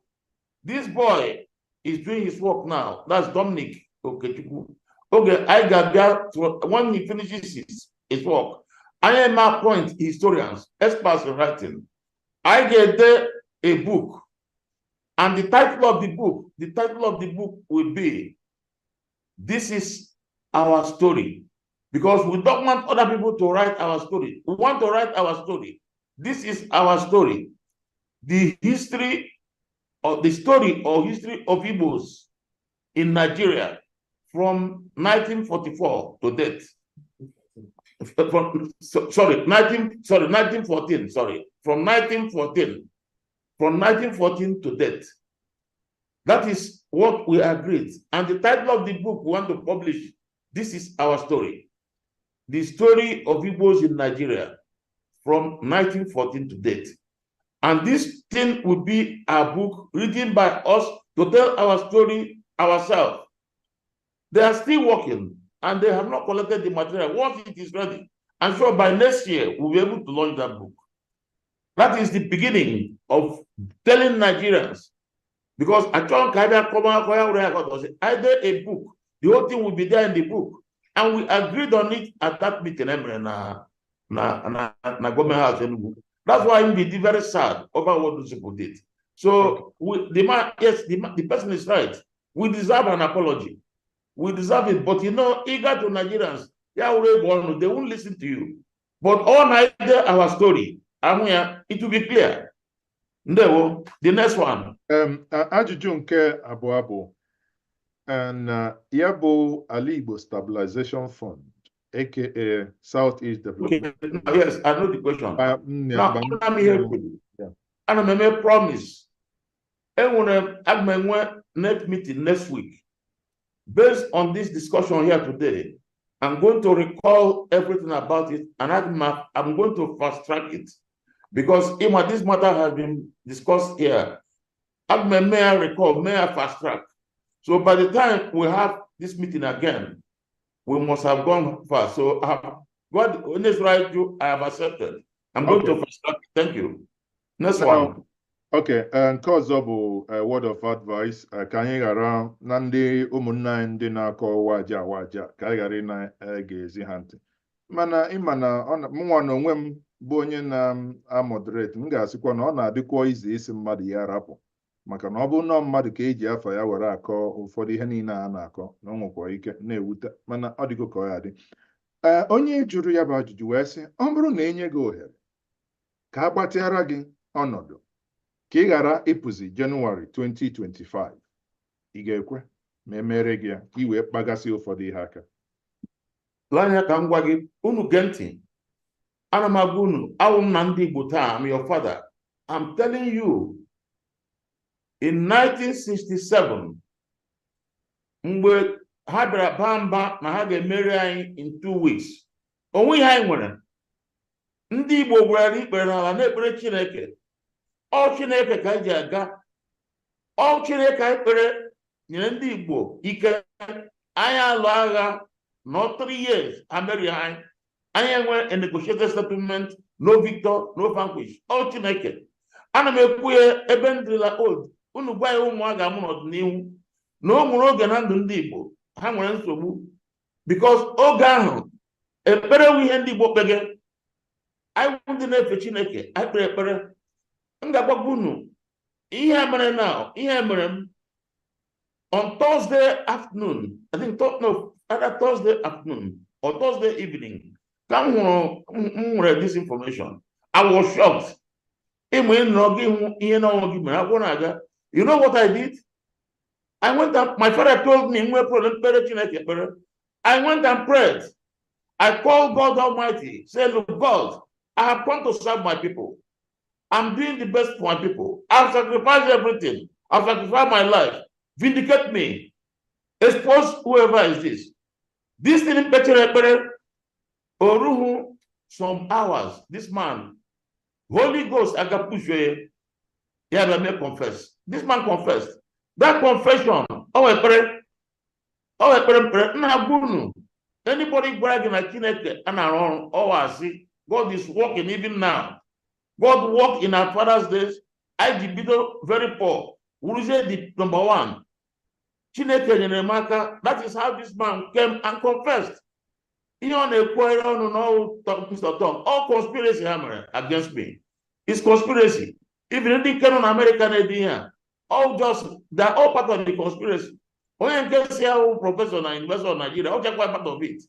this boy is doing his work now. That's Dominic Okechukwu. Oge anyị ga-abịa, when he finishes his work, anyị eme appoint historians, experts in writing. Anyị ga-ede a book, and the title of the book will be "This Is Our Story," because we don't want other people to write our story. We want to write our story. This is our story, the history of the story or history of Igbos in Nigeria from 1944 to date. From, so, sorry, 19, sorry, 1914, sorry, from 1914, from 1914 to date. That is what we agreed. And the title of the book we want to publish, "This Is Our Story." The story of Igbos in Nigeria from 1914 to date. And this thing will be a book written by us to tell our story ourselves. They are still working and they have not collected the material. Once it is ready, I'm sure by next year we'll be able to launch that book. That is the beginning of telling Nigerians. Because either a book, the whole thing will be there in the book. And we agreed on it at that meeting na government house Enugu. That's why I'm very sad over what those people did. So we, the man, yes, the person is right. We deserve an apology. We deserve it. But eager to Nigerians, yeah, they won't listen to you. But all night our story, it will be clear. Ndewo, the next one. Ajụjụ nke abụọ bụ na ya bụ Ala Igbo Stabilization Fund, aka South East Development. Okay. Yes, I know the question. Yeah, Now, but- ana m ihe kwuru. Ana m eme promise. Enwere aga m enwe next meeting next week. Based on this discussion here today, I'm going to recall everything about it and I'm going to fast track it. Because Ima, this matter has been discussed here. Aga m eme ya recall, may I fast track. So by the time we have this meeting again, we must have gone far. So I have God, onye right you, I have accepted. I'm going to fast track. Thank you. Next one. Okay, nke ọzọ bụ word of advice, ka anyị ghara na ndị ụmụnne anyị ndị na-akọ waja waja, ka anyị ghara ị na-ege ezi ha ntị. Mana ịma na mụnwa na onwe m bụ onye na-amoderate, m ga-asịkwa na ọ na-adịkwa ize isi mmadụ ya rapụ, maka na ọ bụ nnọọ mmadụ ka eji afa ya were akọ ụfọdụ ihe niile a na-akọ, na o nwekwa ike na-ewute, mana ọ dịgo ka ọ ya dị. Ee, onye jụrụ ya bụ ajụjụ wee sị, ọ bụrụ na enye gị ohere ka a gbatịara gị ọnọdụ ka ị ghara ịpụzi Jenụwarị 2025, ị ga-ekwe ma emere gị ya ka ị wee kpagasị ụfọdụ ihe aka? Lee anya ka m gwa gị, unu gee ntị. Ana m agwa unu, awụ m na ndị Igbo taa, I'm your father. I'm telling you, in 1967, mgbe ha bịara baa mba na ha ga-emeri anyị in 2 weeks, onwe ihe anyị nwere. Ndị Igbo gwara ikpere n'ala na-ekpere Chineke. Ọ Chineke ka anyị ji aga. Ọ Chineke anyị kpere nyere ndị Igbo ike. Anyị alụ agha nọ 3 years, ha merie anyị. Anyị enwe a negotiated settlement, no victor, no vanquish. Ọ Chineke. Ana m ekwu ya ebe m dịla old. Unu gwa ya ụmụ a ga-amụ n'ọdịnihu na o nwere oge na ndụ ndị Igbo ha nwere nsogbu, because oge ahụ ekpere wu ihe ndị Igbo kpege. Anyị ndị na-efe Chineke, anyị kpere ekpere. M ga-agbagwa unu ihe mere now, ihe mere m on Thursday afternoon, I think no, either Thursday afternoon or Thursday evening, ka m hụrụ m nwere this information. I was shocked. Ịmụ ịnọrọ gị hụ ihe na ọnwụ gị mere akwụkwọ na-aga. You know what I did? I went and my father told me nwee problem kpere Chineke ekpere. I went and prayed. I called God Almighty, say, look, God, I have come to serve my people. I'm doing the best for my people. I've sacrificed everything. I've sacrificed my life. Vindicate me. Expose whoever is this. This thing kpechere ekpere oruhu some hours. This man, Holy Ghost agapushwe ya bịa mee confess. This man confessed. That confession, ọ ekpere, ọ ekpere mkpere, nna agwa unu, anybody gwara gị na Chineke a na-arụ ọrụ, ọ asị, God is working even now. God worked in our father's days. I ji bido very poor. Wuruzie the number one. Chineke nyere m aka. That is how this man came and confessed. Ihe ọ na-ekwere ọnụ n'ọwụ Mr. Tom, all conspiracy ha mere against me. It's conspiracy. Even ndị nke nọ na America na-ede ihe a, all just, they are all part of the conspiracy. Onye nke si ahụ professor na University of Nigeria, ọ chekwa part of it.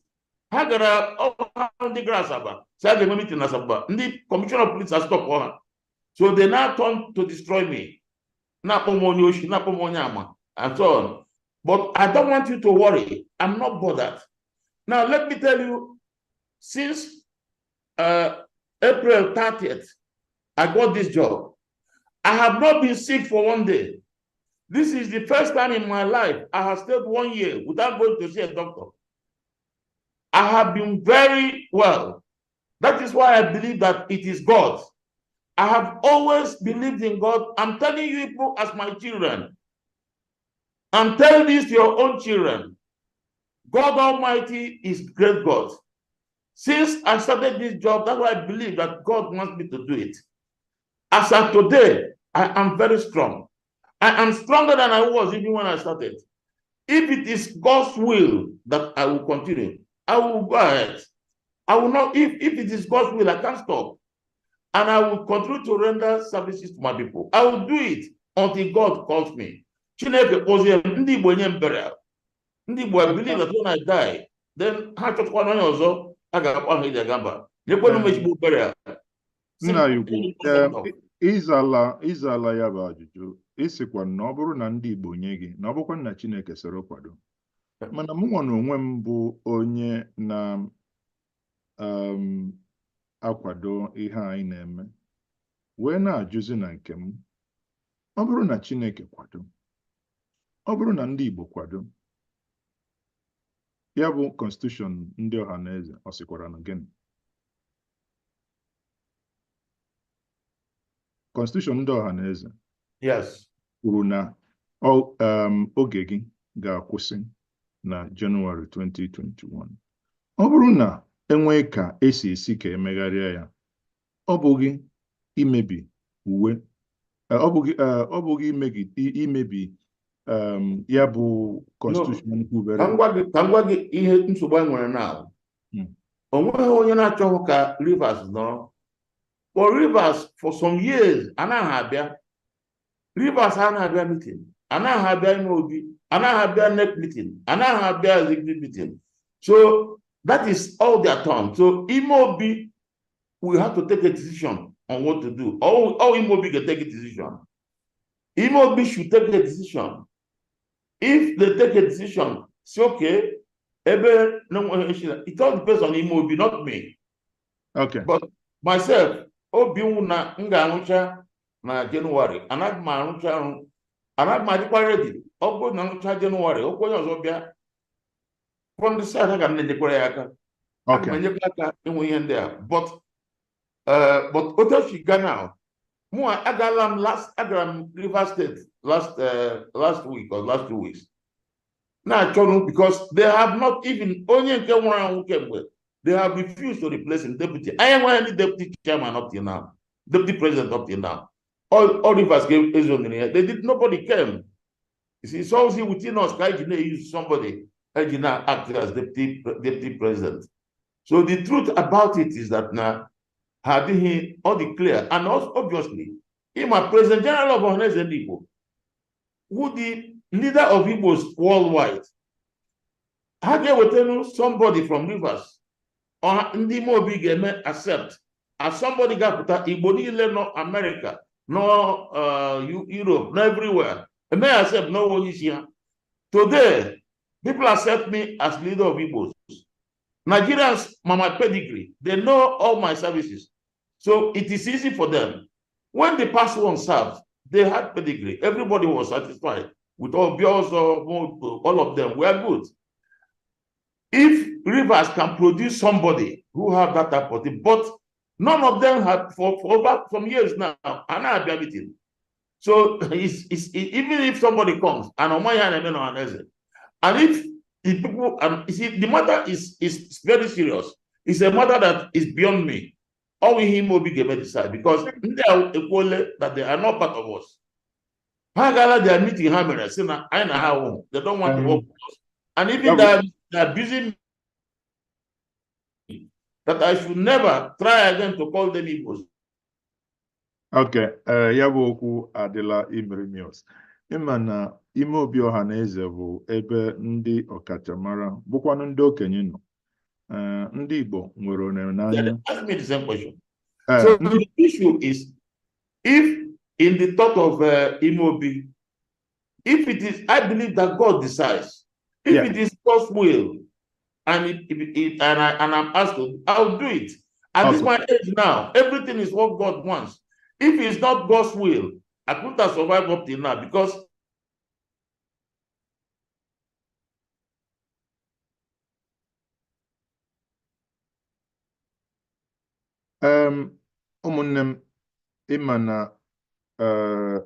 Ha gara ọha ndị gara Asaba, si a ga-enwe meeting na Asaba, ndị commissioner of police stop ha. So they now turn to destroy me. Na-akpọ m onye oshi, na-akpọ m onye ama, and so on. But I don't want you to worry. I'm not bothered. Now, let me tell you, since April 30th, I got this job. I have not been sick for one day. This is the first time in my life I have stayed 1 year without going to see a doctor. I have been very well. That is why I believe that it is God. I have always believed in God. I'm telling you people as my children. I'm telling this to your own children. God Almighty is great God. Since I started this job, that's why I believe that God wants me to do it. As of today, I am very strong. I am stronger than I was even when I started. If it is God's will that I will continue, I will go ahead. I will not, if it is God's will, I can't stop. And I will continue to render services to my people. I will do it until God calls me. Chineke kpọzie m, ndị Igbo nye m burial. Ndị Igbo, I believe that when I die, then ha chọtakwana onye ọzọ a ga-akpọ aha eji aga mba. Nyekwenu m ezigbo burial. Nna ya ukwu, ịzala ya bụ ajụjụ, ịsịkwa na ọ bụrụ na ndị Igbo nye gị, na ọ bụkwa na Chineke soro kwado. Mana mụnwa na onwe m bụ onye na akwado ihe anyị na-eme, wee na-ajụzi na nke m, ọ bụrụ na Chineke kwado, ọ bụrụ na ndị Igbo kwado, ya bụ constitution ndị Ọhanaeze, ọ sịkwara na gịnị? Constitution ndị Ọhanaeze yes, kwuru na oge gị ga-akwụsị na Jenụwarị 2021. Ọ bụrụ na enwee ka esi esi ka emegharịa ya, ọ bụghị imebi uwe, ọ bụghị imebi ya bụ constitution kwubere. Ka m gwa gị ihe nsogbu anyị nwere na o nweghị onye na-achọghị ka Rivers nọrọ. For Rivers for some years anaghị abịa. Rivers anaghị abịa meeting, anaghị abịa ime obi, anaghị abịa NEC meeting, anaghị abịa executive meeting. So that is all their turn. So Ime Obi will have to take a decision on what to do. All Ime Obi can take a decision. Ime Obi should take a decision. If they take a decision, say okay, it all depends on Ime Obi, not me. Okay. But myself, Obi na m ga-arụcha na Jenụwarị, anaghị m arụcha ọrụ, anaghị m adịkwa ready. Ọ bụrụ na nrụcha Jenụwarị, okwu onye ọzọ bịa from the side, aga m na-enyekwara ya aka. Aga m enyekwa aka ịnwe ihe ndị a. But otu o si gaa now, mụ agala m last, agara m Rivers State last week or last 2 weeks. Na-achọnụ because they have not even onye nke nwụrụ anwụ kemgbe, they have refused to replace him deputy. I am any deputy chairman up till now, deputy president up till now. All Rivers gave Ezonere. They did, nobody came. You see, so see within us, Kaijine use somebody, Kaijina act as deputy president. So the truth about it is that now, Ha adịghị ọ dị clear, and also, obviously, ịma President General of Ohanaeze Ndị Igbo, who the leader of Igbos worldwide, ha ga-ewetanu somebody from Rivers, ọha ndị ime obi ga-eme accept as somebody ga-apụta Igbo niile nọ America, nọ Europe, nọ everywhere, eme accept no onye isi ha. Today, people accept me as leader of Igbos. Nigerians, my pedigree, they know all my services. So it is easy for them. When the past one served, they had pedigree. Everybody was satisfied with all all of them were good. If Rivers can produce somebody who have that type of thing, but none of them have for over some years now, and I have meeting. So it's even if somebody comes and and if the people, and you see, the matter is very serious. It's a matter that is beyond me. All we him will be decide because they are equally that they are not part of us. Ha gara their meeting ha mere sị na anyị na ha wụ, they don't want to work with us. And even they are abusing me that I should never try again to call them Igbos. Okay, ya bụ okwu adịla imerimios. Ịma na ime obi ọha na eze bụ ebe ndị ọkachamara bụkwanụ ndị okenye nọ. Ndị Igbo nwere olileanya. Ask me the same question. So the issue is, if in the thought of Imobi, if it is, I believe that God decides. If it is God's will, and it, if it, and I and I'm asked to, I'll do it. At this my age now, everything is what God wants. If it's not God's will, I couldn't have survived up till now because Ụmụnne m, ịma na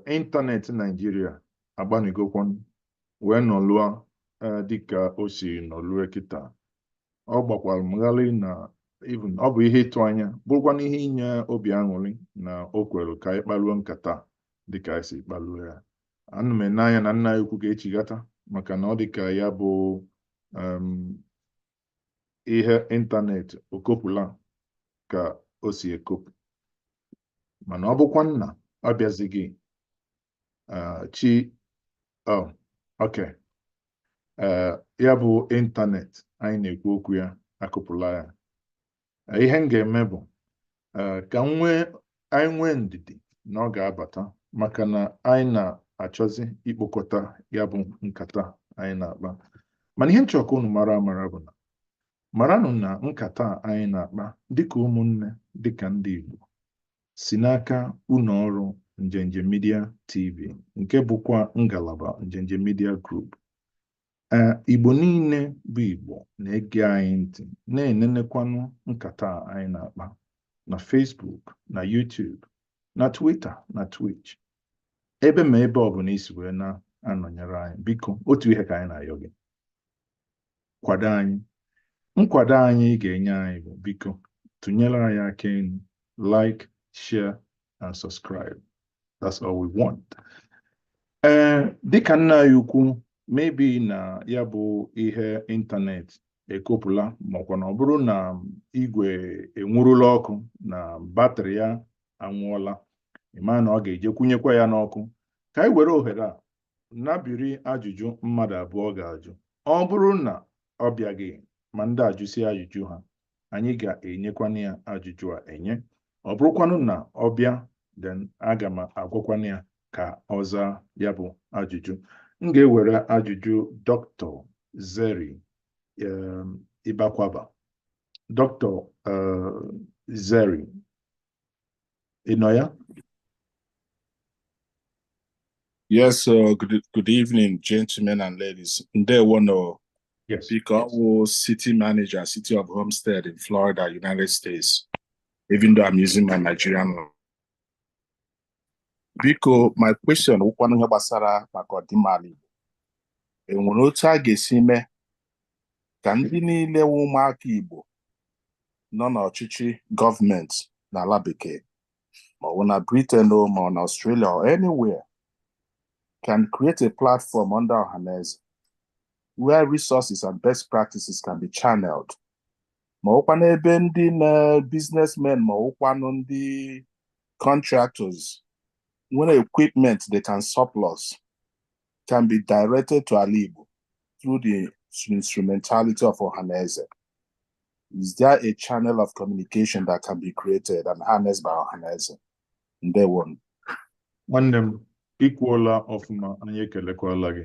ịntanetị Naijiria agbanigokwanụ wee nọlụọ dịka o si nọlụọ kịta. Ọ gbakwara m ghalị na even ọ bụ ihe ịtụ anya, bụrụkwana ihe inye obi aṅụrị na o kwere ka anyị kparuo nkata dịka anyị si kparuo ya. Ana m ene anya na nna anyị ukwu ga-echigata maka na ọ dịka ya bụ ihe ịntanetị okopụla ka o si ekopụ, mana ọ bụkwa nna ọ bịazighị chi. Oh, okay. Ya bụ ịntanetị anyị na-ekwu okwu ya akụpụla ya. Ihe m ga-eme bụ ka m nwee anyị nwee ndidi na ọ ga-abata, maka na anyị na-achọzi ikpokọta ya bụ nkata anyị na-akpa. Mana ihe m chọrọ ka unu mara amara bụ na maranụ na nkata a anyị na-akpa dịka ụmụnne, dịka ndị Igbo, si n'aka ụlọ ọrụ Njenje Media TV, nke bụkwa ngalaba Njenje Media Group. Ee, Igbo niile bụ Igbo na-ege anyị ntị, na-enenekwanụ nkata a anyị na-akpa na Facebook, na YouTube, na Twitter, na Twitch, ebe ma ebe ọbụla isi wee na-anọnyere anyị. Biko, otu ihe ka anyị na-ayọ gị: kwado anyị. Nkwado anyị ị ga-enye anyị bụ, biko, tụnyere anyị aka elu, like, share and subscribe. That's all we want. Ee, dịka nna anyị ukwu maybe na ya bụ ihe ịntanetị ekopụla, makwa na ọ bụrụ na igwe enwurula ọkụ na batrị ya anwụọla, ịma na ọ ga-eje kwunyekwa ya n'ọkụ, ka anyị were ohere a nabiri ajụjụ mmadụ abụọ ga-ajụ. Ọ bụrụ na ọ bịaghị, ma ndị ajụsi ajụjụ ha, anyị ga-enyekwanụ ya ajụjụ a enye. Ọ bụrụkwanụ na ọ bịa, then aga m agwakwanụ ya ka ọ zaa ya bụ ajụjụ. M ga-ewere ajụjụ Dr. Zeri Ibakwaba. Dr. Zeri, ị nọ ya? Yes, good evening, gentlemen and ladies. Ndewono. Yes. Biko, city manager, City of Homestead in Florida, United States, even though I'm using my Nigerian one. Biko, my question wụkwanụ ihe gbasara maka ọdịmma ala Igbo. E nwere otu a ga-esi mee ka ndị niile wụ ụmụaka Igbo nọ n'ọchịchị gọọmenti n'ala bekee, ma ọ bụ na Britain o, ma ọ na Australia or anywhere, can create a platform under Ohanaeze where resources and best practices can be channeled? Ma ọkwa n'ebe ndị na businessmen, ma ọkwanụ ndị contractors nwere equipment they can surplus, can be directed to ala Igbo through the instrumentality of Ohanaeze. Is there a channel of communication that can be created and harnessed by Ohanaeze? Ndewo. Nwanne m, ikwuola ọfụma, anyị ekelekwala gị.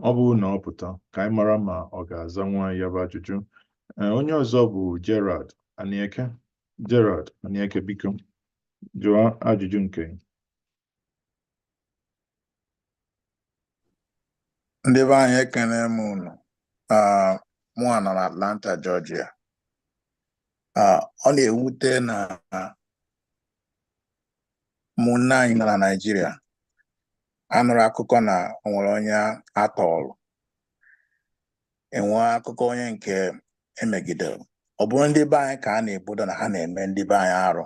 Ọ bụrụ na ọ pụta, ka anyị mara ma ọ ga-aza nwa ya bụ ajụjụ. Onye ọzọ bụ Gerard Anieke. Gerard Anieke, biko jụọ ajụjụ nke gị. Ndị be anyị, ekene m unu. Mụnwa nọ na Atlanta, Georgia. Ọ na-ewute na ụmụnne anyị nọ na Naịjirịa anụrụ akụkọ na o nwere onye atọọlụ, enwe akụkọ onye nke emegidere. Ọ bụrụ ndị be anyị ka a na-ebodo na ha na-eme ndị be anyị arụ.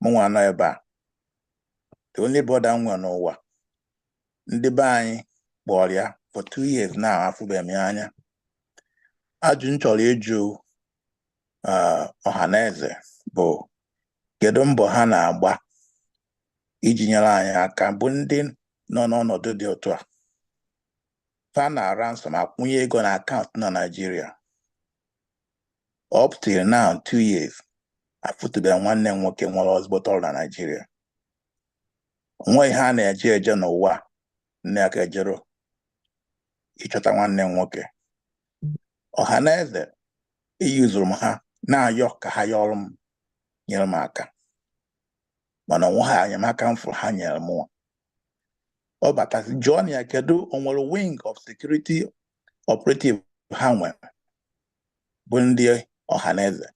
Mụnwa nọ ebe a, the only brother m nwere n'ụwa, ndị be anyị kpọrọ ya for 2 years now, afụbeghị m ya anya. Ajụ m chọrọ ịjụ Ọhaneze bụ, kedu mbọ ha na-agba iji nyere anyị aka bụ ndị nọ n'ọnọdụ dị otu a? Fa na ransom akwụnye ego na akaụntụ na Naịjirịa. Up till now, 2 years, afụtụbeghị nwanne m nwoke nwere ezigbote ọrụ na Naịjirịa. Onwe ihe a na-eje eje n'ụwa nne aka ejero ịchọta nwanne m nwoke. Ọhaneze, eyuzuru m ha na-ayọ ka ha yọrọ m, nyere m aka, mana onwe ha enyemaka m fụrụ ha nyere m. Ọ batasị jụọ na ya, kedu o nwere wing of security operative ha nwere bụ ndị Ọhaneze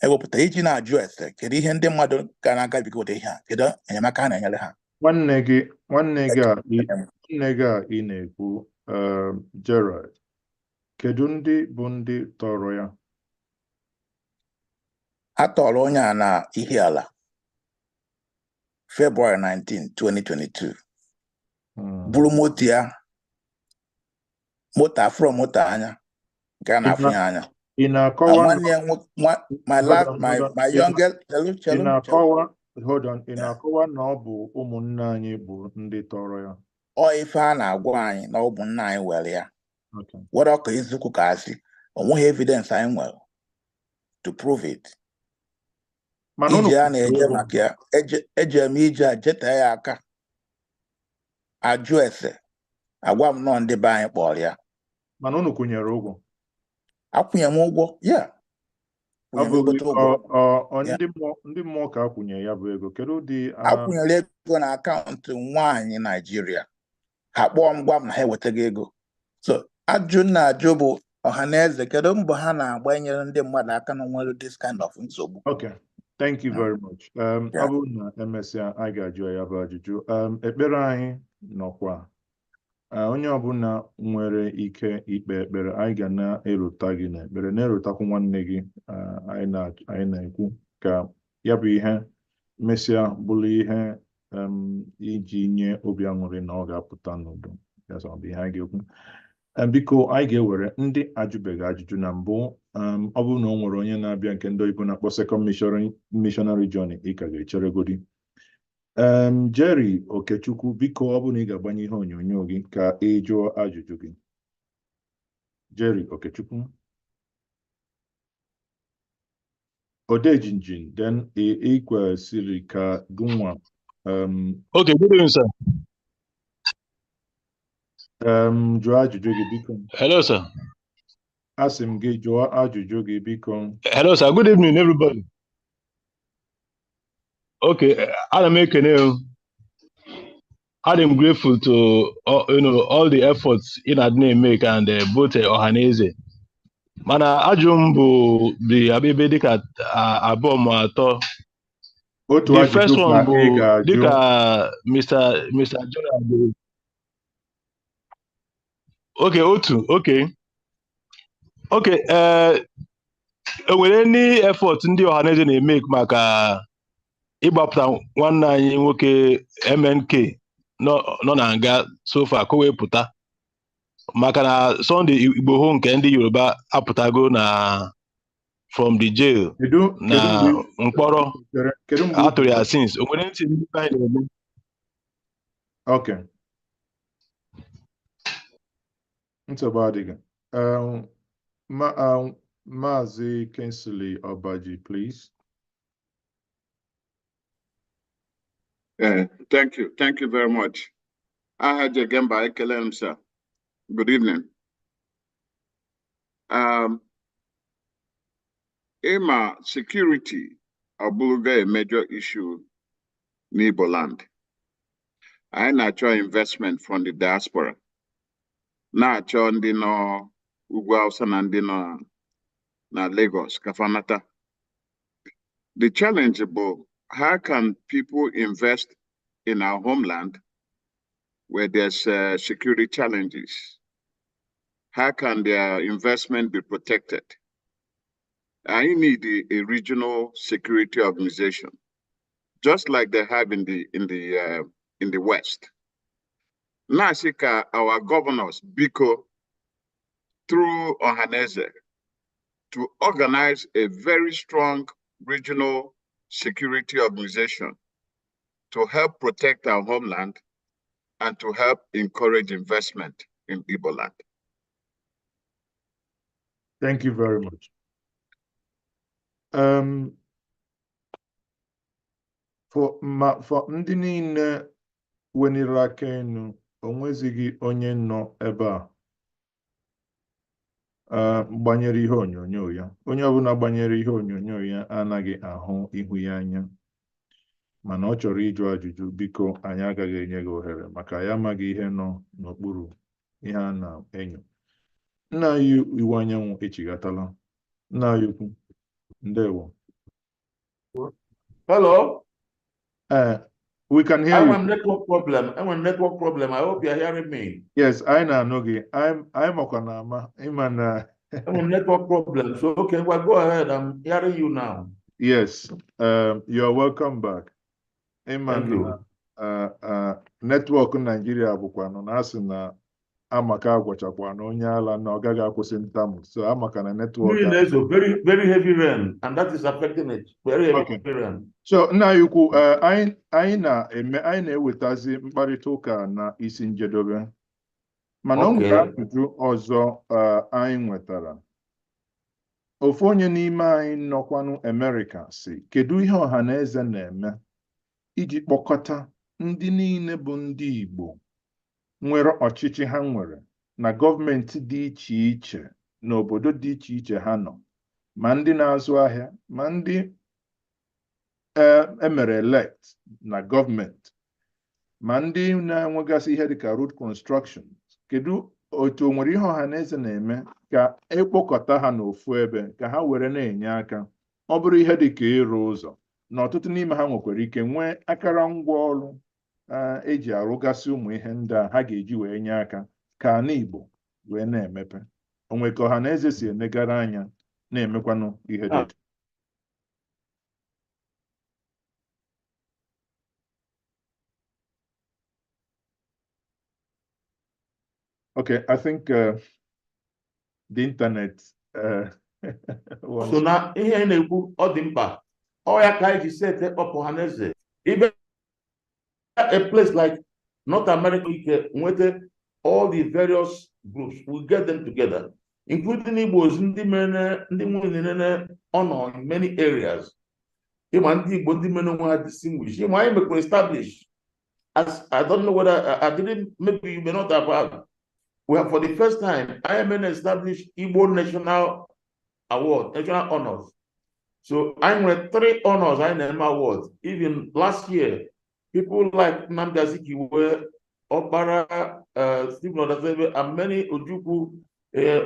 ewepụta iji na-ajụ ese kedu ihe ndị mmadụ ga na-agabiga ụdị ihe a, kedu enyemaka ha na-enyere ha? Nwanne gị a ị na-ekwu, Gerard, kedu ndị bụ ndị tọrọ ya? A tọrọ onye a na Ihiala, February 19, 2022. Buru moto ya, moto afro, moto anya nke a na-afụ ya anya. Ị na-akọwa nwanne ya, my last, my youngest. Chelu, chelu. Ị na-akọwa, hold on, ị na-akọwa na ọ bụ ụmụnne anyị bụ ndị tọrọ ya? Ọ ife a na-agwa anyị na ụmụnne anyị were ya. Were ọka eziokwu ka asị, o nweghị evidence anyị nwere to prove it. Ije a na-eje maka ya, eje m ije a jetee ya aka, ajụ ese, agwa m nọ ndị be anyị kpọrọ ya. Mana unu kwụnyere ụgwọ? Akwụnye m ụgwọ ya. Ndị mmụọ ka akwụnye ya bụ ego? Kedu ụdị? Akwụnyere ego na akaụntụ nwaanyị Naijiria. Ha kpọọ m, gwa m na ha ewetaghị ego. So ajụ na-ajụ bụ, Ọhaneze, kedu mbọ ha na-agba inyere ndị mmadụ aka na nwere this kind of nsogbu? Okay, thank you very much. Ọ bụrụ na emesịa, anyị ga-ajụ ya bụ ajụjụ. Ekpere anyị nọkwa. Onye ọbụla nwere ike ikpe ekpere, anyị ga na-erota gị n'ekpere, na-erotakwu nwanne gị. Anyị na-ekwu ka ya bụ ihe mesịa bụrụ ihe iji nye obi aṅụrị na ọ ga-apụta n'udo. Ya bụ ihe anyị ga-ekwu. Biko, anyị ga-ewere ndị ajụbeghị ajụjụ na mbụ. Ọ bụrụ na o nwere onye na-abịa nke ndị oyibo na-akpọ second missionary journey, ị ka ga-echeregodi. Jerry Okechukwu, biko, ọ bụrụ na ị ga-agbanye ihe onyonyo gị ka ị jụọ ajụjụ gị. Jerry Okechukwu Odejinjin, then ị kwesịrị ka gụnwa. Okay, good evening, sir. Jụọ ajụjụ gị, biko. Hello, sir. Asị m gị jụọ ajụjụ gị, biko. Hello, sir. Good evening, everybody. Okay, ana m ekene o. I'm grateful to all the efforts ị na-adị na-eme and both Ọhaneze. Mana ajụ m bụ dị ebe dịka abụọ ma atọ. Otu The first ajụjụ one ka bụ ị ga-ajụ. Dịka Mr. Gerald. Okay, otu, okay. Okay, e nwere any effort ndị Ọhaneze na-eme maka ịgbapụta nwanne anyị nwoke MNK nọ na nga so far ka o wee pụta, maka na Sunday Igboho nke ndị Yoruba apụtago na from the jail Kedu na kedu mgbe mkpọrọ kedu mgbe a tụrụ ya since o nwere ntị ndị be anyị na-eme? Okay. Nsogbu adịghị. Maazị Kingsley Obaji, please. Thank you. Thank you very much. Aha Jegemba ekele m, sir. Good evening. Ịma security abụrụgo a major issue n'Igbo land. Anyị na-achọ investment from the diaspora. Na-achọ ndị nọ ugwu Hausa na ndị nọ na Lagos ka fa nata. The challenge bụ, how can people invest in our homeland where there's security challenges? How can their investment be protected? I need a regional security organization, just like they have in the West. Na-asị ka our governors, biko, through Ohaneze, to organize a very strong regional security organization to help protect our homeland and to help encourage investment in Igbo land. Thank you very much. For ndị niile weniri aka enu, o nwezighị onye nọ ebe a gbanyere ihe onyonyo ya. Onye ọbụla gbanyere ihe onyonyo ya anaghị ahụ ihu ya anya, mana ọ chọrọ ịjụ ajụjụ, biko, anyị agaghị enye gị ohere maka ya amaghị ihe nọ n'okpuru ihe a na-enyo. Nna anyị Iwuanyanwu echighatala. Nna anyị ukwu, ndewo. Hello. We can hear I you. have network problem. I have network problem. I hope you're hearing me. Yes, anyị na-anụ gị. Anyị makwa na ama ịma na I have network problem. So, okay, well, go ahead. I'm hearing you now. Yes, you're welcome back. Ịma Thank you. na network Nigeria bụkwanụ na asị na amaka agwachakwa na onye ala na ọ gaghị akwụsị ntamu, so amaka na network Mmiri na-ezo, very, very heavy rain, and that is affecting it. Very heavy rain. So nna anyị ukwu, anyị na-eme, anyị na-ewetazi mkparịta ụka na isi njedebe, mana o nwere ajụjụ ọzọ anyị nwetara. Ofu onye n'ime anyị nọkwanụ Amerịka si, kedu ihe ọha na eze na-eme iji kpọkọta ndị niile bụ ndị Igbo nwere ọchịchị ha nwere na gọọmenti dị iche iche n'obodo dị iche iche ha nọ, ma ndị na-azụ ahịa, ma ndị emere elect na gọọmenti, ma ndị na-enwegasị ihe dịka road construction? Kedu otu o nwere ihe ọha na eze na-eme ka ekpokọta ha n'ofu ebe ka ha were na-enye aka, ọ bụrụ ihe dịka ịrụ ụzọ, na ọtụtụ n'ime ha nwekwara ike nwee akara ngwa ọrụ eji arụgasị ụmụ ihe ndị a ha ga-eji wee nye aka ka ala Igbo wee na-emepe onwe, ka ọha na eze si enegara anya na-emekwanụ ihe dị otu? Okay, I think the internet was So na ihe anyị na-ekwu, ọ dị mkpa. Ọ ya ka anyị ji set up Ọhaneze. Ibe a place like North America, ike nweta all the various groups, we get them together, including Igbos, ndị mere ndị nwere honor in many areas. Ịma ndị Igbo ndị mere onwe ha distinguish. Ịma anyị mekwara establish. As I don't know whether I didn't, maybe you may not have heard. We have, for the first time, IMN established Igbo National Award, National Honors. So I nwere three honors I name awards. Even last year, people like Nnamdi Azikiwe, Okpara, Stephen Odafe, and many Ojukwu,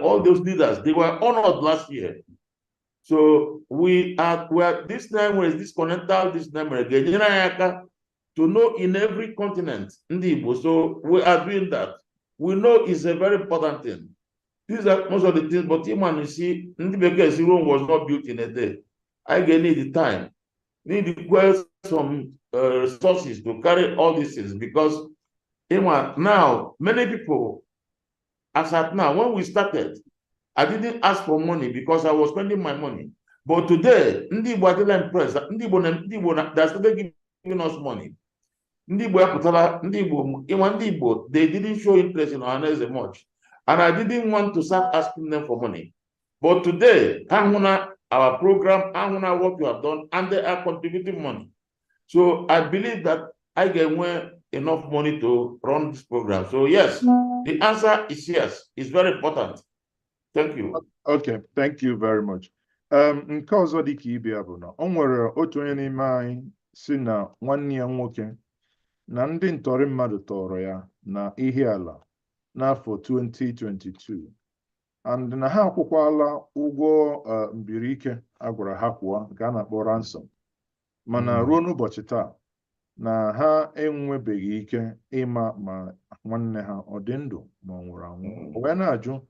all those leaders, they were honored last year. So we are this time is this continental, this time again, to know in every continent, ndị Igbo. So we are doing that. We know it's a very important thing. These are most of the things, but even you see, ndị bekee si Rome was not built in a day. I need the time, need to some resources to carry all these things, because now many people, as at now, when we started, I didn't ask for money because I was spending my money. But today, ndị Igbo adịla impressed. Ndị Igbo na they started giving us money. Ndị Igbo apụtala, ndị Igbo, ịnwa ndị Igbo, they didn't show interest in Ohanaeze much. And I didn't want to start asking them for money. But today, ha hụ na our program, ha hụ na what we have done, and they are contributing money. So I believe that I ga-enwe enough money to run this program. So yes, the answer is yes. It's very important. Thank you. Okay, thank you very much. Nke ọzọ dị ka ibe ya bụ na o nwere otu onye n'ime anyị si na nwanne ya nwoke na ndị ntọrị mmadụ tọrọ ya na Ihiala n'afọ 2022 and na ha akwụkwala ụgwọ mbirike a gwara ha kwụọ, nke a na-akpọ ransom, mana ruo n'ụbọchị taa na ha enwebeghị ike ịma ma nwanne ha ọ dị ndụ ma ọ nwụrụ anwụ. O wee na-ajụ,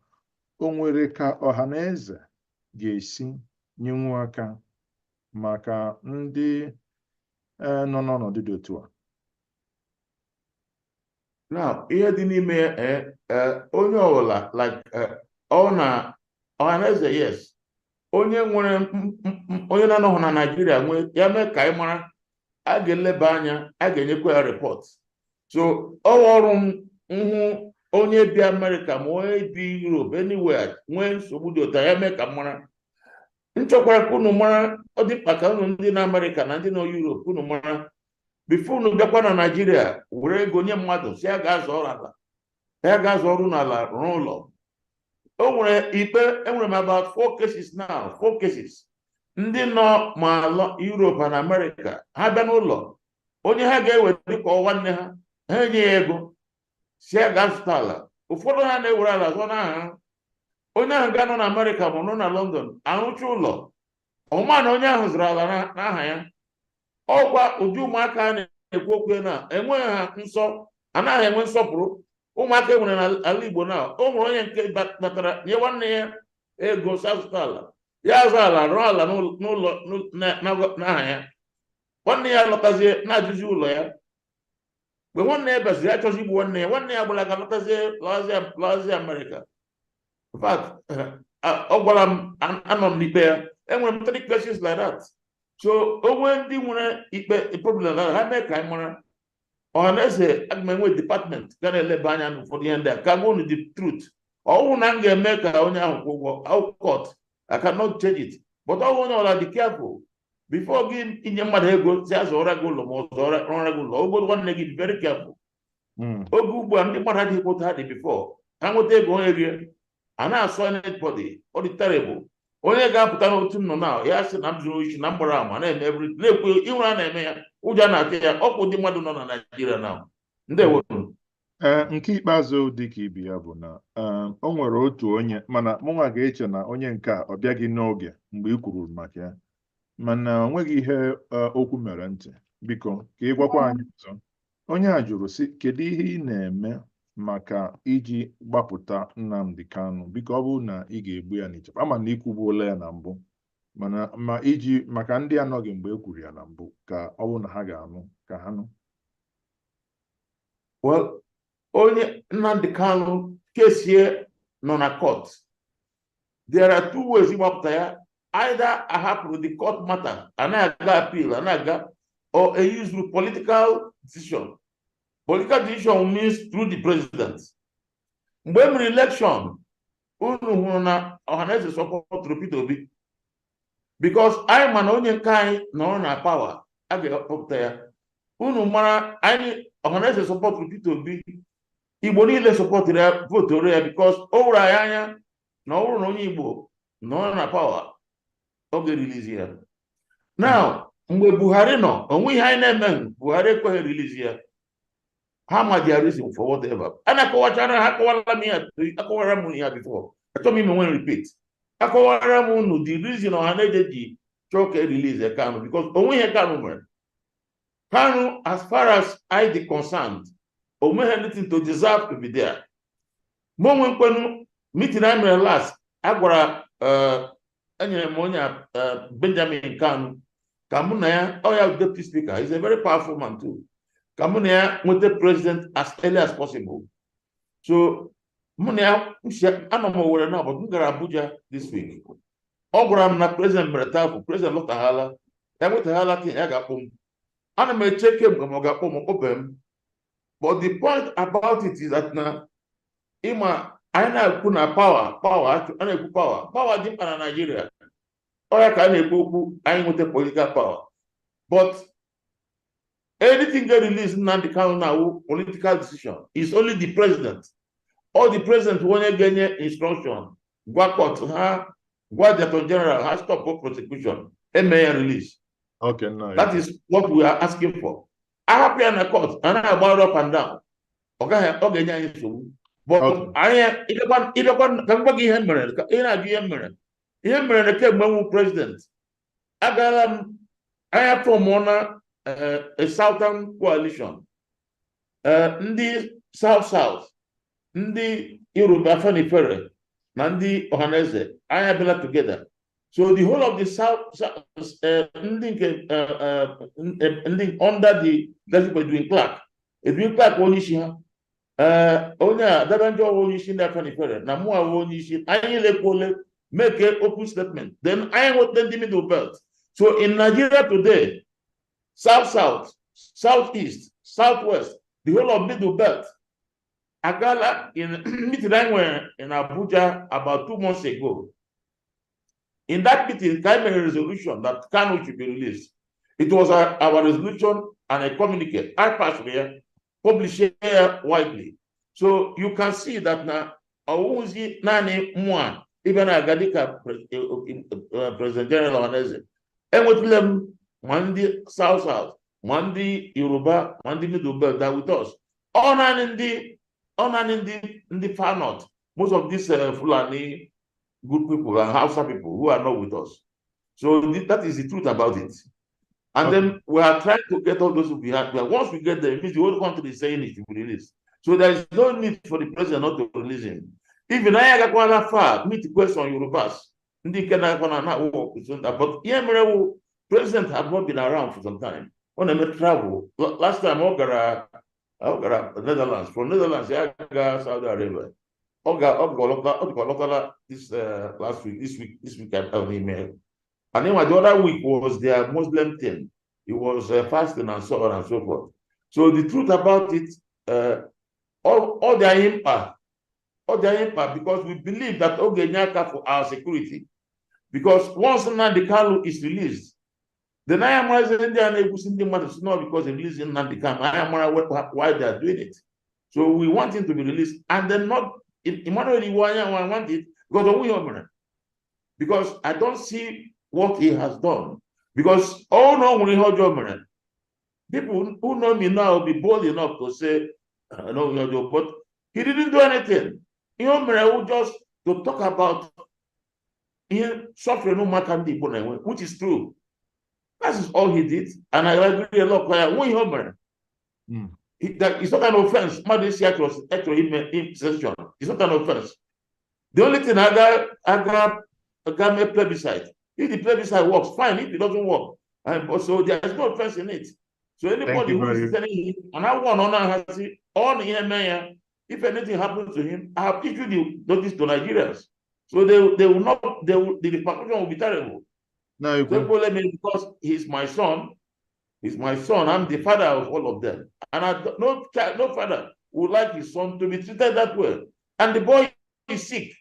o nwere ka ọha na eze ga-esi nyenwu aka maka ndị nọ n'ọnọdụ dị otu a? Now, ihe dị n'ime ya, onye ọbụla, like ọ na Ọhaneze, yes, onye nwere onye na-anọghị na Naịjirịa nwee ya, mee ka anyị mara, a ga-eleba anya, a ga-enyekwa ya report. So ọ ọrụ m nhụ onye bi Amerịka ma onye bi Europe, anywhere nwee nsogbu dị otu a, ya mee ka m mara. M chọkwara ka unu mara, ọ dị mkpa ka unu ndị na Amerịka na ndị nọ Europe, unu mara before unu bịakwa na Naịjirịa were ego nye mmadụ si ya ga-azọ ọrụ ala, ya ga-azọ ọrụ n'ala, rụọ ụlọ. O nwere ikpe, enwere m about four cases now, four cases, ndị nọ ma Europe na Amerịka, ha bịa n'ụlọ onye ha ga-ewe dịka nwanne ha, ha enye ya ego si ya gaa zụta ala. Ụfọdụ ha na-ewere ala zụọ n'aha ha. Onye ahụ ga-anọ na Amerịka ma nọ na London arụcha ụlọ ọma na onye ahụ zụrụ ala n'aha ya. Ọkwa ụdị ụmụaka a na-ekwu okwu na enweghị ha nsọ, anaghị enwe nsọpụrụ ụmụaka e nwere n'ala Igbo. Na o nwere onye nke batara nye nwanne ya ego si azụta ala, ya azụ ala, rụọ ala n'ụlọ n'aha ya. Nwanne ya lọtazie na-ajụzi ụlọ ya. Mgbe nwanne ya bịaziri, ya chọzi igbu nwanne ya. Nwanne ya gbara aga, lọtazie, lọtazie Amerịka. In fact, ọ gwara m, anọ m n'ikpe ya. Enwere m three cases like that. So o nwee ndị nwere ikpe problem na ha, mee ka anyị mara. Ọhaneze, aga m enwe department ga na-eleba anya n'ụfọdụ ihe ndị a ka gwa unu the truth. Ọwụ na m ga-eme ka onye ahụ kwụ ụgwọ court, I cannot change it, but ọ onye ọbụla dị careful before gị inye mmadụ ego si azụọra gị ụlọ ma ọ zụọra gị ụlọ ogo nwanne gị. Be very careful. Oge ugbu a, ndị mmadụ adịghị kwụta ha dị before ha nweta ego, onye rie a na-asọ anybody. Ọ dị terrible. Onye ga-apụta n'otu m nọ na ya sị na m zuru ohi, na m gbara ama, na-eme everything, na-ekwu ịhụrụ a na-eme ya, ụjọ na-atụ ya. Ọkwụ ndị mmadụ nọ na Naịjirịa na ndewo. Ee, nke ikpeazụ dị ka ibe ya bụ na o nwere otu onye, mana mụnwa ga-eche na onye nke a ọ bịaghị n'oge mgbe ị kwuru maka ya, mana o nweghị ihe okwu mere ntị. Biko ka ị gwakwa anyị ọzọ. Onye a jụrụ sị, kedu ihe ị na-eme maka iji gbapụta Nnamdi Kanu? Biko, ọ bụrụ na ị ga-egbu ya n'ichekwa, ama na ikwubuola ya na mbụ, mana ma iji maka ndị anọghị mgbe e kwuru ya na mbụ, ka ọ bụrụ na ha ga-anụ, ka ha nụ. Well, onye Nnamdi Kanu kesie nọ na court. There are two ways ịgbapụta ya: either ahapụrụ the court matter a na-aga appeal a na-aga, or a use political decision. Political decision means through the president. Mgbe e mere election, unu hụrụ na Ọhaneze supportụrụ Peter Obi because anyị ma na onye nke anyị nọrọ na power, a ga-akpọpụta ya. Unu mara anyị Ọhaneze supportụrụ Peter Obi, Igbo niile supportụrụ ya, voturu ya, because o wuru anyị anya na ọ bụrụ na onye Igbo nọrọ na power, ọ ga-erelease ya. Now, mgbe Buhari nọ, onwe ihe anyị na-eme, Buhari ekweghị release ya. Ha ma their reason for whatever a na-akọwachara ha. Akọwara m ya, akọwara m ya before, achọghị m ime nwe repeat. Akọwara m unu the reason Ọhaneze ji chọọ ka e release Kanu, because onwe ihe Kanu mere. Kanu, as far as I dị concerned, o nweghị anything to deserve to be there. Mụ onwe nkwenu meeting anyị mere last, a gwara, enyere m onye Benjamin Kanu ka mụ na ya, ọ ya deputy speaker, he's a very powerful man too, ka mụ na ya nweta president as early as possible. So mụ na ya, anọ m Owerri na, but m gara Abuja this week. Ọ gwara m na president mere tafụ, president lọtaghala, ya nwetaghala tin ya ga-akpọ m. Ana m eche kemgbe ma ọ ga-akpọ m, ọ kpọbeghị m. But the point about it is that na ịma anyị na-ekwu na power power, a na-ekwu power power dị mkpa na Nigeria. Ọ ya ka a na-ekwu okwu anyị nweta political power. But anything get released Nnamdi Kanu now, political decision. It's only the president. All the president onye ga-enye instruction, gwa court ha, gwa the attorney general ha stop all prosecution, eme ya release. Okay, now That is what we are asking for. Ahapụ ya na court, a na-agba up and down. Ọ gaghị, ọ ga-enye anyị nsogbu. But anyị ịbịakwa ka m gwa gị ihe mere, ka ị na-ajụ ihe mere. Ihe mere na kemgbe m wụ president, agaala m anya form na a Southern coalition. Ndị South South, ndị Yoruba Afenifere na ndị Ohanaeze, anyị abịala together. So the whole of the South, ndị nke ndị under the leadership of Edwin Clark, Edwin Clark onye isi ha, onye a Adebanjo onye isi ndị Afenifere na mụ awụ onye isi, anyị lekwuole make a open statement. Then anyị nweta ndị Middle Belt. So in Nigeria today, South South, Southeast, Southwest, the whole of Middle Belt, agala in meeting anyị nwere in Abuja about 2 months ago. In that meeting, I made a resolution that Kanu should be released. It was our resolution and a communique. I passed here, published here widely. So you can see that now, ọwụzi naanị mụa ịbịa na-aga dịka President General Ohanaeze. Enwetụla m ma ndị South South, ma ndị Yoruba, ma ndị Middle Belt that with us. Ọ naanị ndị far north, most of these Fulani good people and Hausa people who are not with us. So that is the truth about it. And then we are trying to get all those who behind. But once we get them, it means the whole country is saying it should be released. So there is no need for the president not to release him. Even I agakwala far meet question Yorubas. Ndị nke na-akwa na na work with, but ihe mere wụ president have not been around for some time. Ọ na-eme travel. Last time ọ gara Netherlands. From Netherlands ya gaa Saudi Arabia. Ọ ga ọ dịkwa lọtala this last week, this week I have email. And then the other week was their Muslim thing. It was fasting and so on and so forth. So the truth about it, all their impact, because we believe that ọ ga-enye aka for our security. Because once Nnamdi Kanu is released, then I am ndị a na-egwusi ndị mmadụ si not because they release Nnamdi Kanu. I am why they are doing it. So we want him to be released, and then not Emmanuel Iwuanyanwu, I want it because of ihe o mere. Because I don't see what he has done. Because all know nwere ihe ọjọọ mere. People who know me now will be bold enough to say, no, ihe ọjọọ, but he didn't do anything. Ihe o mere wụ just to talk about ihe suffering ụmụaka ndị Igbo na-enwe, which is true. That is all he did. And I agree a lot. Ya nwe ihe o mere. That it's not an offense. Mmadụ isi achọrọ ime secession. It's not an offense. The only thing aga mee plebiscite. If the plebiscite works, fine. If it doesn't work, and so there is no offense in it. So anybody you who very is telling him, and I want on has on ihe mee ya, if anything happens to him, I have issued the notice to Nigerians. So they will not, they will, the repercussion will be terrible. Now you So people let me, because he's my son, he's my son, I'm the father of all of them. And I, don't- no child, no father would like his son to be treated that way. And the boy is sick.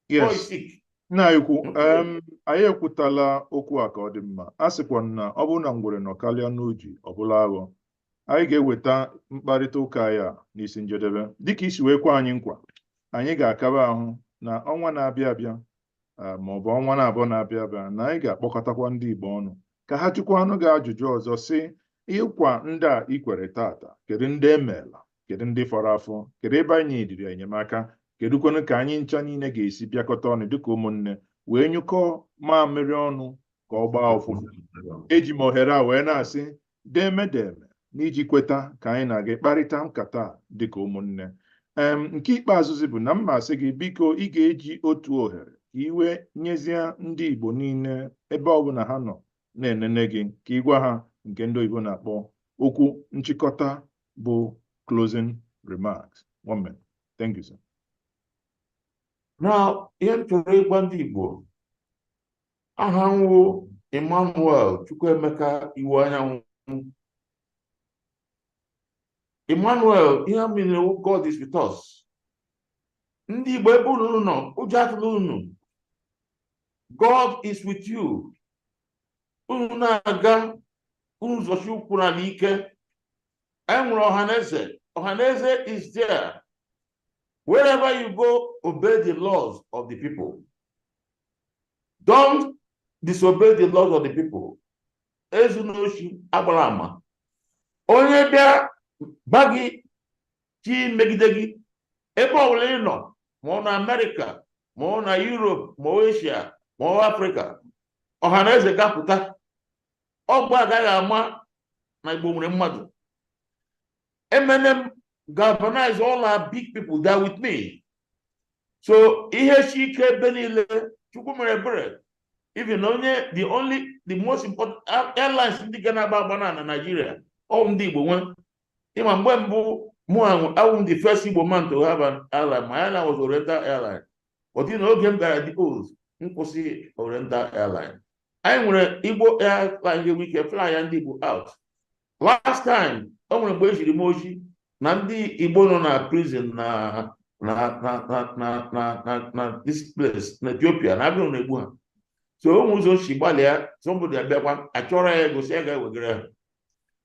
Boy is sick. Nna ikwu, anyị ekwutala okwu a ka ọ dị mma. A sịkwa na ọ bụrụ na ngwere nọ karịa n'uji, ọ bụla aghọ. Anyị ga-eweta mkparịta ụka anyị a n'isi njedebe. Dịka isi wee kwe anyị nkwa, anyị ga-akaba ahụ na ọnwa na-abịa abịa, ma ọ bụ ọnwa na-abụọ na-abịa abịa, na anyị ga-akpọkọtakwa ndị Igbo ọnụ ka ha jụkwa anụ gị ajụjụ ọzọ sị ịkwa ndị a ikwere tata, kedu ndị emeela, kedu ndị fọrọ afọ, kedu ebe anyị dịrị enyemaka, kedụkwanụ ka anyị ncha niile ga-esi bịakọta ọnụ dịka ụmụnne wee nyụkọọ mamịrị ọnụ ka ọ gbaa ụfụfụ. Eji m ohere a wee na-asị deme deme n'iji kweta ka anyị na-aga kparịta nkata a dịka ụmụnne. Nke ikpeazụzi bụ na m ma asị gị biko, ị ga-eji otu ohere ka iwe nyezie ndị Igbo niile ebe ọbụla ha nọ na-enene gị ka ị gwa ha nke ndị oyibo na-akpọ okwu nchịkọta, bụ closing remarks. One minute. Thank you, sir. Now, ihe m chọrọ ịgwa ndị Igbo Aha m wụ Emmanuel Chukwuemeka Iwuanyanwu. Emmanuel, ihe a mere wụ God is with us. Ndị Igbo, ebe unu nọ, ụjọ atụla unu. God is with you. Unu na-aga, unu zọchi ụkwụ n'ala ike. Anyị nwere Ọhaneze. Ọhaneze is there. Wherever you go, obey the laws of the people. Don't disobey the laws of the people. Ezuna oshi, agbara ama. Onye bịa ba gị chi megide gị, ebe ọbụla ị nọ, ma ọ na Amerịka, ma ọ na Europe, ma ọ Asia, ma ọ Afrịka, Ọhaneze ga-apụta. Ọgbọ agaghị ama na Igbo nwere mmadụ. Emene m galvanize all our big people that with me. So ihe shi ike ebe niile, Chukwu mere ebere. Even onye the only the most important airlines ndị ga na-agba agba na Nigeria, ọ ndị Igbo nwe. Ịma mgbe mbụ mụ awụ m the first Igbo man to have an airline. My airline was Oriental Airline. But in oge m gara the old, m kwụsị Oriental Airline. Anyị nwere Igbo airline ga-enwe ike fly ya ndị Igbo out. Last time, o nwere mgbe ejiri m oji na ndị Igbo nọ na prison na this place na Ethiopia na agụrụ na-egbu ha. So o nwere ụzọ si gbalịa, somebody abịakwa achọrọ ya ego si ya ga-ewegara ha.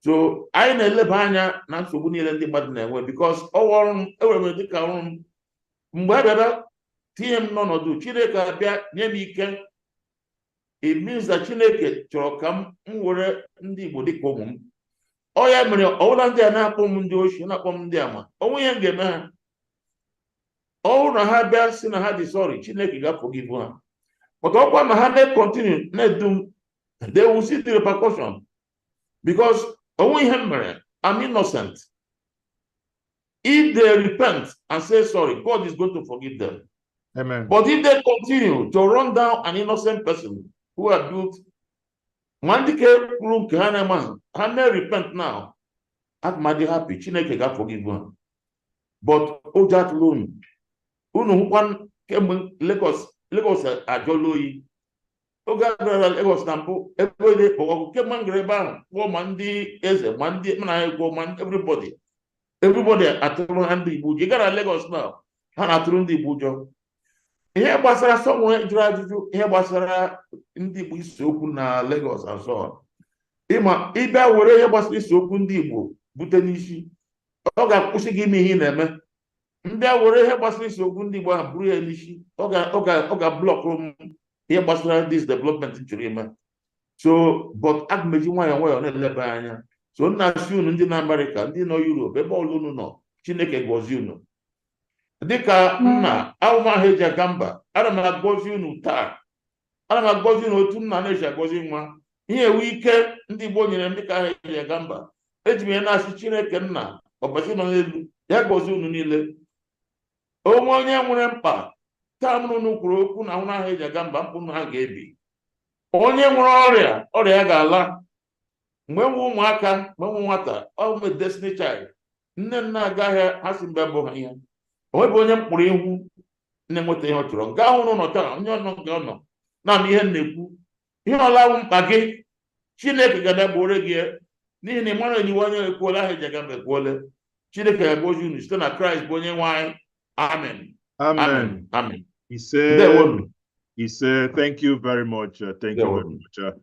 So anyị na-eleba anya na nsogbu niile ndị mmadụ na-enwe, because ọwa ọrụ m enwere m dịka ọrụ m mgbe a bịara tinye m n'ọnọdụ Chineke abịa nye m ike. It means that Chineke chọrọ ka m were ndị Igbo dịka ụmụ m. Ọ ya mere ọbụla ndị a na-akpọ m ndị oshi, na-akpọ m ndị ama, onwe ihe m ga-eme ha. Ọ bụrụ na ha bịa sị na ha dị sorry, Chineke ga-forgive ha. But ọkwa na ha na-continue na-edu m, they will see the repercussion, because onwe ihe m mere. I'm innocent. If they repent and say sorry, God is going to forgive them. Amen. But if they continue to run down an innocent person who had built, ma ndị ka kwuru nke ha na-eme, ha may repent now, aga m adị happy. Chineke ga-forgive ha. But ụjọ atụla unu. Unu hụkwa kemgbe Lagos, Lagos ajọla oyi. Oge a bịara Lagos na mbụ, ebe ole ọgụ kemgbe m gara ebe ahụ kpọọ ma ndị eze, ma ndị mana anyị kwuo, ma everybody, everybody atụrụ ha ndị Igbo ụjọ. Ị gara Lagos now, ha na-atụrụ ndị Igbo ụjọ. Ihe gbasara someone jụrụ ajụjụ, ihe gbasara ndị Igbo isi okwu na Lagos and so on. Ịma ịbịa were ihe gbasara isi okwu ndị Igbo bute n'isi, ọ ga-akwụsị gị ime ihe ị na-eme. Mbịa were ihe gbasara isi okwu ndị Igbo ahụ buru ya n'isi, ọ ga-block m ihe gbasara this development m chọrọ ime. So but aga m eji nwayọọ nwayọọ na-eleba anya. So nna asị unu, ndị na Amerịka, ndị nọ Europe, ebe ọbụla unu nọ, Chineke gọzie unu. Dịka nna ahụmahụ eji aga mba, ana m agọzi unu taa, ana m agọzi unu otu nna na-eji agọzi nwa. Ihe ewu ike ndị Igbo nyere m dịka aha eji aga mba, eji m ya na-asị Chineke nna ọbasi nọ n'elu ya gọzie unu niile. Onwe onye nwere mkpa taa m unu kwuru okwu na ahụ ahụ eji aga mba, mkpụ ha ga-ebi. Onye nwere ọrịa, ọrịa ya ga-ala. Mgbe nwe ụmụaka, mgbe nwe nwata, ọ bụ destiny child, nne m na-aga ahịa, ha si mgbe bụ ha ihe onwebụ onye m kpụrụ ihu na-enweta ihe ọ chọrọ nke ahụ n'ụlọ taa. Onye ọnọ nke ọ nọ naanị ihe m na-ekwu, ihe ọlawụ mkpa gị, Chineke ga-abịa gị, n'ihi na Emmanuel Iwuanyanwu ekwuola, ahụ eji aga mba ekwuola. Chineke ga-agọzi unu site na Kraịst bụ onye nwe anyị. Amen. Amen. Amen. Ise. Ndewonu. Ise, thank you very much. Thank you very much.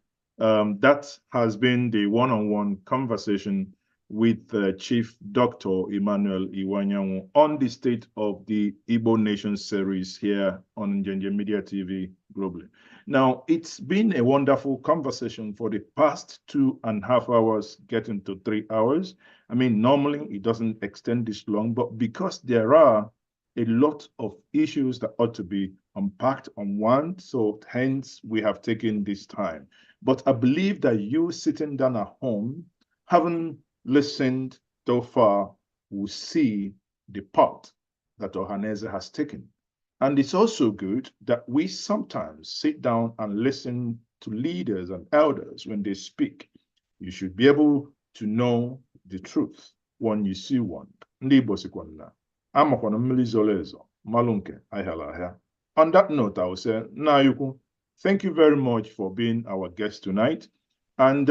That has been the one-on-one conversation with Chief Dr. Emmanuel Iwuanyanwu on the State of the Igbo Nation series here on Njenje Media TV globally. Now, it's been a wonderful conversation for the past 2.5 hours, getting to 3 hours. I mean, normally it doesn't extend this long, but because there are a lot of issues that ought to be unpacked on one, so hence we have taken this time. But I believe that you sitting down at home, having listened so far, will see the part that Ohaneze has taken. And it's also good that we sometimes sit down and listen to leaders and elders when they speak. You should be able to know the truth when you see one. Ndị Igbo sikwa na amakwana mmiri zoro ezo malụ nke ahịara ahịa. On that note, I will say, nna anyị ukwu, Thank you very much for being our guest tonight. And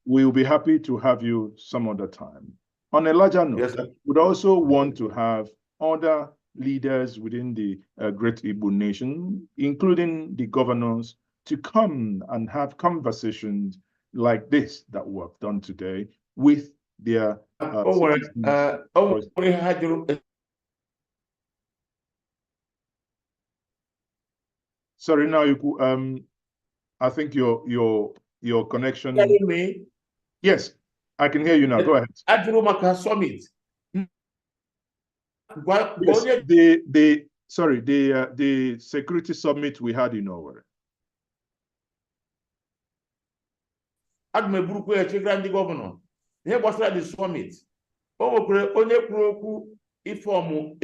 we'll be happy to have you some other time. On a larger note, Yes, sir. We'd also want to have other leaders within the Great Igbo Nation, including the governors, to come and have conversations like this that we have done today with their O nwere citizens. o nwere ihe ha jụrụ. Sorry, now you could, I think your connection. Hearing me? Yes, I can hear you now. Go ahead. Ajụrụ maka summit. Gwa gwa Yes, onye the sorry, the security summit we had in Owerri. Aga m eburukwa ya chegara ndị governor ihe gbasara the summit. O nwekwara onye kwuru okwu ịform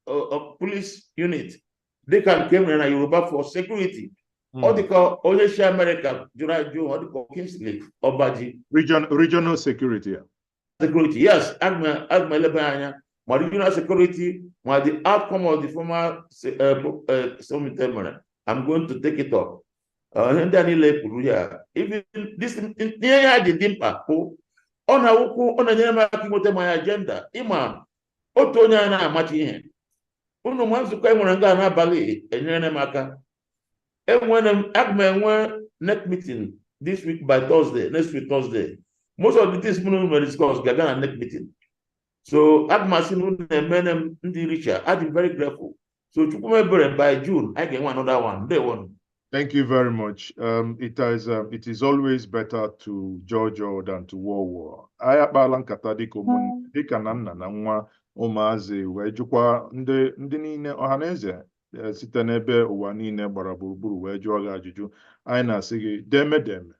a police unit dịka nke e nwere na Yoruba for security. Ọ dịka onye si Amerịka jụrụ ajụ, ọ dịka Kingsley Ọbaji. Regional security. Yeah. Security, yes. Aga m eleba anya ma regional security, ma the outcome of the former summit e mere. I'm going to take it up. Ihe ndị a niile kwuru ya, even this, ihe ya dị dị mkpa bụ ọ na-awụkwu, ọ na-enyere m aka inweta my agenda. Ịma otu onye a na-amachi ihe unu ma nzukọ e nwere nga n'abalị enyere m aka. Enwere m, aga m enwe NEC meeting this week by Thursday, next week Thursday. Most of the things mụ mere discuss ga-aga na NEC meeting, so aga m asị na unu na-emene m ndị richa. Adị very grateful. So Chukwumebere, by June anyị ga-enwe another one. Ndewo. Thank you very much. It is always better to jojo than to war war. Anyị akpaala nkata dịka ụmụnne, dịka na nna na nwa, ụmụazị, wee jụkwa ndị niile ọha na eze site n'ebe ụwa niile gbara gburugburu wee jụọ gị ajụjụ. Anyị na-asị gị deme deme.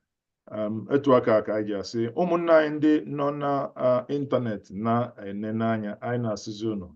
Etu aka ka anyị ji asị ụmụnne anyị ndị nọ na ịntanetị na-ene n'anya, anyị na-asịzi unu